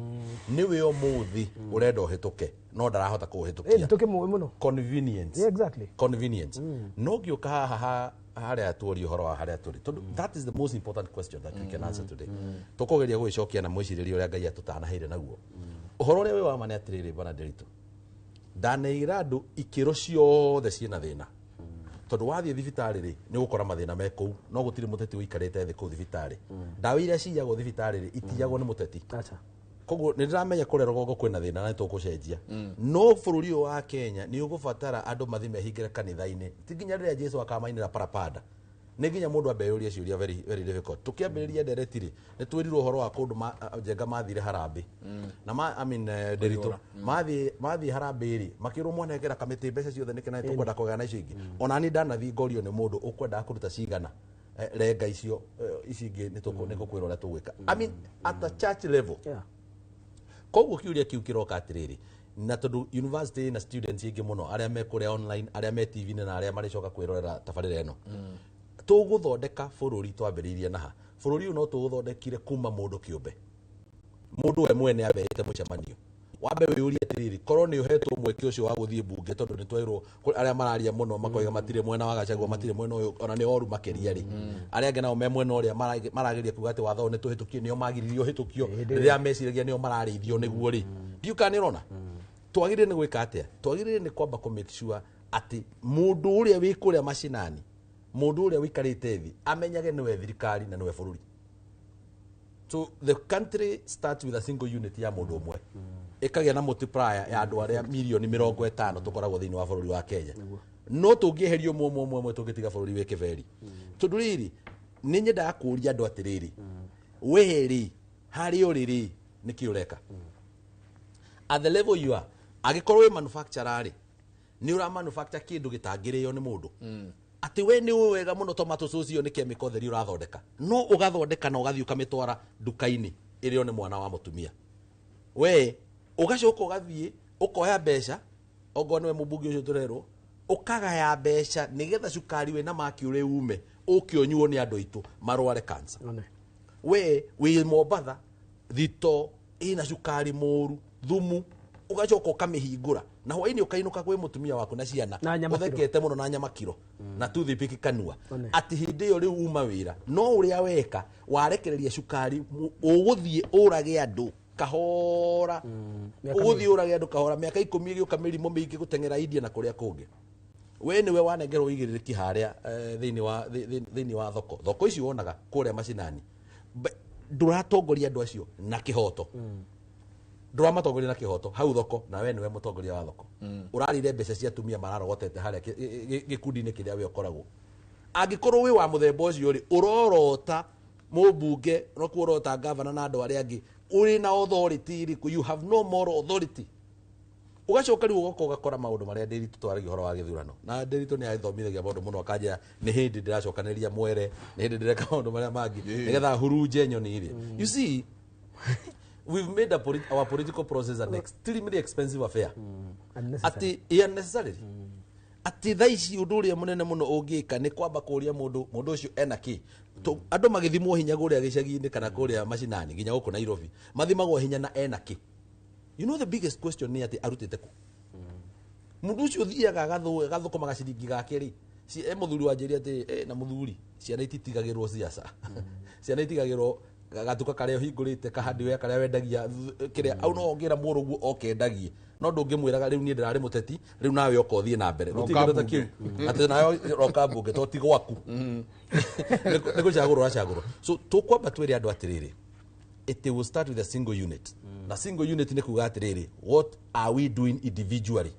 nĩwe ũmũthĩ ũrenda ũhĩtũke no ndarahota kũũhĩtũkia. Tũkĩmũĩ mũno. Convenience. Yeah, exactly. Convenience. No ngĩũka haha harĩa tuoria ũhoro wa harĩa tũrĩ, tondũ that is the most important question that we can answer today, tũkũgeria gũgĩcokia na mwĩcirĩrie ũrĩa Ngai atũtanaheire naguo. Ũhoro ũrĩa wĩ wa ma nĩ atĩrĩrĩ, bwana Nderitu, ndaneira andũ ikĩro ciothe ciĩna thĩna, tondũ wathiĩ thibitarĩ rĩ nĩ ũgũkora mathĩna me kũu, no gũtirĩ mũteti ũikarĩte thĩ kũu thibitarĩ. Ndawa iria ciyagwo thibitarĩ rĩ itiyagwo nĩ mũteti. Koguo nĩ ndĩramenya kũrĩa rũgongo kwĩna thĩna na nĩ tũgũcenjia, no bũrũri ũyũ wa Kenya nĩ ũgũbatara andũ mathiĩ mehingĩre kanitha-inĩ, ti nginya rĩrĩa Jesu akamainĩra parapanda, nĩ nginya mũndũ ambe eyũrie ciũria very, very difficult. Tũkĩambĩrĩria ndereti rĩ nĩ twĩrirwo ũhoro wa kũndũ Njenga mathire harambĩ na ma, I mean, Nderitu mathiĩ harambĩ rĩ makĩrwo mwanengera kamĩtĩ mbeca ciothe nĩkĩ na tũkwenda kũgaya na icio ingĩ. Ona niĩ ndanathiĩ ngorio nĩ mũndũ ũkwendaga kũruta cigana, renga icio, ici ingĩ nĩ gũkwĩra ũrĩa tũgwĩka, I mean, at a church level. Koguo kĩũria kĩu kĩroka atĩrĩrĩ, na tondũ university na students aingĩ mũno arĩa me kũrĩa online, arĩa me TV-inĩ na arĩa marĩcoka kwĩrorera tabarĩra ĩno, tũgũthondeka bũrũri twambĩrĩirie naha? Bũrũri ũyũ no tũũthondekire kuma mũndũ kĩũmbe, mũndũ we mwene ambe ĩte mũcemanio wambe wĩyũrie atĩrĩrĩ, korwo nĩ ũhetwo mweke ũcio wa gũthiĩ mbunge, tondũ nĩ twerwo kũrĩ arĩa mararia mũno makoiga matirĩ mwena wa Gachagua, matirĩ mwena ũyũ, ona nĩ oru makĩria rĩ, arĩa angĩ nao me mwena ũrĩa marageria kuga atĩ watho ũyũ nĩ tũhĩtũkie, nĩo magiririo ũhĩtũkio rĩrĩa meciragia nĩo mararĩithio nĩguo rĩ, ndiũ kana nĩ ũrona twagĩrĩire nĩ gwĩka atĩa? Twagĩrĩire nĩ kwamba kũ make sure atĩ mũndũ ũrĩa wĩ kũrĩa macinani, mũndũ ũrĩa ũikarĩte thĩ, amenyage nĩwe thirikari na nĩwe bũrũri. So the country starts with a single unit ya mũndũ ũmwe, ĩkagĩa na multiplier ya andũ arĩa mirioni 50 tũkoragwo thĩinĩ wa bũrũri wa Kenya. No tũngĩeheria ũmwe ũmwe ũmwe ũmwe, tũngĩtiga bũrũri wĩ kĩberi. Tondũ rĩrĩ nĩ nyendaga kũũria andũ atĩrĩrĩ, we rĩ harĩa ũrĩ rĩ nĩkĩ ũreka at the level you are? Angĩkorwo wĩ manufacturer rĩ, nĩ ũra manufacture kĩndũ gĩtangĩrĩo nĩ mũndũ. Atĩ we nĩ ũĩ wega mũno tomato sauce ĩyo nĩ chemical theri ũrathondeka, no ũgathondeka na ũgathiĩ ũkamĩtwara nduka-inĩ ĩrĩo nĩ mwana wa mũtumia. We ũgacoka ũgathiĩ ũkoya mbeca, okorwo nĩwe mũmbunge ũcio tũrerwo, ũkagaya mbeca nĩgetha cukari wĩna mercury ume ũke ũnyuo nĩ andũ aitũ marware cancer. We wĩ Mombatha thito ĩna cukari mũru thumu, ũgacoka ũkamĩhingũra na hwainĩ ũkainũka kwĩ mũtumia waku na ciana Na nyama kiro. ũthekete mũno na nyama kiro na toothpick kanua. One. Atĩ hĩndĩ ĩyo rĩu uma wĩra no ũrĩa weka warekereria cukari ũgũthiĩ ũrage andũ kahora, Mĩaka ũgũthiĩ ũrage andũ kahora mĩaka 10 ĩgĩũka, mĩrimũ mĩingĩ gũteng'era India na kũrĩa kũngĩ. We nĩwe wanengerwo ũigĩrĩrĩki harĩa thĩinĩ wa thoko, thoko ici wonaga kũrĩa macinani. Ndũratongoria andũ acio na kĩhoto, ndũramatongoria na kĩhoto hau thoko, na we nĩwe mũtongoria wa thoko. Ũrarire mbeca cia atumia mararogotete harĩa gĩkundi-inĩ kĩrĩa we ũkoragwo. Angĩkorwo wĩ wa mũthemba ũcio rĩ, ũrorota mũmbunge no kuorota gavana na andũ arĩa angĩ ũrĩ na authority ĩrĩkũ? You have no moral authority. Ũgacoka rĩu ũgoka ũgakora maũndũ marĩa Ndĩritũ twaragia ũhoro wa gĩthurano, na Ndĩritũ nĩ athomithagia maũndũ mũno, akanjĩra nĩ hĩndĩ ndĩracokanĩrĩria mwere, nĩ hĩndĩ ndĩreka maũndũ marĩa mangĩ nĩgetha hurunje nyoni rĩ. You see, we've made our political process an extremely expensive affair. Unnecessary. Atĩ unnecessarily, atĩ thaa ici ũndũ ũrĩa mũnene mũno ũngĩka nĩ kwamba kũria mũndũ, mũndũ ũcio ena kĩ. Andũ magĩthimwo hinya kũrĩa gĩcagi-inĩ kana kũrĩa macinani nginya gũkũ Nairobi mathimagwo hinya na ena kĩ. You know, the biggest question nĩ atĩ arutĩte kũ mũndũ ũcio ũthiaga agathũkũmaga ciringi gake rĩ. Mũthuri wanjĩria atĩ na mũthuri, ciana ititigagĩrwo ciaca, ciana itigagĩrwo gatuka karĩa ũhingũrĩte kahardware karĩa wendagia kĩrĩa au no ongĩra mũrũguo oke endagie, no ndũngĩmwĩraga rĩu niĩ ndĩrarĩ mũteti, rĩu nawe oka ũthiĩ na mbere. Roka Gũtirĩ kĩndũ ta mbunge. kĩu atĩ nawe roka mbunge to ti gwaku nĩ gũcagũrwo ũracagũrwo. So tũkwamba twĩre andũ atĩrĩrĩ, it will start with a single unit, na single unit nĩ kuga atĩrĩrĩ, what are we doing individually?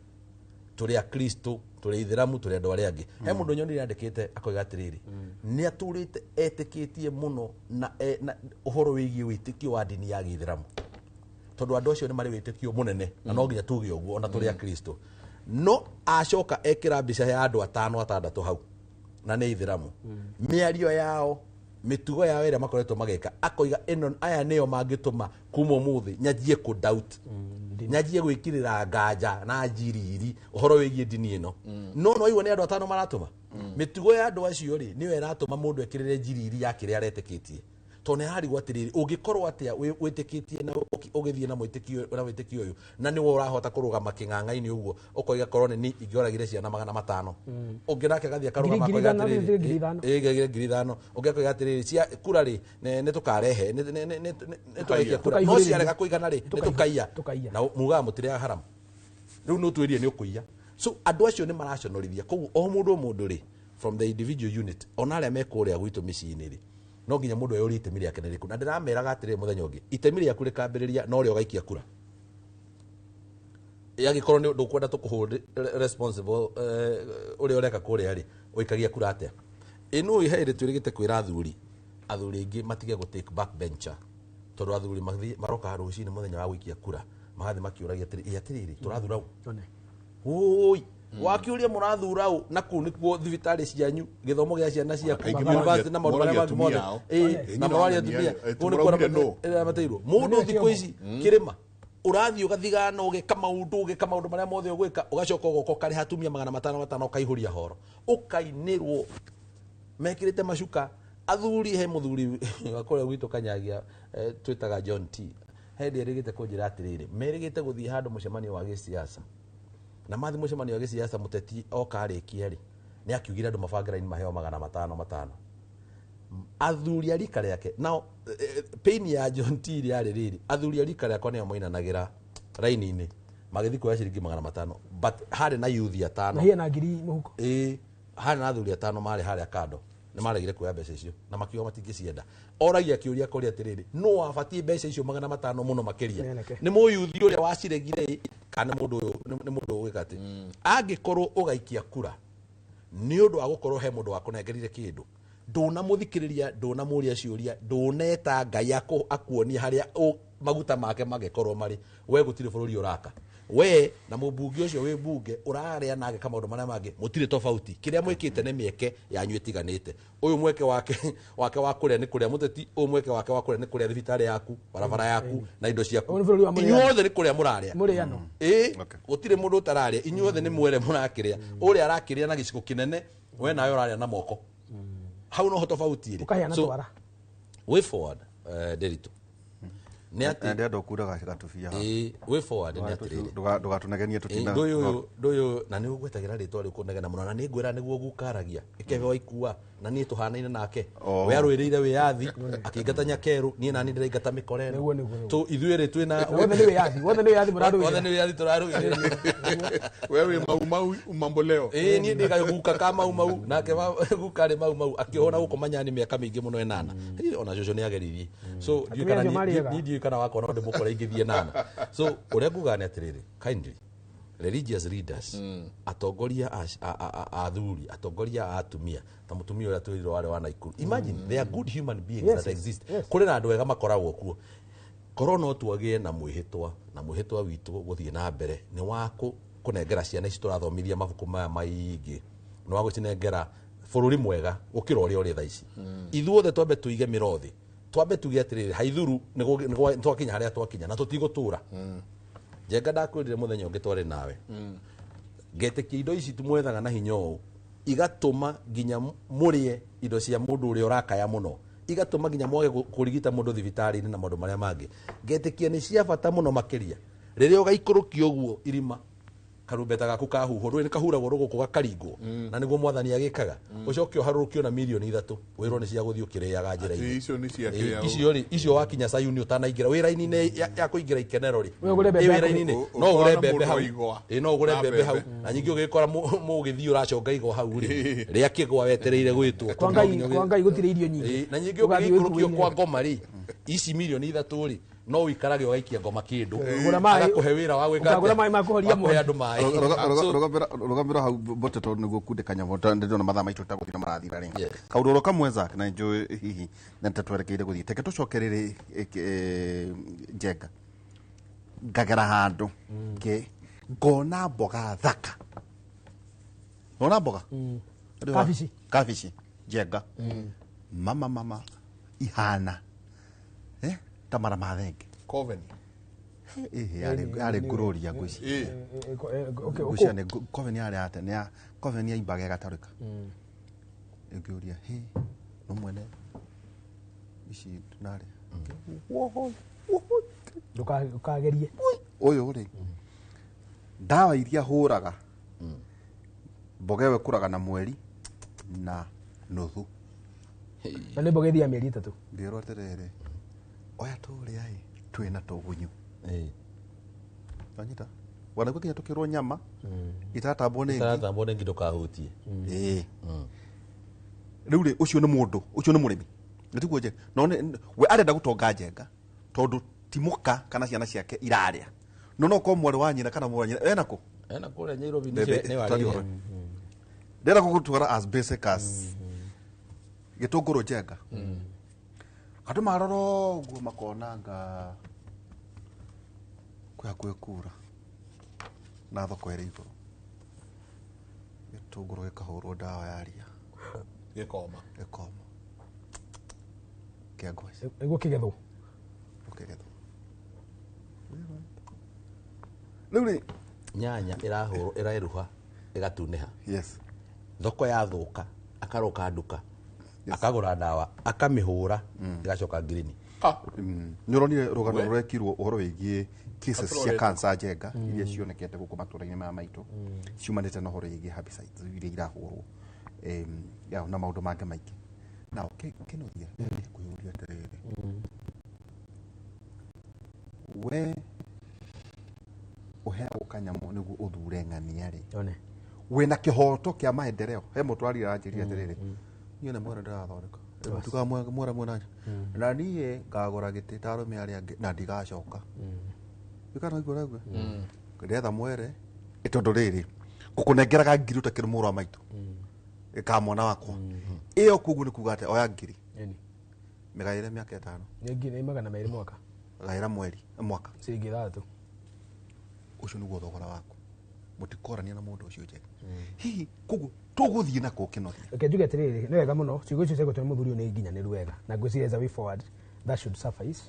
Tũrĩ akristo, tũrĩ ithĩramu, tũrĩ andũ arĩa angĩ. He mũndũ nyonire andĩkĩte akoiga atĩrĩrĩ, nĩ atũrĩte etĩkĩtie mũno na ũhoro wĩgiĩ wĩtĩkio wa ndini ya gĩithĩramu, tondũ andũ acio nĩ marĩ wĩtĩkio mũnene na no nginya tuge ũguo ona tũrĩ akristo. No acoka ekĩra mbica ya andũ atano atandatũ hau na nĩ ithĩramu, mĩario yao, mĩtugo yao ĩrĩa makoretwo magĩka, akoiga ĩno aya nĩo mangĩtũma kuma ũmũthĩ nyanjie kũ doubt, nyanjie gwĩkĩrĩra nganja na njiriri ũhoro wĩgiĩ ndini ĩno. No no igua nĩ andũ atano maratũma mĩtugo ya andũ acio rĩ, nĩyo ĩratũma mũndũ ekĩrĩre njiriri ya kĩrĩa aretĩkĩtie, tondũ nĩ harigwo atĩrĩrĩ, ũngĩkorwo atĩa wĩtĩkĩtie na ũgĩthiĩ na mwĩtĩkio na wĩtĩkio ũyũ na nĩwe ũrahota kũrũgama kĩng'ang'a-inĩ ũguo ũkoiga korwo nĩ niĩ ingĩoragire ciana 500, ũngĩ nake agathiĩ akarũgama Ngiri akoiga 5,000, atĩrĩrĩ, 5,000. ĩ, 5,000, ũngĩ akoiga atĩrĩrĩ, cia kura rĩ nĩ tũkarehe nĩ tũgaikia kura, no Tũkaihũrĩrĩria. ciarega kũigana rĩ nĩ tũkaiya. Tũkaiya. Na mugaga mũtirĩ haramu, rĩu nĩ ũtwĩrie nĩ ũkũiya. So andũ acio nĩ maraconorithia, koguo o mũndũ o mũndũ rĩ, from the individual unit, ona arĩa me kũrĩa gwitũ mĩciĩ-inĩ rĩ, no nginya mũndũ eyũrie itemi rĩake nĩ rĩrĩkũ. Na ndĩrameraga atĩrĩrĩ, mũthenya ũngĩ itemi rĩaku rĩkambĩrĩria na ũrĩa ũgaikia kura. Angĩkorwo nĩ ndũkwenda tũkũhold responsible ũrĩa ũreka kũrĩa rĩ, ũikagia kura atĩa? Ĩno he hĩndĩ twĩrĩgĩte kwĩra athuri, athuri aingĩ matige gũ take back bencher, tondũ athuri marokaga rũcinĩ mũthenya wa gũikia kura magathiĩ makĩũragia atĩrĩ, ĩ atĩrĩrĩ, tũrathura ũ? Ũi wakiũria mũrathura ũ? Na kũu nĩkuo thibitarĩ cianyu, gĩthomo gĩa ciana ciaku, Aingĩ university na maũndũ marĩa moragia mangĩ mothe. atumia ao. Ĩ, Ĩ, na nyina moraria wa atumia ng'ania, kũu nĩkuo tũmũraugire nũ? aramateirwo mũndũ thikũ ici kĩrĩma ũrathiĩ ũgathigana ũgeka maũndũ, ũgeka maũndũ marĩa mothe ũgwĩka, ũgacoka ũgoka ũkarĩha atumia 500 500 ũkaihũria horo ũkainĩrwo mekĩrĩte macuka. Athuri, he mũthuri wa kũrĩa gwitũ Kanyagia, twĩtaga John T, he hĩndĩ erĩgĩte kũnjĩra atĩrĩrĩ, merĩgĩte gũthiĩ handũ mũcemanio wa gĩsiasa, na mathi mũcemanio wa gĩsiasa, mũteti oka arĩkia rĩ, nĩ akiugire andũ mabange raini maheo 500 500. Athuri a rika rĩake nao, pain ya John T rĩarĩ rĩrĩ, athuri a rika rĩakwa nĩo moinanagĩra raini-inĩ magĩthiĩ kuoya ciringi 500, but harĩ na yuthi atano Na hiya na ngiri mũhuko. Ĩ, harĩ na athuri atano marĩ harĩa kando nĩ maregire kuoya mbeca icio na makiuga matingĩcienda. Oragia kĩũria kũrĩa atĩrĩrĩ, nũ wabatiĩ mbeca icio 500 mũno makĩria? Nĩ Nĩ mũyuthi ũrĩa waciregire ĩ, kana nĩ mũndũ ũyũ, nĩ mũndũ ũgwĩka atĩ angĩkorwo ũgaikia kura nĩ ũndũ wa gũkorwo he mũndũ wakũnengerire kĩndũ, ndũnamũthikĩrĩria, ndũnamũria ciũria, ndũneta Ngai akuonie harĩa maguta make mangĩkorwo marĩ, we gũtirĩ bũrũri ũraka. We na mũmbunge ũcio wĩ mbunge ũrarĩa nake ka maũndũ marĩa mangĩ mũtirĩ tofauti. Kĩrĩa mwĩkĩte nĩ mĩeke yanyu ĩtiganĩte. Ũyũ mweke wake wake wa kũrĩa nĩ kũrĩa mũteti, ũyũ mweke wake wa kũrĩa nĩ kũrĩa thibitarĩ yaku, barabara yaku na indo ciaku. Ũyũ nĩ bũrũri wa mũrĩano. Inyuothe nĩ kũrĩa mũrarĩa. Mũrĩano. Ĩĩ, gũtirĩ mũndũ ũtararĩa, inyuothe nĩ mwere mũrakĩrĩa. Ũrĩa arakĩrĩa na gĩciko kĩnene, we nawe ũrarĩa na moko. Hau noho tofauti ĩrĩ. Ũkaheana So, twara. way forward, Nderitu, nĩ atĩ ndĩrenda ũkura gatubia haha. Ĩĩ, way forward nĩ atĩrĩrĩ, Ndũgatũnegenie tũtina. Ndũyũ na nĩ ũgwetagĩra rĩtwa rĩu kũnegena mũno, na nĩ ngwĩra nĩguo gukaragia ĩkebe waikua na niĩ tũhanaine nake. Oh. We arũĩrĩire wĩyathi akĩingata nyakerũ, niĩ nani ndĩraingata mĩkora ĩno. Nĩguo, nĩguo, nĩguo. So ithuĩ rĩ twĩna Wothe nĩ wĩyathi, wothe nĩ wĩyathi mũrarũĩrĩra. Wothe nĩ wĩyathi tũrarũĩrĩra. Wewe mau mau mambo leo. Ĩĩ, niĩ ndĩ guka ka mau mau nake guka rĩ mau mau akĩhona gũkũ manyani mĩaka mĩingĩ mũno ĩnana. Ĩ, ona cũcũ nĩ ageririe. So ndiũĩ Atumia kana acio niĩ marĩaga. niĩ ndiũĩ kana wakwa no ndĩmũkore ingĩthiĩ nana. So ũrĩa ngugaga nĩ atĩrĩrĩ, kindly religious leaders, atongoria a athuri, atongoria a atumia, ta mũtumia ũrĩa twĩrirwo warĩ wa Naikuru, imagine they are good human beings Yes, that yes, exist. yes. Kũrĩ na andũ ega makoragwo kuo. Korwo no twagĩe na mwĩhĩtwa, na mwĩhĩtwa witũ gũthiĩ na mbere nĩ wa kũnengera ciana ici tũrathomithia mabuku maya maingĩ, nĩ wa gũcinengera bũrũri mwega gũkĩra ũrĩa ũrĩ thaa ici. Ithuothe twambe tũige mĩro thĩ, twambe tuge atĩrĩrĩ, haithuru nĩ twakinya harĩa twakinya na tũtigũtũra. Njenga ndakwĩrire mũthenya ũngĩ twarĩ nawe, ngetĩkia indo ici tumwethaga na hinya ũũ igatũma nginya mũrĩe indo cia mũndũ ũrĩa ũrakaya mũno, igatũma nginya mwage kũrigita mũndũ thibitarĩ-inĩ na maũndũ marĩa mangĩ. Ngetĩkia nĩ cia bata mũno makĩria rĩrĩa ũgaikũrũkia ũguo irima, karumbeta gaku kahuhwo, ndũĩ nĩ kahuragwo rũgũkũ gakaringwo, na nĩguo mwathani agĩkaga, ũcoke ũharũrũkio na mirioni 3 wĩrwo nĩ cia gũthiĩ ũkĩrĩaga njĩra-inĩ. Atĩ icio nĩ cia Ĩ, kĩrĩa icio rĩ, icio wakinya Sayuni ũtanaingĩra wĩra-inĩ ya kũingĩra ikenero rĩ, We ũgũre mbembe ĩ yaku. wĩra-inĩ no Ũkona ũgũre mbembe mũndũ hau. wa igwa. Ĩ, no ũgũre Na mbembe hau, mbembe. na nyingĩ ũgĩkora mũgĩthiĩ ũraconga igwa hau rĩ, rĩa kĩgwa wetereire gwĩtwo. Kwa Ngai, kwa Ngai gũtirĩ irio nyingĩ. Ĩ, na nyingĩ Ũgathiĩ ũgĩikũrũkio wĩkuĩire. kwa ngoma rĩ, ici mirioni 3 rĩ, no ũikarage ũgaikia ngoma kĩndũ, Ũgũra maĩ. agakũhe wĩra wa gwĩka Ũkagũra atĩa? maĩ ma kũhoria Wa kũhe mwaki. andũ maĩ. Rũgamĩra hau mbote tondũ nĩguo kundĩka nyamũ, ndĩrona mathaa maitũ tagũthira marathira rĩ. Kaũndũ oro kamwe Zack, na njũĩ hihi na nĩtatwerekeire gũthiĩ, teke tũcokerere Njenga. Ngagera handũ ngona mboga thaka, nona mboga Kabici. Kabici Njenga, mama mama ihana ta mara ma thenge. Coven. Yarĩ ngũrũria ngwĩciria. Ngwĩciria nĩ Coven yarĩ atĩa, nĩ ya Coven yaimbaga ĩgatarũka. Ngĩũria, hĩ no mwene ici narĩ Ndũkagerie. Ũyũ rĩ, ndawa iria hũraga mboga ĩyo ĩkũraga na mweri na nuthu. Na nĩ mboga ĩthiaga mĩeri 3. Ngĩrwo atĩrĩrĩ, oya tũrĩa ĩ twĩna tũgunyu. Wanyita wanakuwa kinya tũkĩrwo nyama itaratambwo nĩ ngi. Itaratambwo nĩ ngi ndũkahutie. Ĩĩ. Rĩu rĩ, ũcio nĩ mũndũ, ũcio nĩ mũrĩmi, nĩtiguo nje no we arenda gũtonga Njenga tondũ ti mũka kana ciana ciake irarĩa, no no korwo mwarĩ wa nyina kana mũrũ wa nyina ena kũ. Ena kũrĩa Nairobi Mbembe, nĩ twathi warĩire. ũhoro. Ndĩrenda gũgũtwara as basic as gĩtũngũrũ Njenga. Andũ marora ũguo makona nga kwĩ hakuhĩ kura na thoko ĩrĩ igũrũ, gĩtũngũrũ gĩkahũrwo ndawa ya ria. Gĩkoma. Gĩkoma kĩa ngwacĩ. Nĩguo kĩgethwo. Ũkĩgethwo rĩu rĩ, nyanya ĩrahũrwo ĩreruha ĩgatunĩha. Yes. Thoko yathũka akaroka nduka akagũra ndawa akamĩhũra ĩgacoka ngirini. Nĩ ũronire rũgano rũrekirwo ũhoro wĩgiĩ cases cia Atũrorete. cancer Njenga iria cionekete gũkũ matũra-inĩ maya maitũ ciumanĩte na ũhoro wĩgiĩ herbicides iria irahũrwo, ya, na maũndũ mangĩ maingĩ. Na kĩnoria kwĩyũria atĩrĩrĩ, we ũheagwo kanyamũ nĩguo ũthure ng'ania rĩ, One. wĩna kĩhoto kĩa maendeleo. He mũtwari aranjĩrire atĩrĩrĩ, niĩ nĩ mwene ndĩrathondeka tuga mwera mwena na niĩ ngagũra gĩtĩ ta arũme arĩa angĩ na ndigacoka wĩkana igua raigua ndetha mwere. Ĩ tondũ rĩrĩ ngũkũnengeraga ngiri ũtakĩrĩ mũrũ wa maitũ ĩka mwana wakwa ĩyo, koguo nĩ kuga atĩ oya ngiri Ĩni. mĩgaĩre mĩaka 5. Nĩ ngiri 200 mwaka. Gaĩra mweri mwaka. Ciringi 6. Ũcio nĩguo thogora waku. Mũtikorania na mũndũ ũcio njega. Hihi koguo tũgũthiĩ nako kĩnoria? Reke njuge atĩrĩrĩ, nĩ wega mũno ciugo icio ciagwetwo nĩ mũthuri ũyũ nĩ nginyanĩru wega, na ngwĩciria as a way forward that should suffice.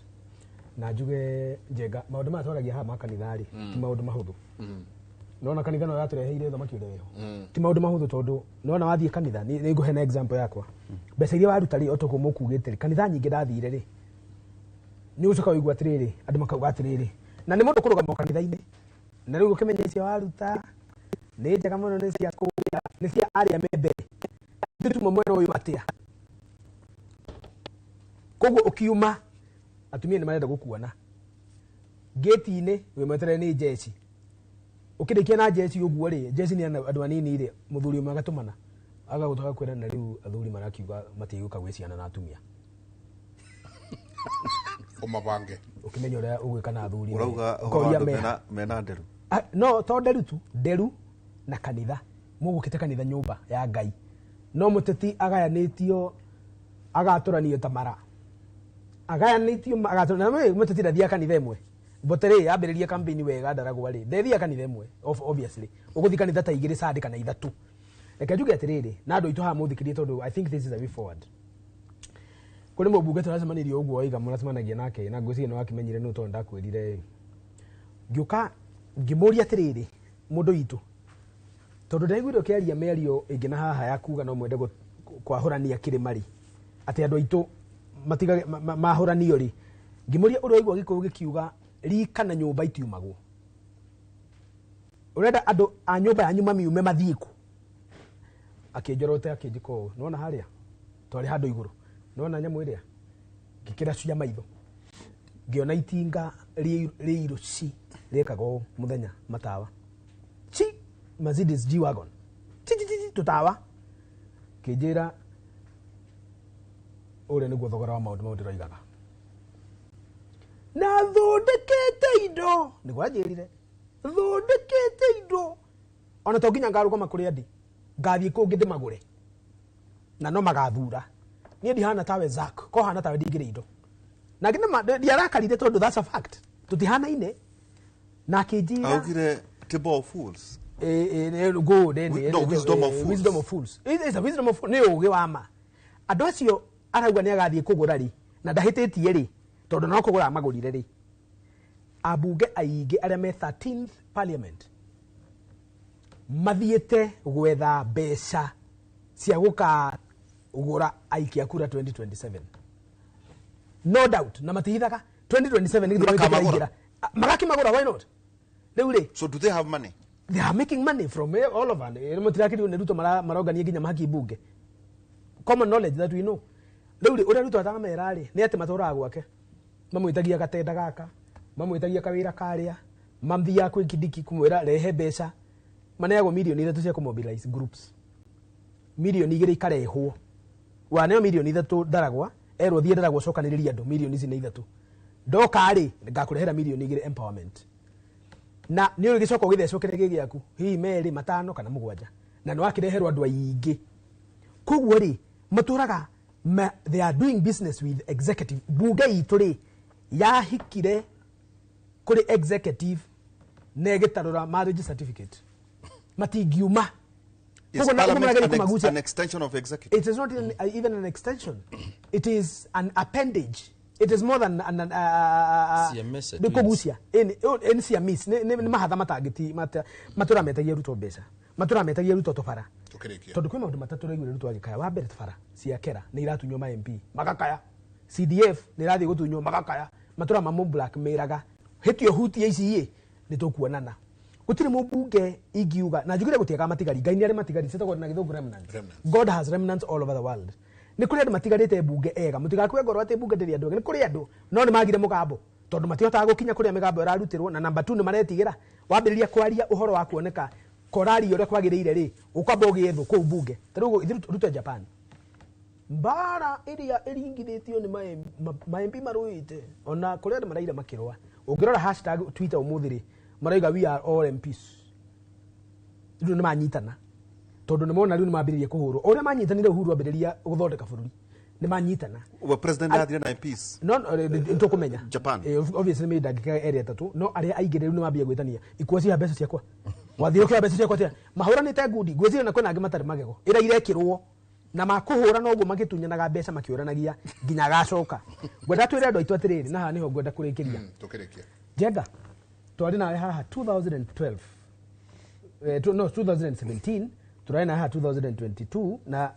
Na njuge Njenga, maũndũ maya twaragia haha ma kanitha rĩ, ti maũndũ mahũthũ. Nona kanitha no yatũreheire thamaki ũrĩa wĩho, ti maũndũ mahũthũ, tondũ nona wathiĩ kanitha, nĩ ngũhe na example yakwa. Mbeca iria waruta rĩ, otoguo mũkugĩte rĩ, kanitha nyingĩ ndathire rĩ, nĩ ũcoka wĩigua atĩrĩrĩ, andũ makauga atĩrĩrĩ, na nĩ mũndũ kũrũgama kanitha-inĩ na rĩu ũkĩmenya icio waruta nĩ njega mũno, nĩ cia kũrĩa, nĩ cia arĩa me mbere, ithuĩ tuma mwena ũyũ atĩa? Koguo ũkiuma, atumia nĩ marenda gũkuona ngĩti-inĩ wĩ mweterere nĩ njeci. Ũkĩrĩkia na njeci ũguo rĩ, njeci nĩ andũ anini rĩ, mũthuri ũmwe agatũmana agagũtwara kwĩra, na rĩu athuri marakiuga matigũka gwĩ ciana na atumia. Ũmabange. Ũkĩmenya ũrĩa ũgwĩka na athuri rĩ, Ũrauga ũhoro wa ũkoria andũ meha. mena nderu. Ah, no to nderu tu, nderu na kanitha, mũgũkĩte kanitha, nyũmba ya Ngai, no mũteti agayanĩtio, agatũranio ta mara, agayanĩtio agatũranio. Na mũteti ndathiaga kanitha ĩmwe, but rĩ, yambĩrĩria campaign wega, ndaragwa rĩ, ndethiaga kanitha ĩmwe. Obviously ũgũthiĩ kanitha ta igĩrĩ Sunday kana ithatũ. Reke njuge atĩrĩrĩ, na andũ aitũ haha mũthikĩrie, tondũ I think this is a way forward. Kũrĩ mũmbunge tũracemanirie ũguo waiga mũracemanagia nake, na ngwĩciria nĩ wakĩmenyire nũ, tondũ ndakwĩrire ngĩũka ngĩmũria atĩrĩrĩ, mũndũ witũ, tondũ ndaiguire ũkĩaria mĩario ĩngĩ na haha ya kuga no mwende kwahũrania kĩrĩma rĩ, atĩ andũ aitũ matigage mahũranio rĩ, ngĩmũria ũrĩa waigua Gĩkũyũ gĩkiuga rika na nyũmba itiumagwo, ũrenda andũ a nyũmba yanyu mamiume mathiĩ kũ? Akĩnjorote, akĩnjĩka ũũ, nĩwona harĩa twarĩ handũ igũrũ, nĩwona nyamũ ĩrĩa, ngĩkĩra cia maitho, ngĩona itinga rĩirũ ci rĩekaga ũũ mũthenya, matawa ci Mercedes G Wagon ci ci ci ci tũtawa. Kĩnjĩra ũrĩa nĩguo thogora wa maũndũ mau ndĩroigaga, na thondekete indo, nĩguo anjĩrire, thondekete indo, ona to nginya ngarũgama kũrĩa ndĩ, ngathiĩ kũngĩ ndĩmagũre na no magathura. Niĩ ndihana tawe Zack, ko hana tawe ndingĩrĩ indo. Na ndiarakarire, tondũ that's a fact, tũtihanaine. Na akĩnjĩra Augire table of fools. Good, No, wisdom of fools. Wisdom of fools. It's a wisdom of fools. Nĩ ũgĩ wa ma. Andũ acio arauga nĩ agathiĩ kũgũra rĩ, na ndahĩtĩtie rĩ, tondũ no kũgũra amagũrire rĩ, ambunge aingĩ arĩa me 13th parliament mathiĩte gwetha mbeca cia gũkagũra aikia kura 2027, no doubt, na matihithaga 2027 nĩ gĩthurano Makamagũra? kĩraingĩra. Magakĩmagũra, why not? Rĩu rĩ, So do they have money? They are making money from all over. Mũtirakĩrio nĩ Ruto marongania nginya mahaki mbunge, common knowledge that we know. Rĩu rĩ, ũrĩa Ruto atamera rĩ, nĩ atĩ matũraga gwake, mamwĩtagia gatenda gaka, mamwĩtagia kawĩra karĩa, mathiaga kwĩ Kindiki kũmwĩra rehe mbeca, maneagwo 3 mirioni cia kũmobilize groups, 2 mirioni ikarehwo, waneo 3 mirioni ndaragwa, erwo thiĩ ndaragwa ũcokanĩrĩrie andũ, mirioni ici nĩ ithatũ, ndoka rĩ ngakũrehera 2 mirioni empowerment, na nĩ ũgĩcoka ũgĩthecwo kĩrĩa gĩ gĩaku, hihi merĩ, matano kana mũgwanja, na nĩ wakĩreherwo andũ aingĩ. Koguo rĩ, matũraga they are doing business with executive. Bunge itũ rĩ, yahikire kũrĩ executive na ĩgĩtarũra marriage certificate, matingiuma. Is Koguo na- ũguo parliament marageria kũmagucia. an extension of executive? It is not even an extension. It is an appendage. It is more than an Siamese nĩ twins. kũgucia. Ĩ nĩ Siamese, nĩ mahatha matangĩti matũra metagia Ruto mbeca, matũra metagia Ruto tũbara. Tũkĩrĩkia. Tondũ kwĩ maũndũ matatũ raiguire Ruto agĩkaya. Wa mbere, bara cia kera nĩ iratunywo, ma MP magakaya, CDF nĩ irathiĩ gũtunywo, magakaya, matũra mamũ blackmailraga hĩtio hutie ici ĩ nĩ tũkuonana. Gũtirĩ mũmbunge ingiuga na njugire gũtiaga matigari. Ngai nĩ arĩ matigari, ciĩtagwo na Gĩthũngũ remnant. God has remnants all over the world. Nĩ kũrĩ andũ matigarĩte mbunge ega, mũtigakue ngoro atĩ mbunge ndĩrĩ andũ ega. Nĩ kũrĩ andũ, no nĩ magire mũgambo tondũ matihotaga gũkinya kũrĩa mĩgambo ĩrarutĩrwo. Na namba 2, nĩ maretigĩra wambĩrĩria kwaria ũhoro wa kuoneka koraria ũrĩa kwagĩrĩire rĩ, ũkwamba ũgĩe thũ kũu mbunge. Ta rĩu ithuĩ Ruto Japan, mbara ĩrĩa ĩringithĩtio nĩ ma MP marũĩte, ona kũrĩ andũ maraira makĩrũa. Ũngĩrora hashtag Twitter ũmũthĩ rĩ, marauga "We are all MPs". Rĩu nĩ manyitana, tondũ nĩ mona rĩu nĩ mambĩrĩria kũhũrwo. O ũrĩa manyitanire, Uhuru ambĩrĩria gũthondeka bũrũri. Nĩ manyitana. We president athire na MPs. No nĩtũkũmenya. Japan. Obviously nĩ ndagĩka ĩrĩ ĩtatũ, no arĩa aingĩ rĩu nĩ mambia gwĩtania ikuo cia mbeca ciakwa wathiĩ ũkĩoya mbeca ciakwa atĩa mahũranĩte ngundi ngwĩciria na kwĩna angĩ matarĩ magego ĩra irekĩrwo na makũhũra noguo magĩtunyanaga mbeca makĩũranagia nginya agacoka. Ngwenda twĩre andũ aitũ atĩrĩrĩ, na haha nĩho ngwenda kũrĩkĩria. Tũkĩrĩkia. Njenga twarĩ nawe haha 2012, no 2017, tũrarĩ nawe haha 2022, na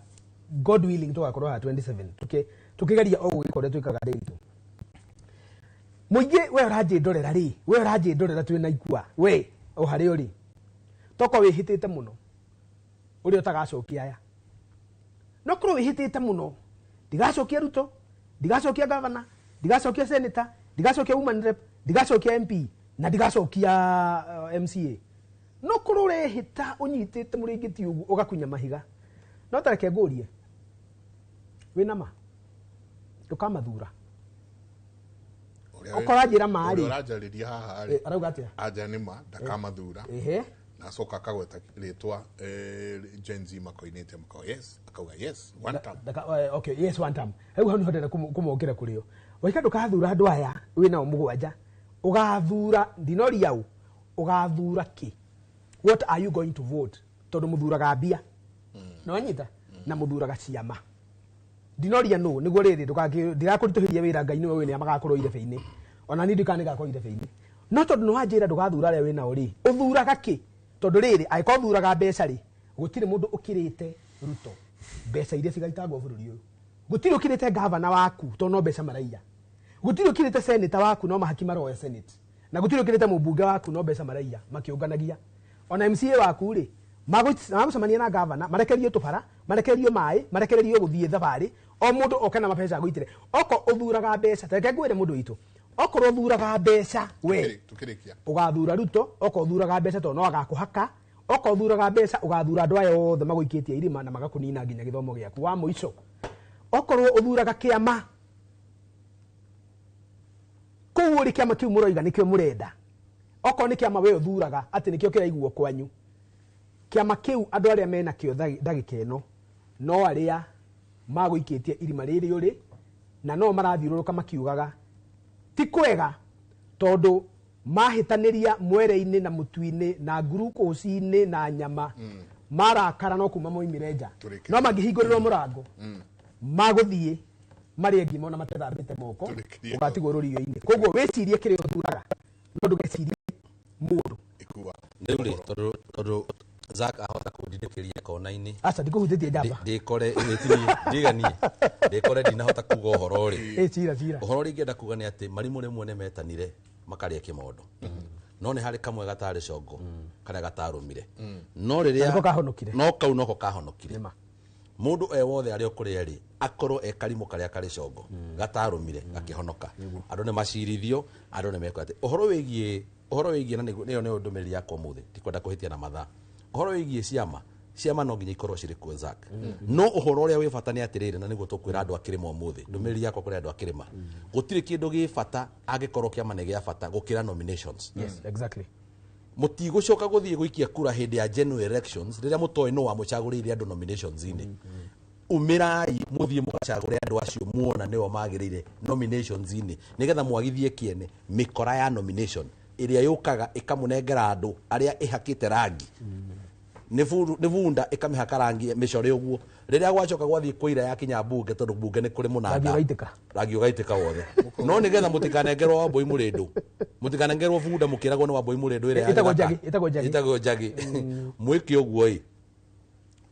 God willing tũgakorwo haha 27 tukigeria o gwĩka ũrĩa twĩkaga ndĩritũ mũingĩ. We ũranjĩndorera rĩ, we ũranjĩndorera twĩna ikua, we o harĩa ũrĩ toko wĩhĩtĩte mũno ũrĩa ũtagacokia aya, no korwo wĩhĩtĩte mũno ndigacokia Ruto, ndigacokia gavana, ndigacokia senator, ndigacokia woman rep, ndigacokia MP na ndigacokia MCA, no korwo ũrehĩta ũnyitĩte mũrĩngĩti ũguo ũgakunya mahiga. No tareke ngũrie, wĩna ma ndũkamathura okorwo anjĩra ma rĩ. Ũrĩa ũranjarĩria haha rĩ, arauga atĩa? Anja nĩ ma ndakamathura. Ehe. Na acoka akagweta rĩtwa Gen Z makoinĩte makauga yes, akauga yes one term. Okay, yes one term. Rĩu hau nĩho ndĩrenda kũmokĩra kũrĩo. Waika ndũkathura andũ aya wĩnao mũgwanja, ũgathura ndinoria ũ, ũgathura kĩ? What are you going to vote? Tondũ mũthuraga mbia, nĩwanyita, na mũthuraga ciama. Ndinoria nũ nĩguo rĩrĩ ndirakũritũhĩria wĩra, Ngai nĩwe ũĩ nĩa magakorwo irebe-inĩ, ona niĩ ndikana nĩgakorwo irebe-inĩ, no tondũ nĩwanjĩra ndũgathura arĩa wĩnao rĩ, ũthuraga kĩ? Tondũ rĩrĩ angĩkorwo ũthuraga mbeca rĩ, gũtirĩ mũndũ ũkĩrĩte Ruto mbeca iria cigaitangwo bũrũri ũyũ, gũtirĩ ũkĩrĩte gavana waku tondũ no mbeca maraiya, gũtirĩ ũkĩrĩte senator waku no mahaki maroya senate, na gũtirĩ ũkĩrĩte mũmbunge waku no mbeca maraiya makĩũnganagia, ona MCA waku rĩ magũcemania na gavana marekererio tũbara, marekererio maĩ, marekererio gũthiĩ thabarĩ, o mũndũ oke na mabeca agũitĩre. Oko ũthuraga mbeca, tareke ngwĩre mũndũ witũ, okorwo ũthuraga mbeca we Tũkĩrĩkia. ũgathura Ruto, oko ũthuraga mbeca tondũ no agakũhaka, oko ũthuraga mbeca ũgathura andũ aya othe magũikĩtie irima na magakũnina nginya gĩthomo gĩaku. Wa mũico, okorwo ũthuraga kĩama kũu ũrĩ, kĩama kĩu mũroiga nĩkĩo mũrenda, okorwo nĩ kĩama we ũthuraga atĩ nĩkĩo kĩraiguo kwanyu, kĩama kĩu andũ arĩa mena kĩo ndagĩka ĩno no arĩa magũikĩtie irima rĩrĩ ũrĩ, na no marathiũrũrũka makiugaga ti kwega tondũ mahĩtanĩria mwere-inĩ na mũtu-inĩ na ngurukũci-inĩ na nyama, marakara no kuma moimire nja, no mangĩhingũrĩrwo mũrango magũthiĩ marĩe ngima ona matethambĩte moko, ũgatigwo rũriũ-inĩ. Koguo wĩcirie kĩrĩa ũthuraga, no ndũgecirie mũndũ. Rĩu rĩ, tondũ Zack ahota kũndindĩkĩria kona-inĩ. Aca ndikũhutĩtie njamba. Ndĩkore ndiganie ndĩkore ndinahota kuga ũhoro rĩ. Cira cira. Ũhoro ũrĩa ingĩenda kuga nĩ atĩ marimũ rĩmwe nĩ metanire makarĩa kĩmondo, no nĩ harĩ kamwe gatarĩ congo karĩa gatarũmire, no rĩrĩa Niko kahonokire. No kau noko kahonokire. Mũndũ e wothe arĩa ũkũrĩa rĩ, akorwo e karimũ karĩa karĩ congo gatarũmire gakĩhonoka, andũ nĩ macirithio, andũ nĩ mekwo atĩ ũhoro wĩgiĩ na nĩyo nĩyo ndũmĩrĩri yakwa ũmũthĩ, ndikwenda kũhĩtia na mathaa. Ũhoro wĩgiĩ ciama, ciama no nginya ikorwo cirĩ kuo Zack, no ũhoro ũrĩa wĩ bata nĩ atĩrĩrĩ, na nĩguo tũkwĩra andũ a kĩrĩma ũmũthĩ, ndũmĩrĩri yakwa kũrĩ andũ a kĩrĩma, gũtirĩ kĩndũ gĩ bata angĩkorwo kĩama nĩ gĩa bata gũkĩra nominations. Yes, exactly. Mũtigũcoka gũthiĩ gũikia kura hĩndĩ ya general elections rĩrĩa mũtoĩ nũ wamũcagũrĩire andũ nominations-inĩ. Umĩrai mũthiĩ mũgacagũre andũ acio muona nĩo magĩrĩire nominations-inĩ, nĩgetha mwagithie kĩene mĩkora ya nomination ĩrĩa yũkaga ĩkamũnengera andũ arĩa ĩhakĩte rangi. Nĩ bunda ĩkamĩhaka rangi mĩcore ũguo, rĩrĩa gwacoka gwathiĩ kũira yakinya mbunge, tondũ mbunge nĩ kũrĩ mũnanda, rangi ũgaitĩka wothe. No nĩgetha mũtikanengerwo Wambũi Mũrĩndũ, mũtikanengerwo bunda mũkĩragwo nĩ Wambũi Mũrĩndũ ĩrĩa ĩtagwo njagi, mwĩke ũguo ĩ,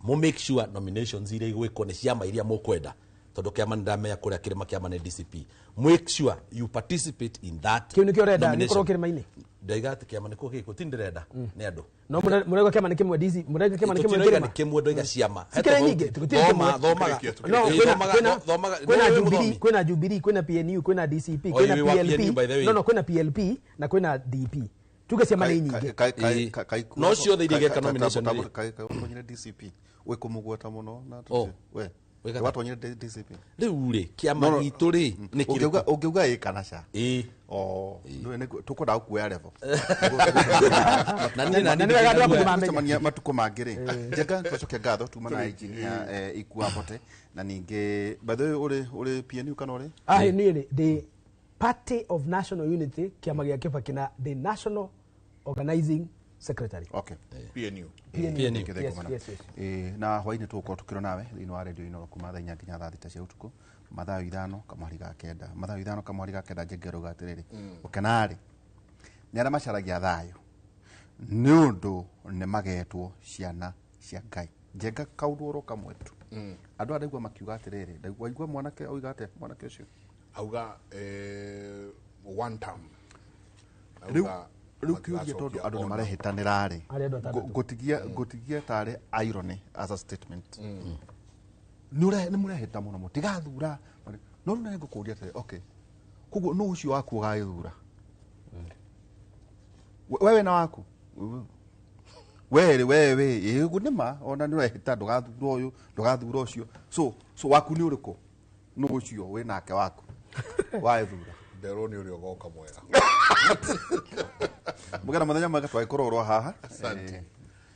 mũ make sure nominations iria igwĩkwo nĩ ciama iria mũkwenda, tondũ kĩama nĩndamenya kũrĩa kĩrĩma kĩama nĩ DCP. Make sure you participate in that. Kĩu nĩkĩo ũrenda nĩkorwo kĩrĩma-inĩ? Ndaiga atĩ kĩama nĩkuo gĩkũ, ti ndĩrenda nĩ andũ. No mũraiga kĩama nĩ kĩmwe DC, mũraiga kĩama nĩ kĩmwe Tũtirauga kĩrĩma. nĩ kĩmwe, ndoiga ciama. Cikĩrĩ nyingĩ, tũtirĩ kĩmwe. Thomaga. No, kwĩna Jubilee, kwĩna Jubilee, kwĩna PNU, kwĩna DCP, kwĩna PLP. No, kwĩna PLP na kwĩna DP. Tuge ciama nĩ nyingĩ. No ciothe iria igeka nomination rĩ. Kaĩ ũtonyire DCP wĩ kũmũgweta mũno na we. Watonyire DCP. Rĩu rĩ kĩama No, no. gitũ rĩ nĩ Ũngĩuga kĩrĩkũ? ũngĩuga ĩ kana ca. Ĩ. Oh, tukwenda gũkuoya level. Na niĩ na niĩ Na nĩ wega andũ ndĩraigua- aku nĩmamenya matukũ mangĩ rĩ. Njenga twacokia ngatho tuma na engineer Ikua Mbote na ningĩ by the way ũrĩ PNU kana ũrĩ? Ahe niĩ rĩ the Party of National Unity kĩama gĩa Kibaki na the National Organizing Secretary. Okay. PNU. PNU. Thank you, thank you Yes, mũno. yes, yes. Na hwainĩ tũgũkorwo tũkĩrwo nawe thĩinĩ wa redio Inooro kuma thaa 4 nginya thaa 6 cia ũtukũ, mathaa 5:45, mathaa 5:45. Njenge rauga atĩrĩrĩ, ũkenarĩ nĩ arĩa macaragia thayũ nĩ ũndũ nĩ magetwo ciana cia Ngai. Njenga kaũndũ oro kamwe tu. Andũ aya ndaigua makiuga atĩrĩrĩ, ndaigua waigua mwanake oiga atĩa mwanake ũcio Auga one term. Rĩu Auga rĩu kĩũria tondũ andũ nĩ marehitanĩra rĩ, Harĩ andũ atandatũ. ngũtigia tarĩ irony as a statement. Nĩ mũrehĩta mũno mũtigathura, no rĩu nĩ ngũkũria atĩrĩ, okay, koguo nũ ũcio waku ũgagĩthura? We wĩna waku we rĩ, we ĩ ũguo nĩ ma ona nĩ ũrehĩta ndũgathura ũyũ, ndũgathura ũcio, so waku nĩ ũrĩkũ? Nũ ũcio wĩ nake waku wagĩthura? Nderwo nĩ ũrĩa ũgoka mwega. Mũgera mũthenya mwega, twagĩkorwo oro haha. Asante.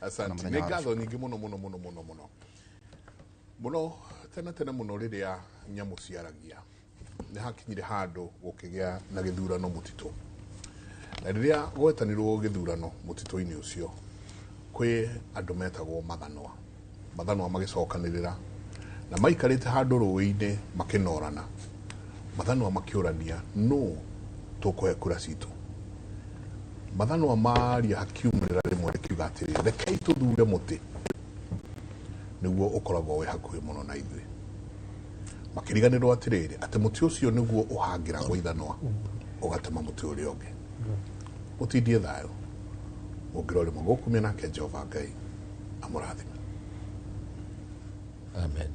Na Asante. mũthenya Nĩ wa ngatho nyingĩ mũno mũno mũno mũno mũno mũno tene tene mũno. Rĩrĩa nyamũ ciaragia, nĩ hakinyire handũ gũkĩgĩa na gĩthurano mũtitũ, na rĩrĩa gwetanirwo gĩthurano mũtitũ-inĩ ũcio, kwĩ andũ metagwo mathanwa. Mathanwa magĩcokanĩrĩra na maikarĩte handũ rũĩ-inĩ makĩnorana. Mathanwa makĩũrania, nũ tũkũhe kura citũ? Mathanwa maria, hakiumĩrĩra rĩmwe rĩkiuga atĩrĩ, rekei tũthure mũtĩ nĩguo ũkoragwo wĩ hakuhĩ mũno na ithuĩ. Makĩriganĩrwo atĩrĩrĩ, atĩ mũtĩ ũcio nĩguo ũhangĩragwo ithanwa ũgatema mũtĩ ũrĩa ũngĩ. Mũtindie thayũ mũngĩrwo rĩmwe gũkumia nake Jehova Ngai amũrathime. Amen.